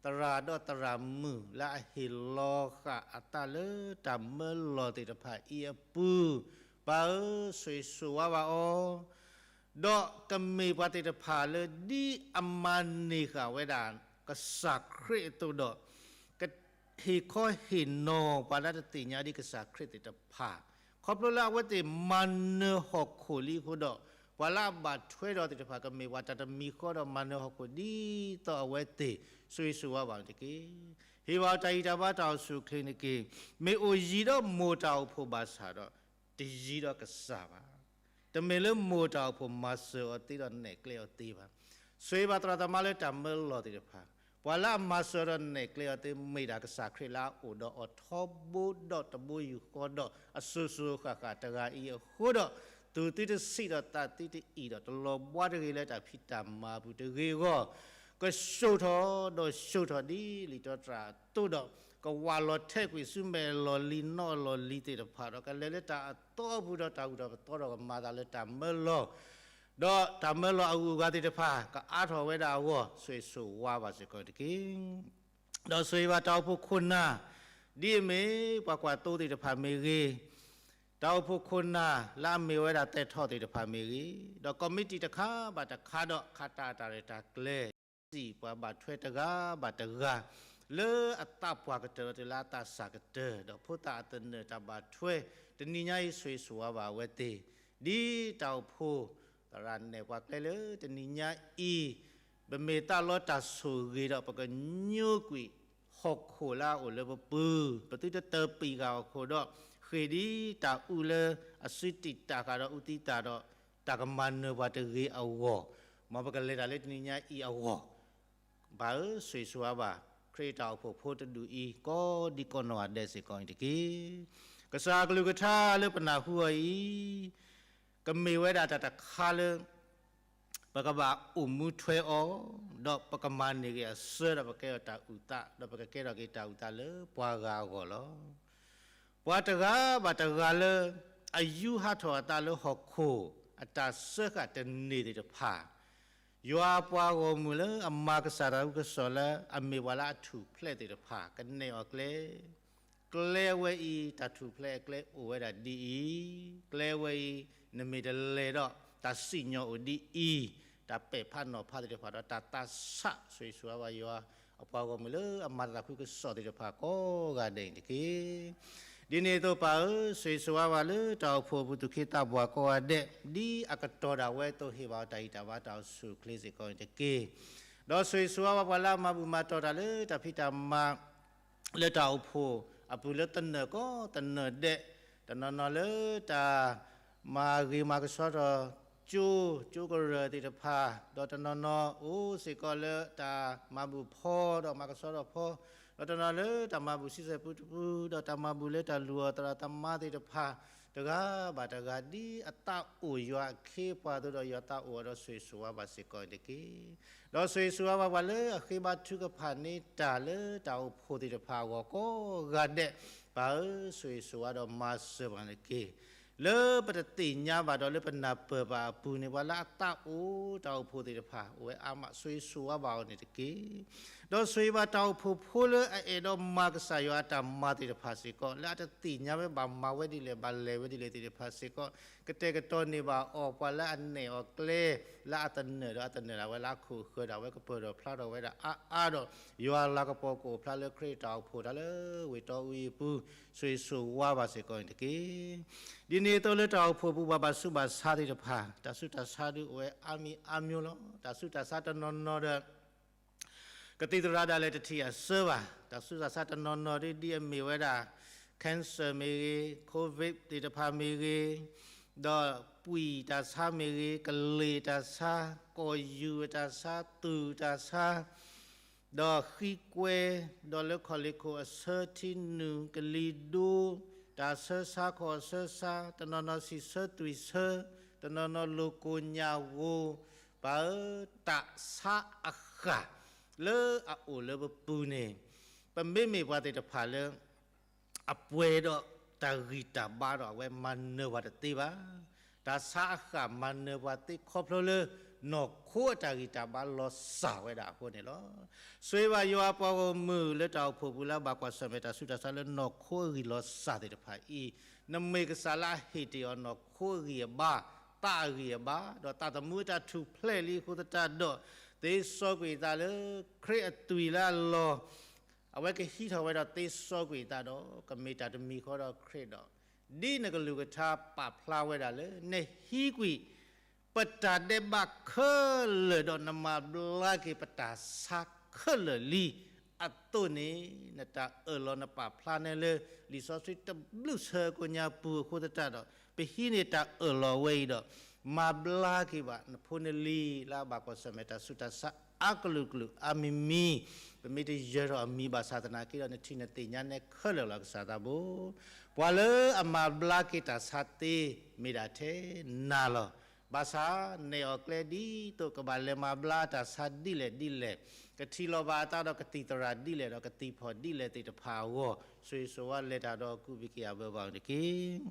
သရၣ်မုၣ်လၢအဟ့ၣ်လီၤဃာ်အသးလၢတၢ်မၢလီၢ်သ့ၣ်တဖၣ်အံၤအပူၤ, ပၢ်ဧၢ, ဆိၣ်ဂ့ၤဆိၣ်ဝါဘၣ်အီၤ ဒီးကမ့ၢ်ပှၤသ့ၣ်တဖၣ်လၢဒ်အမၤန့ၢ်ဃာ်ဝဲဒၣ်ကစၢ်ခရံာ်အသိးဒီး, ကဟ့ၣ်ခီဟ့ၣ်နီၤပှၤလၢတသ့ၣ်ညါဒံးကစၢ်ခရံာ်သ့ၣ်တဖၣ်, ခီဖျိလၢအဝဲသ့ၣ်မၤနၢၤဟီၣ်ခိၣ်လံအဃိဒီး, ပှၤလၢအဘၣ်ထွဲဒီးသ့ၣ်တဖၣ် ကမ့ၢ်ပှၤတၢ်တမံၤဃီဒီးမၤနၢၤဟီၣ်ခိၣ်ဒ်သိးအဝဲသ့ၣ်, ဆိၣ်ဂ့ၤဆိၣ်ဝါဘၣ်အီၤတက့ၢ်. ဟ့ၣ်ဘၣ်အီၤတၢ်ဂံၢ်တၢ်ဘါတၢ်အိၣ်ဆူၣ်အိၣ်ချ့န့ၣ်တက့ၢ်. မ့ၢ်အိၣ်ယံၤဒီးမိၢ်တၢ်အိၣ်ဖှိၣ်ဘၣ်ဆၣ်ဒီး, တယံၤဒီးကစၢ်ဘၣ်. တမ့ၢ်လၢမိၢ်တၢ်အိၣ်ဖှိၣ်မၤစၢၤအီၤသ့ဒီးနဲၣ်ကျဲအီၤသ့ဘၣ်. ဆိၣ်ဂ့ၤဘၣ်သရၣ်သမါလၢတၢ်မၢလီၢ်သ့ၣ်တဖၣ်, ပှၤလၢအမၤစၢၤအီၤဒီးနဲၣ်ကျဲအီၤသ့ မ့ၢ်ဒၣ်ကစၢ်ခရံာ်လၢအအိၣ်ဒီးအီၤထီဘိဒီးတဘိယူၢ်ဃီဒီးအစိၤစိၤဃၣ်ဃၣ်တဂၤအံၤအဃိဒီး, သူၣ်သုတဆံးဒီးသးသုတအံၣ်ဒီးတလီၤဘှါတဂ့ၤလၢတၢ်ဖံးတၢ်မၤအပူၤတဂ့ၤအဂီၢ်, ကၠိၣ်ထီၣ်ဒီးကၠိၣ်ထီၣ်ဒ်လံာ်တၢ်တြၢ်အသိးဒီး, ကဝးလီၤထဲးကွံာ်ဆူမဲာ်လီၢ်လံၤနီၣ်လီၢ်လံၤသ့ၣ်တဖၣ်ဒီး ကလဲၤလၢတၢ်အသီအပူၤဒီးတၢ်ဂုၤထီၣ်ပသီထီၣ်ကမၤသးလၢတၢ်မၢလီၢ်, ဒီးတၢ်မၢလီၢ်အဂုၤအဂၤသ့ၣ်တဖၣ် ကအါထီၣ်ဝဲဒၣ်အဂီၢ် ဆိၣ်ဂ့ၤဆိၣ်ဝါဘၣ်စ့ၢ်ကီးတက့ၢ်. ဒီးဆိၣ်ဂ့ၤဘၣ်တၢ်အိၣ်ဖှိၣ်ခိၣ်နၢ်, ဒ်အမ့ၢ်ပှၤကွၢ်သိသ့ၣ်တဖၣ်မ့ၢ်ဂ့ၤ, တၢ်အိၣ်ဖှိၣ်ခိၣ်နၢ်လၢအမ့ၢ်ဝဲဒၣ်သဲးထီၣ်သ့ၣ်တဖၣ်မ့ၢ်ဂ့ၤ, ဒီးကီၢ်မံးတံၢ်တခါဘၣ်တခါဒီး ခးတၢ်အတၢ်ရဲၣ်တၢ်ကျဲၤ စံးပှၤဘၣ်ထွဲတဂၤဘၣ်တဂၤ လၢအသးပှၢ်ကတၢၢ်ဒီးတုၤလၢအသးစၢ်ကတၢၢ် ဒီးဖိသၣ်အသနၢၣ်တၢ်ဘၣ်ထွဲ တနံၤညါအံၤ ဆိၣ်ဂ့ၤဆိၣ်ဝါဘၣ်အဝဲသ့ၣ်, ဒ်တၢ်အိၣ်ဖှိၣ် သရၣ်နဲၣ်ပှၤကျဲလၢတနံၤညါအံၤ ပမ့ၢ်သးလီတၢ်ဆိၣ်ဂ့ၤဒီး ပကညိကွံာ်ဟီၣ်ခိၣ်လၢအအိၣ်လၢပပူၤ, ပသုတတပံာ်ဃာ်ဟီၣ်ခိၣ်ဒီး ဃ့ၢ်ဒ်တၢ်အူလၢအစုတံာ်တာ်ဃာ်ဒီးအူသံတၢ်ဒီး တၢ်ကမၤနၢၤပှၤတဂ့ၤအဂီၢ်, မ်ပကလဲၤတၢ်လၢတနံၤညါအံၤအဂီၢ်, ဘၣ်ဧၢ, ဆိၣ်ဂ့ၤဆိၣ်ဝါဘၣ် ခရံာ်တၢ်အိၣ်ဖှိၣ်ဖိတဒူၣ်အံၤ ကိးဒံကိးနီၢ်ဂၤဒဲးစ့ၢ်ကီးန့ၣ်တက့ၢ်. ကစၢ်အကလုၢ်ကထါလၢပနၢ်ဟူအီၤအံၤ ကမ့ၢ်ဝဲဒၣ်တၢ်တခါလၢ ပကဘၣ်အိၣ်မူထွဲအီၤ, ဒီးပကမၤန့ၢ်က့ၤအဆၢဒီးပကကဲထီၣ်တၢ်အုၣ်သး, ဒီးပကကဲထီၣ်က့ၤတၢ်အုၣ်သးလၢပှၤဂၤအဂီၢ်လီၤ. ပှၤတဂၤဘၣ်တဂၤလၢ အယူဟးထီၣ်အသးလၢဟီၣ်ခိၣ် အတၢ်စၢဃာ်တန့ၢ်သ့ၣ်တဖၣ်, ယွၤအပှၤဂီၢ်မုၢ်လၢအမၤကစၢ်တၢ်သးခုကစီၣ်လၢအမ့ၢ်ပှၤလၢအထူၣ်ဖျဲးသ့ၣ်တဖၣ် ကနဲၣ်အီၤကျဲ ကျဲဝဲအံၤ တၢ်ထူၣ်ဖျဲးအကျဲအိၣ်ဝဲဒၣ်ဒ်အံၤ, ကျဲဝဲအံၤ နမ့ၢ်တလဲၤဒီး တၢ်စံၣ်ညီၣ်အိၣ်ဒ်အံၤ, တၢ်ပဲာ်ဖးနီၤဖးသ့ၣ်တဖၣ်ဒီးတၢ်သးဆး ဆိၣ်ဂ့ၤဆိၣ်ဝါဘၣ်ယွၤ အပှၤဂီၢ်မုၢ်လၢအမၤတၢ်သးခုကစီၣ်သ့ၣ်တဖၣ်ကိးဂၤဒဲးန့ၣ်တက့ၢ်. ဒ်န့ၣ်အသိးပၢ်ဧၢ, ဆိၣ်ဂ့ၤဆိၣ်ဝါဘၣ်လၢတၢ်အိၣ်ဖှိၣ်အပူၤသူၣ်က့သးပှၢ်ကိးဂၤဒဲး, ဒ်အကတီၢ်ဒၣ်ဝဲအသိးဟ့ၣ်ဘၣ်အီၤတၢ်ဂံၢ်တၢ်ဘါ တၢ်အိၣ်ဆူၣ်အိၣ်ချ့စ့ၢ်ကီးန့ၣ်တက့ၢ်. ဒီးဆိၣ်ဂ့ၤဆိၣ်ဝါဘၣ်ပှၤလၢအမၤဘူၣ်မၤတီၢ်တၢ်လၢတၢ်ဖံးတၢ်မၤ လၢတၢ်အိၣ်ဖှိၣ်အပူၤလၢသနၢၣ်ကိးသနၢၣ်ဒဲး, တနီၤနီၤလၢတၢ်မၤဂ့ၤမၤကဆှီထီၣ်ကၠိ, ကၠိကရၢၢ်သ့ၣ်တဖၣ်, ဒီးတနီၤနီၤအိၣ်စ့ၢ်ကီးလၢတၢ်မၤဘူၣ်ဖီ ဒီးမၤကဆှီထီၣ်ဖီ, ဒီးတနီၤလၢတၢ်မၤဘူၣ်ဆံဆဲၣ်ပူတပူ, ဒီးတၢ်မၤဘူၣ်လၢတၢ်လူၤအီၤသရၣ်သမါသ့ၣ်တဖၣ်, တဂၤဘၣ်တဂၤ ဒ်အသးအိၣ်ယွၤအခ့အပှၤအသိးဒီး ယွၤသးအိၣ်အီၤဒီးဆိၣ်ဂ့ၤဆိၣ်ဝါဘၣ်စ့ၢ်ကီးန့ၣ်တက့ၢ်. ဒီးဆိၣ်ဂ့ၤဆိၣ်ဝါဘၣ်ပှၤလၢအဃ့ဘါထုကဖၣ်န့ၢ်တၢ်လၢတၢ်အိၣ်ဖှိၣ်သ့ၣ်တဖၣ်အဂီၢ်ကိးဂၤဒဲး, ပၢ်ဧၢ, ဆိၣ်ဂ့ၤဆိၣ်ဝါဒီးမၤစၢၤပှၤန့ၣ်တက့ၢ်. လၢပတသ့ၣ်ညါဘၣ်ဒီးလၢပနၢ်ပၢၢ်ဘၣ်အပူၤန့ၣ် ပှၤလၢအသးအိၣ်တၢ်အိၣ်ဖှိၣ်သ့ၣ်တဖၣ် အိၣ်ဝဲအါမး ဆိၣ်ဂ့ၤဆိၣ်ဝါဘၣ်အီၤန့ၣ်တက့ၢ်. ဒီးဆိၣ်ဂ့ၤဘၣ်တၢ်အိၣ်ဖှိၣ်ဖိလၢအအဲၣ်ဒိးမၤကစၢ်ယွၤအတၢ်မၤသ့ၣ်တဖၣ်စ့ၢ်ကီး, လၢအတသ့ၣ်ညါဝဲဘၣ်မၤဝဲဒ်လဲၣ် ဘၣ်လဲၤဝဲဒ်လဲၣ်သ့ၣ်တဖၣ်စ့ၢ်ကီး, ကတဲာ်ကတီၤန့ၢ်ဘၣ်အီၤ ပှၤလၢအနဲၣ်အီၤကျဲ လၢအသနၢၣ်ဒၣ်ဝဲလၢအခိၣ်ဃၢၤဒၣ်ဝဲ ကပၢၢ်ထီၣ်ဖျါထီၣ်ဝဲဒၣ်အါအါဒီး ယွၤအလၤကပီၤကအိၣ်ဖျါလၢခရံာ်တၢ်အိၣ်ဖှိၣ်တၢ်လၢဝ့ၢ်တီအူအံၤအပူၤ ဆိၣ်ဂ့ၤဆိၣ်ဝါဘၣ်စ့ၢ်ကီးန့ၣ်တက့ၢ်. ဒ်န့ၣ်အသိးလၢတၢ်အိၣ်ဖှိၣ်ပူၤဘၣ်ဘၣ်ဆူးဘၣ်ဆါသ့ၣ်တဖၣ် တၢ်ဆူးတၢ်ဆါဒုးအိၣ်ဝဲအါမံၤအါမံၤလီၤ. တၢ်ဆူးတၢ်ဆါတနီၤနီၤဒီး ကသံၣ်သရၣ်ဒၣ်လဲာ်တထံၣ်အစၢဘၣ်. တၢ်ဆူးတၢ်ဆါတနီၤနီၤဒ်အမ့ၢ်ဝဲဒၣ် cancer မ့ၢ်ဂ့ၤ, covid သ့ၣ်တဖၣ်မ့ၢ်ဂ့ၤ, ဒီးပှံၢ်တၢ်ဆါမ့ၢ်ဂ့ၤ, ကလ့ၣ်တၢ်ဆါ, ကီၢ်ယူၢ်တၢ်ဆါ, သုးတၢ်ဆါ, ဒီးဃံကွဲ, ဒီးလၢခီၣ်လ့ၣ်ခိၣ်အဆၢထံနုာ် ကလံၤဒိ, တၢ်ဆၢဆါခီၣ်ဆၢဆါ, တနီၤနီၤဆံၣ်ဆၢသွံၣ်ဆၢ, တနီၤနီၤလိာ်ကိၢ်ညၣ်ဂိၢ်, ပၢ်ဧၢ, တၢ်ဆါအဃၢ် လၢအအိၣ်လၢပပူၤန့ၣ် ပမ့မ့ၢ်ပှၤသ့ၣ်တဖၣ်လၢ အပှဲၤဒီးတၢ်ဂံၢ်တၢ်ဘါဒီး အဝဲမၤနၢၤပှၤတသ့ဘၣ်. တၢ်ဆါအဃၢ်မၤနၢၤပှၤသ့ခီဖျိလၢ နီၢ်ခိအတၢ်ဂံၢ်တၢ်ဘါလီၤစၢ်ဝဲဒၣ်အဃိန့ၣ်လီၤ. ဆိၣ်ဂ့ၤဘၣ်ယွၤအပှၤဂီၢ်မုၢ်လၢတၢ်အိၣ်ဖှိၣ်ပူၤလၢအဘၣ်ကွၢ်ဆၢၣ်မဲာ်တၢ်ဆူးတၢ်ဆါလၢနီၢ်ခိအဂံၢ်လီၤစၢ်သ့ၣ်တဖၣ်အံၤ, နမ့ၢ်ကစၢ်လၢအဟ့ၣ်တ့ၢ်အီၤနီၢ်ခိအဂံၢ်အဘါ, သးအဂံၢ်အဘါ, ဒီးသးသမူအတၢ်ထူၣ်ဖျဲးလံအဃိသတးဒီး, သ့စီကွံာ်သးလၢခရံာ်အသွံၣ်လၢအလီၢ် အဝဲကဟံးထီၣ်ဝဲဒီးသ့စီကွံာ်သးဒီး ကမ့ၢ်တၢ်တမံၤဃီဒီးခရံာ်ဒီး, ဒ်နကလုၢ်ကထါပာ်ဖျါဝဲဒၣ်လၢ နဟံးကွံာ် ပတၢ်ဒဲးဘးခဲလၢာ်ဒီး နမၤဘျါက့ၤပတၢ်ဆါခဲလၢာ်လံအသိးန့ၣ်, နတၢ်အၢၣ်လီၤနပာ်ဖျါန့ၢ်လၢ လံာ်စီဆှံတဘျုးဆၢကိညါပူၤအဃိသတးဒီး, ပဟံးန့ၢ်တၢ်အၢၣ်လီၤဝဲအံၤဒီး, မၤဘျါက့ၤဘၣ်နဖိနလံၤလၢအဘၣ်ကွၢ်ဆၢၣ်မဲာ်တၢ်ဆူးတၢ်ဆါအါကလုာ်ကလုာ်အါမံၤမံၤ, ပမ့ၢ်တယၢၤထီၣ်အမံၤဘၣ်ဆၣ်သနာ်က့ဒီး နထံၣ်နသ့ၣ်ညါနဲခဲလၢာ်လီၤ ကစၢ်သးဘိ. ပှၤလၢအမၤဘျါက့ၤတၢ်ဆါသ့ မ့ၢ်ဒၣ်ထဲနၤလီၤ. ဘၣ်ဆၣ်နဲၣ်အီၤကျဲဒ်သိး ကဘၣ်လဲၤမၤဘျါတၢ်ဆါဒ်လဲၣ်ဒ်လဲၣ်, ကထံၣ်လီၤဘၣ်အသးဒီးကသံၣ်သရၣ်ဒ်လဲၣ်ဒီးကသံၣ်ဖီၣ်ဒ်လဲၣ်သ့ၣ်တဖၣ်အဂီၢ်, ဆိၣ်ဂ့ၤဆိၣ်ဝါလဲၤတၢ်ဒီးကူးဘံၣ်က့ၤအဘၢဘၣ်အီၤတက့ၢ်.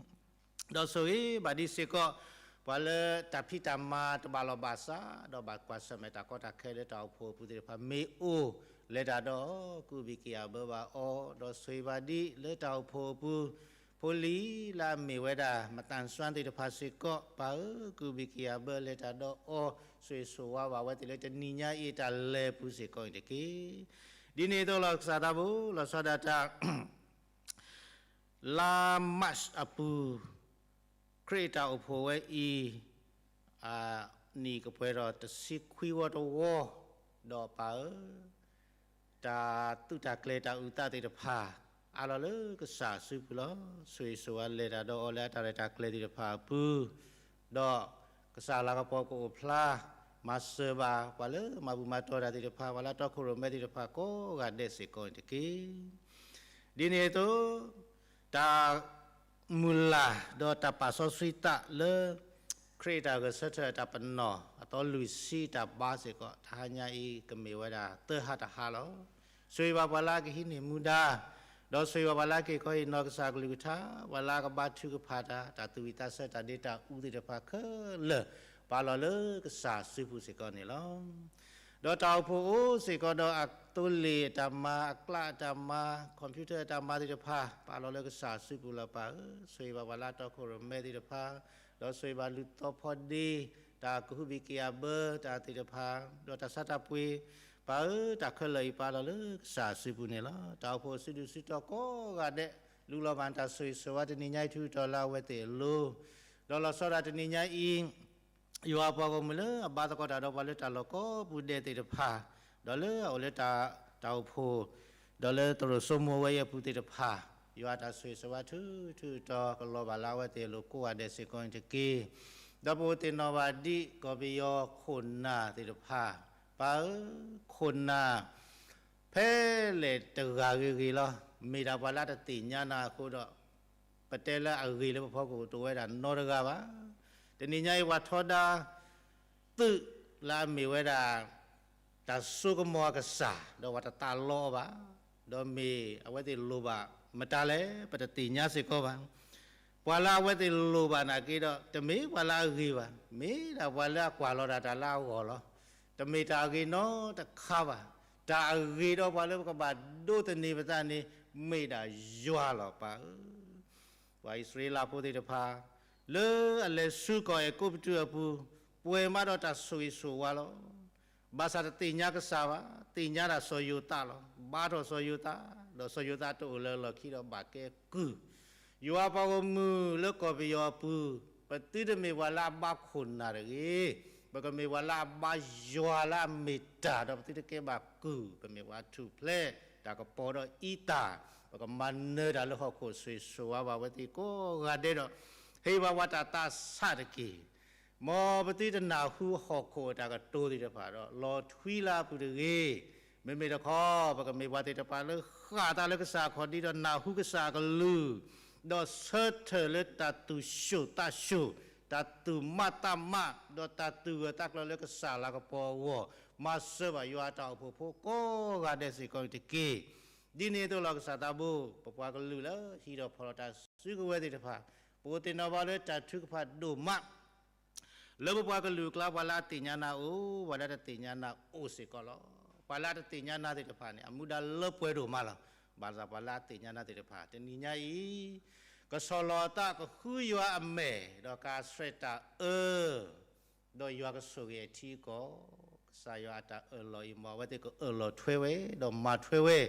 ဒီးဆိၣ်ဂ့ၤဘၣ်ဒံးစ့ၢ်ကီး ပှၤလၢတၢ်ဖံးတၢ်မၤတဘၣ်လီၢ်ဘၣ်စး ဒီးဘၣ်ကွၢ်ဆၢၣ်မဲာ်တၢ်ကီတၢ်ခဲလၢတၢ်အိၣ်ဖှိၣ်အပူၤသ့ၣ်တဖၣ် မ့ၢ်အိၣ်လဲၤတၢ်ဒီးအီၤ ကူးဘံၣ်က့ၤအဘၢဘၣ်အီၤ, ဒီးဆိၣ်ဂ့ၤဘၣ်ဒ်လၢတၢ်အိၣ်ဖှိၣ်အပူၤ ဖိလံၤလၢအမ့ၢ်ဝဲဒၣ် မသန်စွမ်း သ့ၣ်တဖၣ်စ့ၢ်ကီး ပၢ်ဧၢ, ကူးဘံၣ်က့ၤအဘၢလဲၤတၢ်ဒီးအီၤ, ဆိၣ်ဂ့ၤဆိၣ်ဝါဘၣ်အဝဲသ့ၣ်လၢတနံၤညါအံၤ တၢ်လဲၤပူၤစ့ၢ်ကီးန့ၣ်တက့ၢ်. ဒ်န့ၣ်အသိးလီၤ ကစၢ်သးဘိ လီၤဆီဒၣ်တၢ် လါ March အပူၤ ခရံာ်တၢ်အိၣ်ဖှိၣ်ဝဲအံၤ အနံၣ်ကပှဲၤဒီးတဆံခွံဝီတဝီ, ဒီးပၢ်ဧၢ, တၢ်သုးတၢ်ကျဲၤတၢ်အုၣ်သးသ့ၣ်တဖၣ် အးလီၤလၢကစၢ်အစုပူၤလီၤ. ဆိၣ်ဂ့ၤဆိၣ်ဝါလဲၤတၢ်ဒီးအီၤလၢအတၢ်ရဲၣ်တၢ်ကျဲၤသ့ၣ်တဖၣ်အပူၤ, ဒီးကစၢ်လၤကပီၤကအိၣ်ဖျါ မၤစၢၤဘၣ်ပှၤလၢမၤဘူၣ်မၤတီၢ်တၢ်သ့ၣ်တဖၣ်, ပှၤလၢတီခိၣ်ရိၣ်မဲသ့ၣ်တဖၣ်ကိးဂၤဒဲးစ့ၢ်ကီးန့ၣ်တက့ၢ်. ဒ်န့ၣ်အသိး တၢ် မုၢ်လၢ် ဒီးတၢ်ပာ်စီဆှံသးလၢ ခရံာ်တၢ်ဂဲၤဆၢထၢၣ်အတၢ်ပနီၣ် အသီလွံၢ်ဆံတၢ်ဘါစ့ၢ်ကီး တဟါညါအံၤကမ့ၢ်ဝဲဒၣ်သၢဟါတဟါလီၤ. ဆိၣ်ဂ့ၤဘၣ်ပှၤလၢအကဟံးန့ၢ်မူဒါ, ဒီးဆိၣ်ဂ့ၤဘၣ်ပှၤလၢအက့ၤခီဟ့ၣ်နီၤကစၢ်ကလုၢ်ကထါ, ပှၤလၢအကဘါထုကဖၣ်တၢ်, တၢ်သူၣ်ဝံၣ်သးဆၢတၢ်ဒ့တၢ်အူသ့ၣ်တဖၣ်ခဲလၢာ် ပာ်လီၤလၢကစၢ်စုပူၤစ့ၢ်ကီးန့ၣ်လီၤ. ဒီးတၢ်အိၣ်ဖှိၣ်အိၣ်စ့ၢ်ကီးဒီးအသိလ့ၣ်အတၢ်မၤ, အကျးအတၢ်မၤ, computer အတၢ်မၤသ့ၣ်တဖၣ် ပာ်လီၤလၢကစၢ်စုပူၤလီၤပၢ်ဧၢ. ဆိၣ်ဂ့ၤဘၣ်ပှၤလၢအတီခိၣ်ရိၣ်မဲသ့ၣ်တဖၣ်, ဒီးဆိၣ်ဂ့ၤဘၣ်လူၤသီဖီဒ့, တၢ်ကဟုဘံၣ်က့ၤအဘၢတၢ်သ့ၣ်တဖၣ်, ဒီးတၢ်ဆါတၢ်ပှ့ၤ, ပၢ်ဧၢ, တၢ်ခဲလၢာ်အံၤပာ်လီၤလၢကစၢ်စုပူၤန့ၣ်လီၤ. တၢ်အိၣ်ဖှိၣ်စုဒုၣ်စုတီၤကိးဂၤဒဲး လူလီၤဘၣ်နတၢ်ဆိၣ်ဂ့ၤဆိၣ်ဝါတနံၤညါအံၤ ထုးထီၣ်လၢအဝဲသ့ၣ်အလိၤ, ဒီးလီၤဆီဒၣ်တနံၤညါအံၤ ယွၤပှၤဂီၢ်မုၢ်လၢအဘါသကိးတၢ်ဒီးပှၤလၢတၢ်လီၢ်ကိးပူၤဒဲးသ့ၣ်တဖၣ်, ဒီးလၢအအိၣ်လၢတၢ်, တၢ်အိၣ်ဖှိၣ်, ဒီးလၢသရိာ်စိမိၤဝဲအံၤအပူၤသ့ၣ်တဖၣ်, ယွၤတၢ်ဆိၣ်ဂ့ၤဆိၣ်ဝါထုထုးထုးတီၤကလီၤဘၣ်လၢအဝဲသ့ၣ်အလိၤကိးဂၤဒဲးစ့ၢ်ကီးန့ၣ်တက့ၢ်. ဒီးပအိၣ်သ့ၣ်နီၣ်ဘၣ်ဒ်ကီၢ်ပယီၤခိၣ်နၢ်သ့ၣ်တဖၣ်, ပၢ်ဧၢ, ခိၣ်နၢ် ဖဲလဲၣ်တဂၤဂ့ၤဂ့ၤလီၤ. မ့ၢ်ဒၣ်ပှၤလၢအတသ့ၣ်ညါနၤအဃိဒီး, ပတဲလၢအဂ့ၤလၢပဖီခိၣ်တအိၣ်ဝဲဒၣ်နီတဂၤဘၣ်. တနံၤညါအံၤပှၤထီဒါ သုးလၢအမ့ၢ်ဝဲဒၣ် တၢ်စိကမီၤအကစၢ်, ဒီးပှၤတသးလီအီၤဘၣ်, ဒီးမ့ၢ်အဝဲသ့ၣ်လိၣ်ဘၣ်မတၤလဲၣ် ပတသ့ၣ်ညါစ့ၢ်ကီးဘၣ်. ပှၤလၢအဝဲသ့ၣ်လိၣ်ဘၣ်နာ်က့ဒီး တမ့ၢ်ပှၤလၢအဂ့ၤဘၣ်, မ့ၢ်ဒၣ်ပှၤလၢအကွၢ်လီၤတၢ်တၢ်လၢအဂီၢ်လီၤ. တမ့ၢ်တၢ်အဂ့ၤနီတခါဘၣ်. တၢ်အဂ့ၤဒီးပှၤလၢပကဘၣ်ဒိးသန့ၤပသးန့ၣ် မ့ၢ်ဒၣ်ယွၤလီၤပၢ်ဧၢ. ပှၤအံၣ်စရ့လးဖိသ့ၣ်တဖၣ် လၢအလဲၤဆူကီၢ်အဲၤကူပတူးအပူၤ, ပှဲၤမးဒီးတၢ်ဆိၣ်ဂ့ၤဆိၣ်ဝါလီၤ. ဘၣ်ဆၣ်တသ့ၣ်ညါကစၢ်ဘၣ်, သ့ၣ်ညါဒၣ်စီၤယိၤသးလီၤ. ဘါထီၣ်စီၤယိၤသး, ဒီးစီၤယိၤသးတအိၣ်လၢလီၢ်ခံဒီးဘၣ်ကဲကုၢ်. ယွၤပှၤဂီၢ်မုၢ်လၢကီၢ်ပယီၤအပူၤ, ပသုတမ့ၢ်ပှၤလၢအဘါခိၣ်နၢ်တဂ့ၤ, ပကမ့ၢ်ပှၤလၢအဘါယွၤလၢအမ့ၢ်တၢ်, ဒီးပသုတကဲဘၣ်ကုၢ်, ပမ့ၢ်ပှၤထူၣ်ဖျဲးတၢ်ကပီၤဒီးအံသၣ်, ပကမၤနၢၤတၢ်လၢဟီၣ်ခိၣ် ဆိၣ်ဂ့ၤဆိၣ်ဝါဘၣ်အဝဲသ့ၣ်ကိးဂၤဒဲးဒီး, ဟ့ၣ်ဘၣ်ပှၤတၢ်သးဆးတက့ၢ်. မ်ပသုတနၢ်ဟူဟီၣ်ခိၣ်အတၢ်ကတိၤသ့ၣ်တဖၣ်ဒီး လီၤထွံလၢအပူၤတဂ့ၤ. မ့မ့ၢ်တခီ, ပကမ့ၢ်ပှၤသ့ၣ်တဖၣ်လၢဃၣ်သးလၢကစၢ်အခီၣ်ဒံဒီးနၢ်ဟူကစၢ်အကလုၢ်, ဒီးဆၢထၢၣ်လၢတၢ်သူၣ်ဆူၣ်သးဆူၣ်, တၢ်သူၣ်မးသးမး, ဒီးတၢ်သူၣ်ဂၢၢ်သးကျၢၤလၢကစၢ်လၤကပီၤအဂီၢ်, မၤစၢၤဘၣ်ယွၤအတၢ်အိၣ်ဖှိၣ်ဖိကိးဂၤဒဲးစ့ၢ်ကီးန့ၣ်တက့ၢ်. ဒ်န့ၣ်အသိးလီၤ ကစၢ်သးဘိ, ပပှၤကလုာ်လၢဟံးထီၣ်ဖီၣ်ထီၣ်တၢ်စုကဝဲၤသ့ၣ်တဖၣ်, ပအိၣ်သ့ၣ်နီၣ်ဘၣ်လၢတၢ်ထုကဖၣ်ဒိၣ်မး လၢပပှၤကလုာ်အကျါ ပှၤလၢအသ့ၣ်ညါနၤအိၣ်, ပှၤလၢတသ့ၣ်ညါနၤအိၣ်စ့ၢ်ကီးလီၤ. ပှၤလၢအတသ့ၣ်ညါနၤသ့ၣ်တဖၣ်န့ၣ် အမူဒါလၢပှဲၤဒိၣ်မးလီၤ. ဘၣ်ဆၣ်ပှၤလၢအသ့ၣ်ညါနၤသ့ၣ်တဖၣ် တနံၤညါအံၤ ကဆီၣ်လီၤအသးကဃုယွၤအမဲာ် ဒီးကစံးတၢ်အၢ ဒီးယွၤကဆိၣ်ဂ့ၤအထံအကီၢ်, ကစၢ်ယွၤအတၢ်အၢၣ်လီၤအံၤ မ်အဝဲသ့ၣ်ကအၢၣ်လီၤထွဲဝဲ, ဒီးမၤထွဲဝဲ,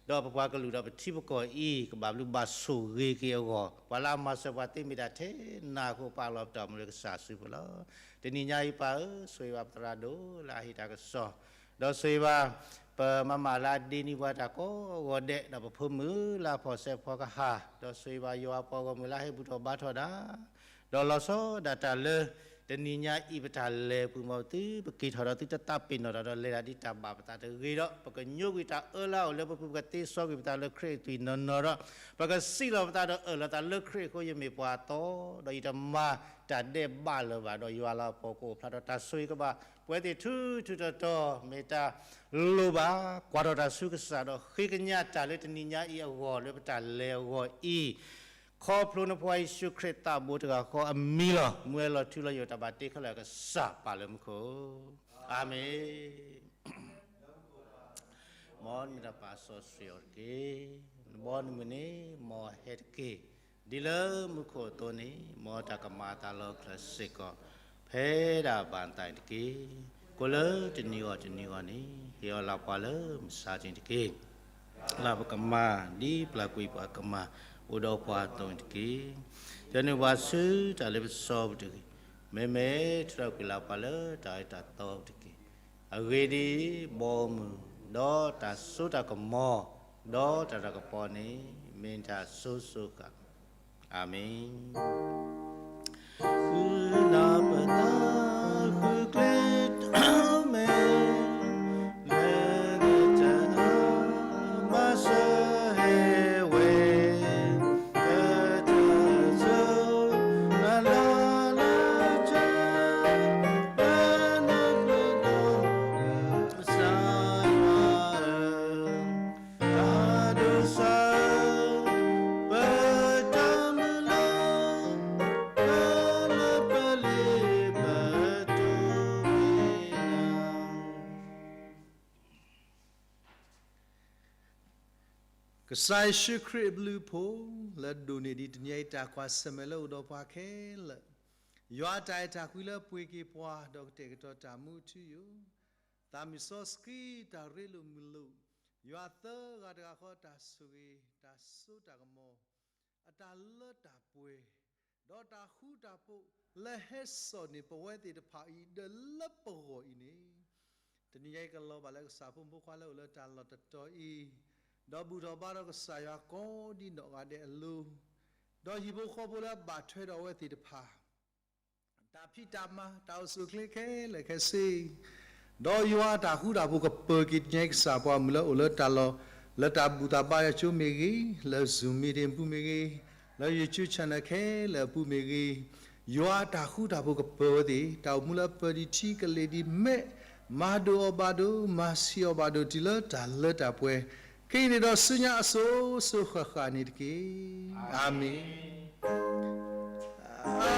ဒီးပပှၤကလုာ်ဒီးပထံပကီၢ်အံၤ ကဘၣ်ဘျုးဘၣ်ဆိၣ်ဂ့ၤက့ၤအဂီၢ်, ပှၤလၢအမၤစၢၤပှၤသ့မ့ၢ်တၢ်ထဲနၤအဃိ ပာ်လီၤပတၢ်အိၣ်မူလၢကစၢ်စုပူၤလီၤ. တနံၤညါအံၤပၢ်ဧၢ, ဆိၣ်ဂ့ၤဘၣ်ပသရၣ်ဒိၣ်လၢအဟ့ၣ်တၢ်ကစီၣ်, ဒီးဆိၣ်ဂ့ၤဘၣ် ပမၤမၢ်လၢအဒ့နံၤပှၤတၢ်ကိးဂီၤဒဲး, ဒီးပဖိမုၣ်လၢအဖီၣ်စဲးဖီကဟၣ်, ဒီးဆိၣ်ဂ့ၤဘၣ်ယွၤအပှၤဂီၢ်မုၢ်လၢအဟဲဘူၣ်ထီၣ်ဘါထီၣ်တၢ်, ဒီးလီၤဆီဒၣ်တၢ်လၢ တနံၤညါအံၤပတၢ်လဲၤအပူၤ မ်ပသုပက့ၤထီၣ်ဒီးသုတသးပ့ၤနီၣ်တၢ်ဒီးလဲၤတၢ်ဒ်တၢ်ဘၣ်ပသးတဂ့ၤဒီး ပကညိကွံာ်တၢ်အၢလၢအအိၣ်လၢပပူၤ ပကသ့စီကွံာ်ပသးလၢခရံာ်အသွံၣ်နီၢ်နီၢ်ဒီး ပကစံးလီၤပသးဒီးအၢၣ်လီၤသးလၢခရံာ်အဃိ ယမ့ၢ်ပှၤအသီ ဒီးယတမၤတၢ်ဒဲးဘးလၢၤဘၣ် ဒီးယွၤလၤကပီၤကအိၣ်ဖျါထီၣ် တၢ်ဆိၣ်ဂ့ၤကဘၣ်ပှဲၤသ့ၣ်ထူထူတီတီ မ့ၢ်တၢ်လိၣ်ဘၣ် ကွၢ်ထီၣ်တၢ်ဆူကစၢ်ဒီးဃ့ကညးတၢ်လၢတနံၤညါအံၤအဂီၢ် လၢပတၢ်လဲၤအဂီၢ်အံၤ ခီဖျိနဖိခွါယ့ၣ်ၡူးခရံာ်သးဘိတဂၤဃီအမံၤလီၤ. မူဝဲလီၤထူလီၤယိာ်တၢ်ဘၣ်တ့ခဲလၢာ်ကစၢ်ပာ်လၢမူခိၣ်, အၤမ့ၣ်. မ်နမံၤတၢ်ပာ်စီဆှံအီၤတက့ၢ်. နဘီနမုၢ်န့ၣ် မ်အဟဲတက့ၢ်. ဒ်လၢမူခိၣ်အသိးန့ၣ် မ်တၢ်ကမၤအသးလီၤချၢစ့ၢ်ကီး ဖဲဒၣ်ဘၣ်သးန့ၣ်တက့ၢ်. ကိးလၢတနံၤဂီၢ်တနံၤဂီၢ်န့ၣ် ဟ့ၣ်အီၤလၢပှၤလၢမုၢ်ဆါတနံၤတက့ၢ်. လၢပကမၤ ဒ်ပျၢ်ကွံာ်ပှၤကမၤ အိၣ်ဒီးပှၤအသိးန့ၣ်တက့ၢ်. ယွၤန့ၢ်ဘၣ်ဆူတၢ်လ့ပစီပူၤတဂ့ၤ. မ့မ့ၢ်ထုးထီၣ်ကွံာ်လၢပှၤလၢတၢ်အၢတၢ်သီပူၤတက့ၢ်. အဂ့ၢ်ဒ်အံၤ, ဘီမုၢ် ဒီးတၢ်စိတၢ်ကမီၤ ဒီးတၢ်တၢ်ကပီၤန့ၣ် မ့ၢ်တၢ်စိၤစိၤဃၣ်ဃၣ်, အၤမ့ၣ်. ဃုနၢ်ပၢၢ်တၢ်ဃုကျဲတၢ်မဲာ် လၢကတၢၢ်မၤစၢၤဟဲဝဲ ကတၢၢ်စိၤ အလီၢ်လၢတၢ် လၢနပဒီ ကစၢ်ယွၤဧၢ, တၢ်ဒိးစၢ် ပတၢ်မုၢ်လၢ် လၢပလ့ပတိၢ်မံၤနၤ. ကစၢ်ယ့ၣ်ၡူးခရံာ်အဘျုးအဖှိၣ် လၢဒိၣ်န့ၢ်ဒံးတနံၤအံၤတၢ်ကွၢ်ဆၢၣ်မဲာ်လၢအိၣ်ဒီးပှၤခဲလၢာ်, ယွၤအတၢ်အဲၣ်တၢ်ကွံလၢပှ့ၤက့ၤပှၤ ဒီးကတဲာ်ကတီၤတၢ်မူအထူအယိာ်, သးမုၢ်စီဆှံတၢ်ရ့လိာ်မုာ်လိာ်, ယွၤသၢဂၤတဂၤဃီတၢ်ဆိၣ်ဂ့ၤ တၢ်စိတၢ်ကမီၤ, အတၢ်လၢတၢ်ပှဲၤ, ဒီးတၢ်ဃူတၢ်ဖိး လၢဟဲစိာ်န့ၢ်ပဝဲသ့ၣ်တဖၣ်အံၤ ဒီးလၢပဂီၢ်အံၤန့ၣ်, တနံၤညါအံၤကလီၤဘၣ်လၢကစၢ်ဖိမုၣ်ဖိခွါလၢအိၣ်လၢတၢ်လီၢ်တတီၤအံၤ, ဒီးဘူၣ်ထီၣ်ဘါထီၣ်ကစၢ်ယွၤကိးဒံနီၢ်ဂၤဒဲးအလိၤ, ဒီးဟံၣ်ဖိဃီဖိလၢအဘၣ်ထွဲဒီးအဝဲသ့ၣ်တဖၣ် တၢ်ဖံးတၢ်မၤ တၢ်အိၣ်ဆူၣ်အိၣ်ချ့ခဲလၢာ်ခဲဆ့, ဒီးယွၤအတၢ်ဃူတၢ်ဖိးကပၢၤက့ၤတနံၤညါအံၤကစၢ်ပှၤမုၣ်လၢအိၣ်လၢတၢ်လီၢ်, လၢတၢ်ဘူၣ်တၢ်ဘါယွၤကၠိမ့ၢ်ဂ့ၤ, လၢ Zoom meeting အပူၤမ့ၢ်ဂ့ၤ, လၢ YouTube channel ခဲလၢာ်အပူၤမ့ၢ်ဂ့ၤ, ယွၤအတၢ်ဃူတၢ်ဖိးကပၢၤဝဲသ့ၣ်, တၢ်အိၣ်မူလၢပၢၤဒံးထံကလ့ၤဒံးမဲာ်, မၤဒိၣ်အီၤဘၣ်ဒိၣ်, မၤဆံးအီၤဘၣ်ဒိၣ်တုၤလၢတၢ်လၢတၢ်ပှဲၤ, ခဲအံၤန့ၣ်ဒီးဆူညါအစိၤစိၤဃၣ်ဃၣ်န့ၣ်တက့ၢ်. အၤမ့ၣ်.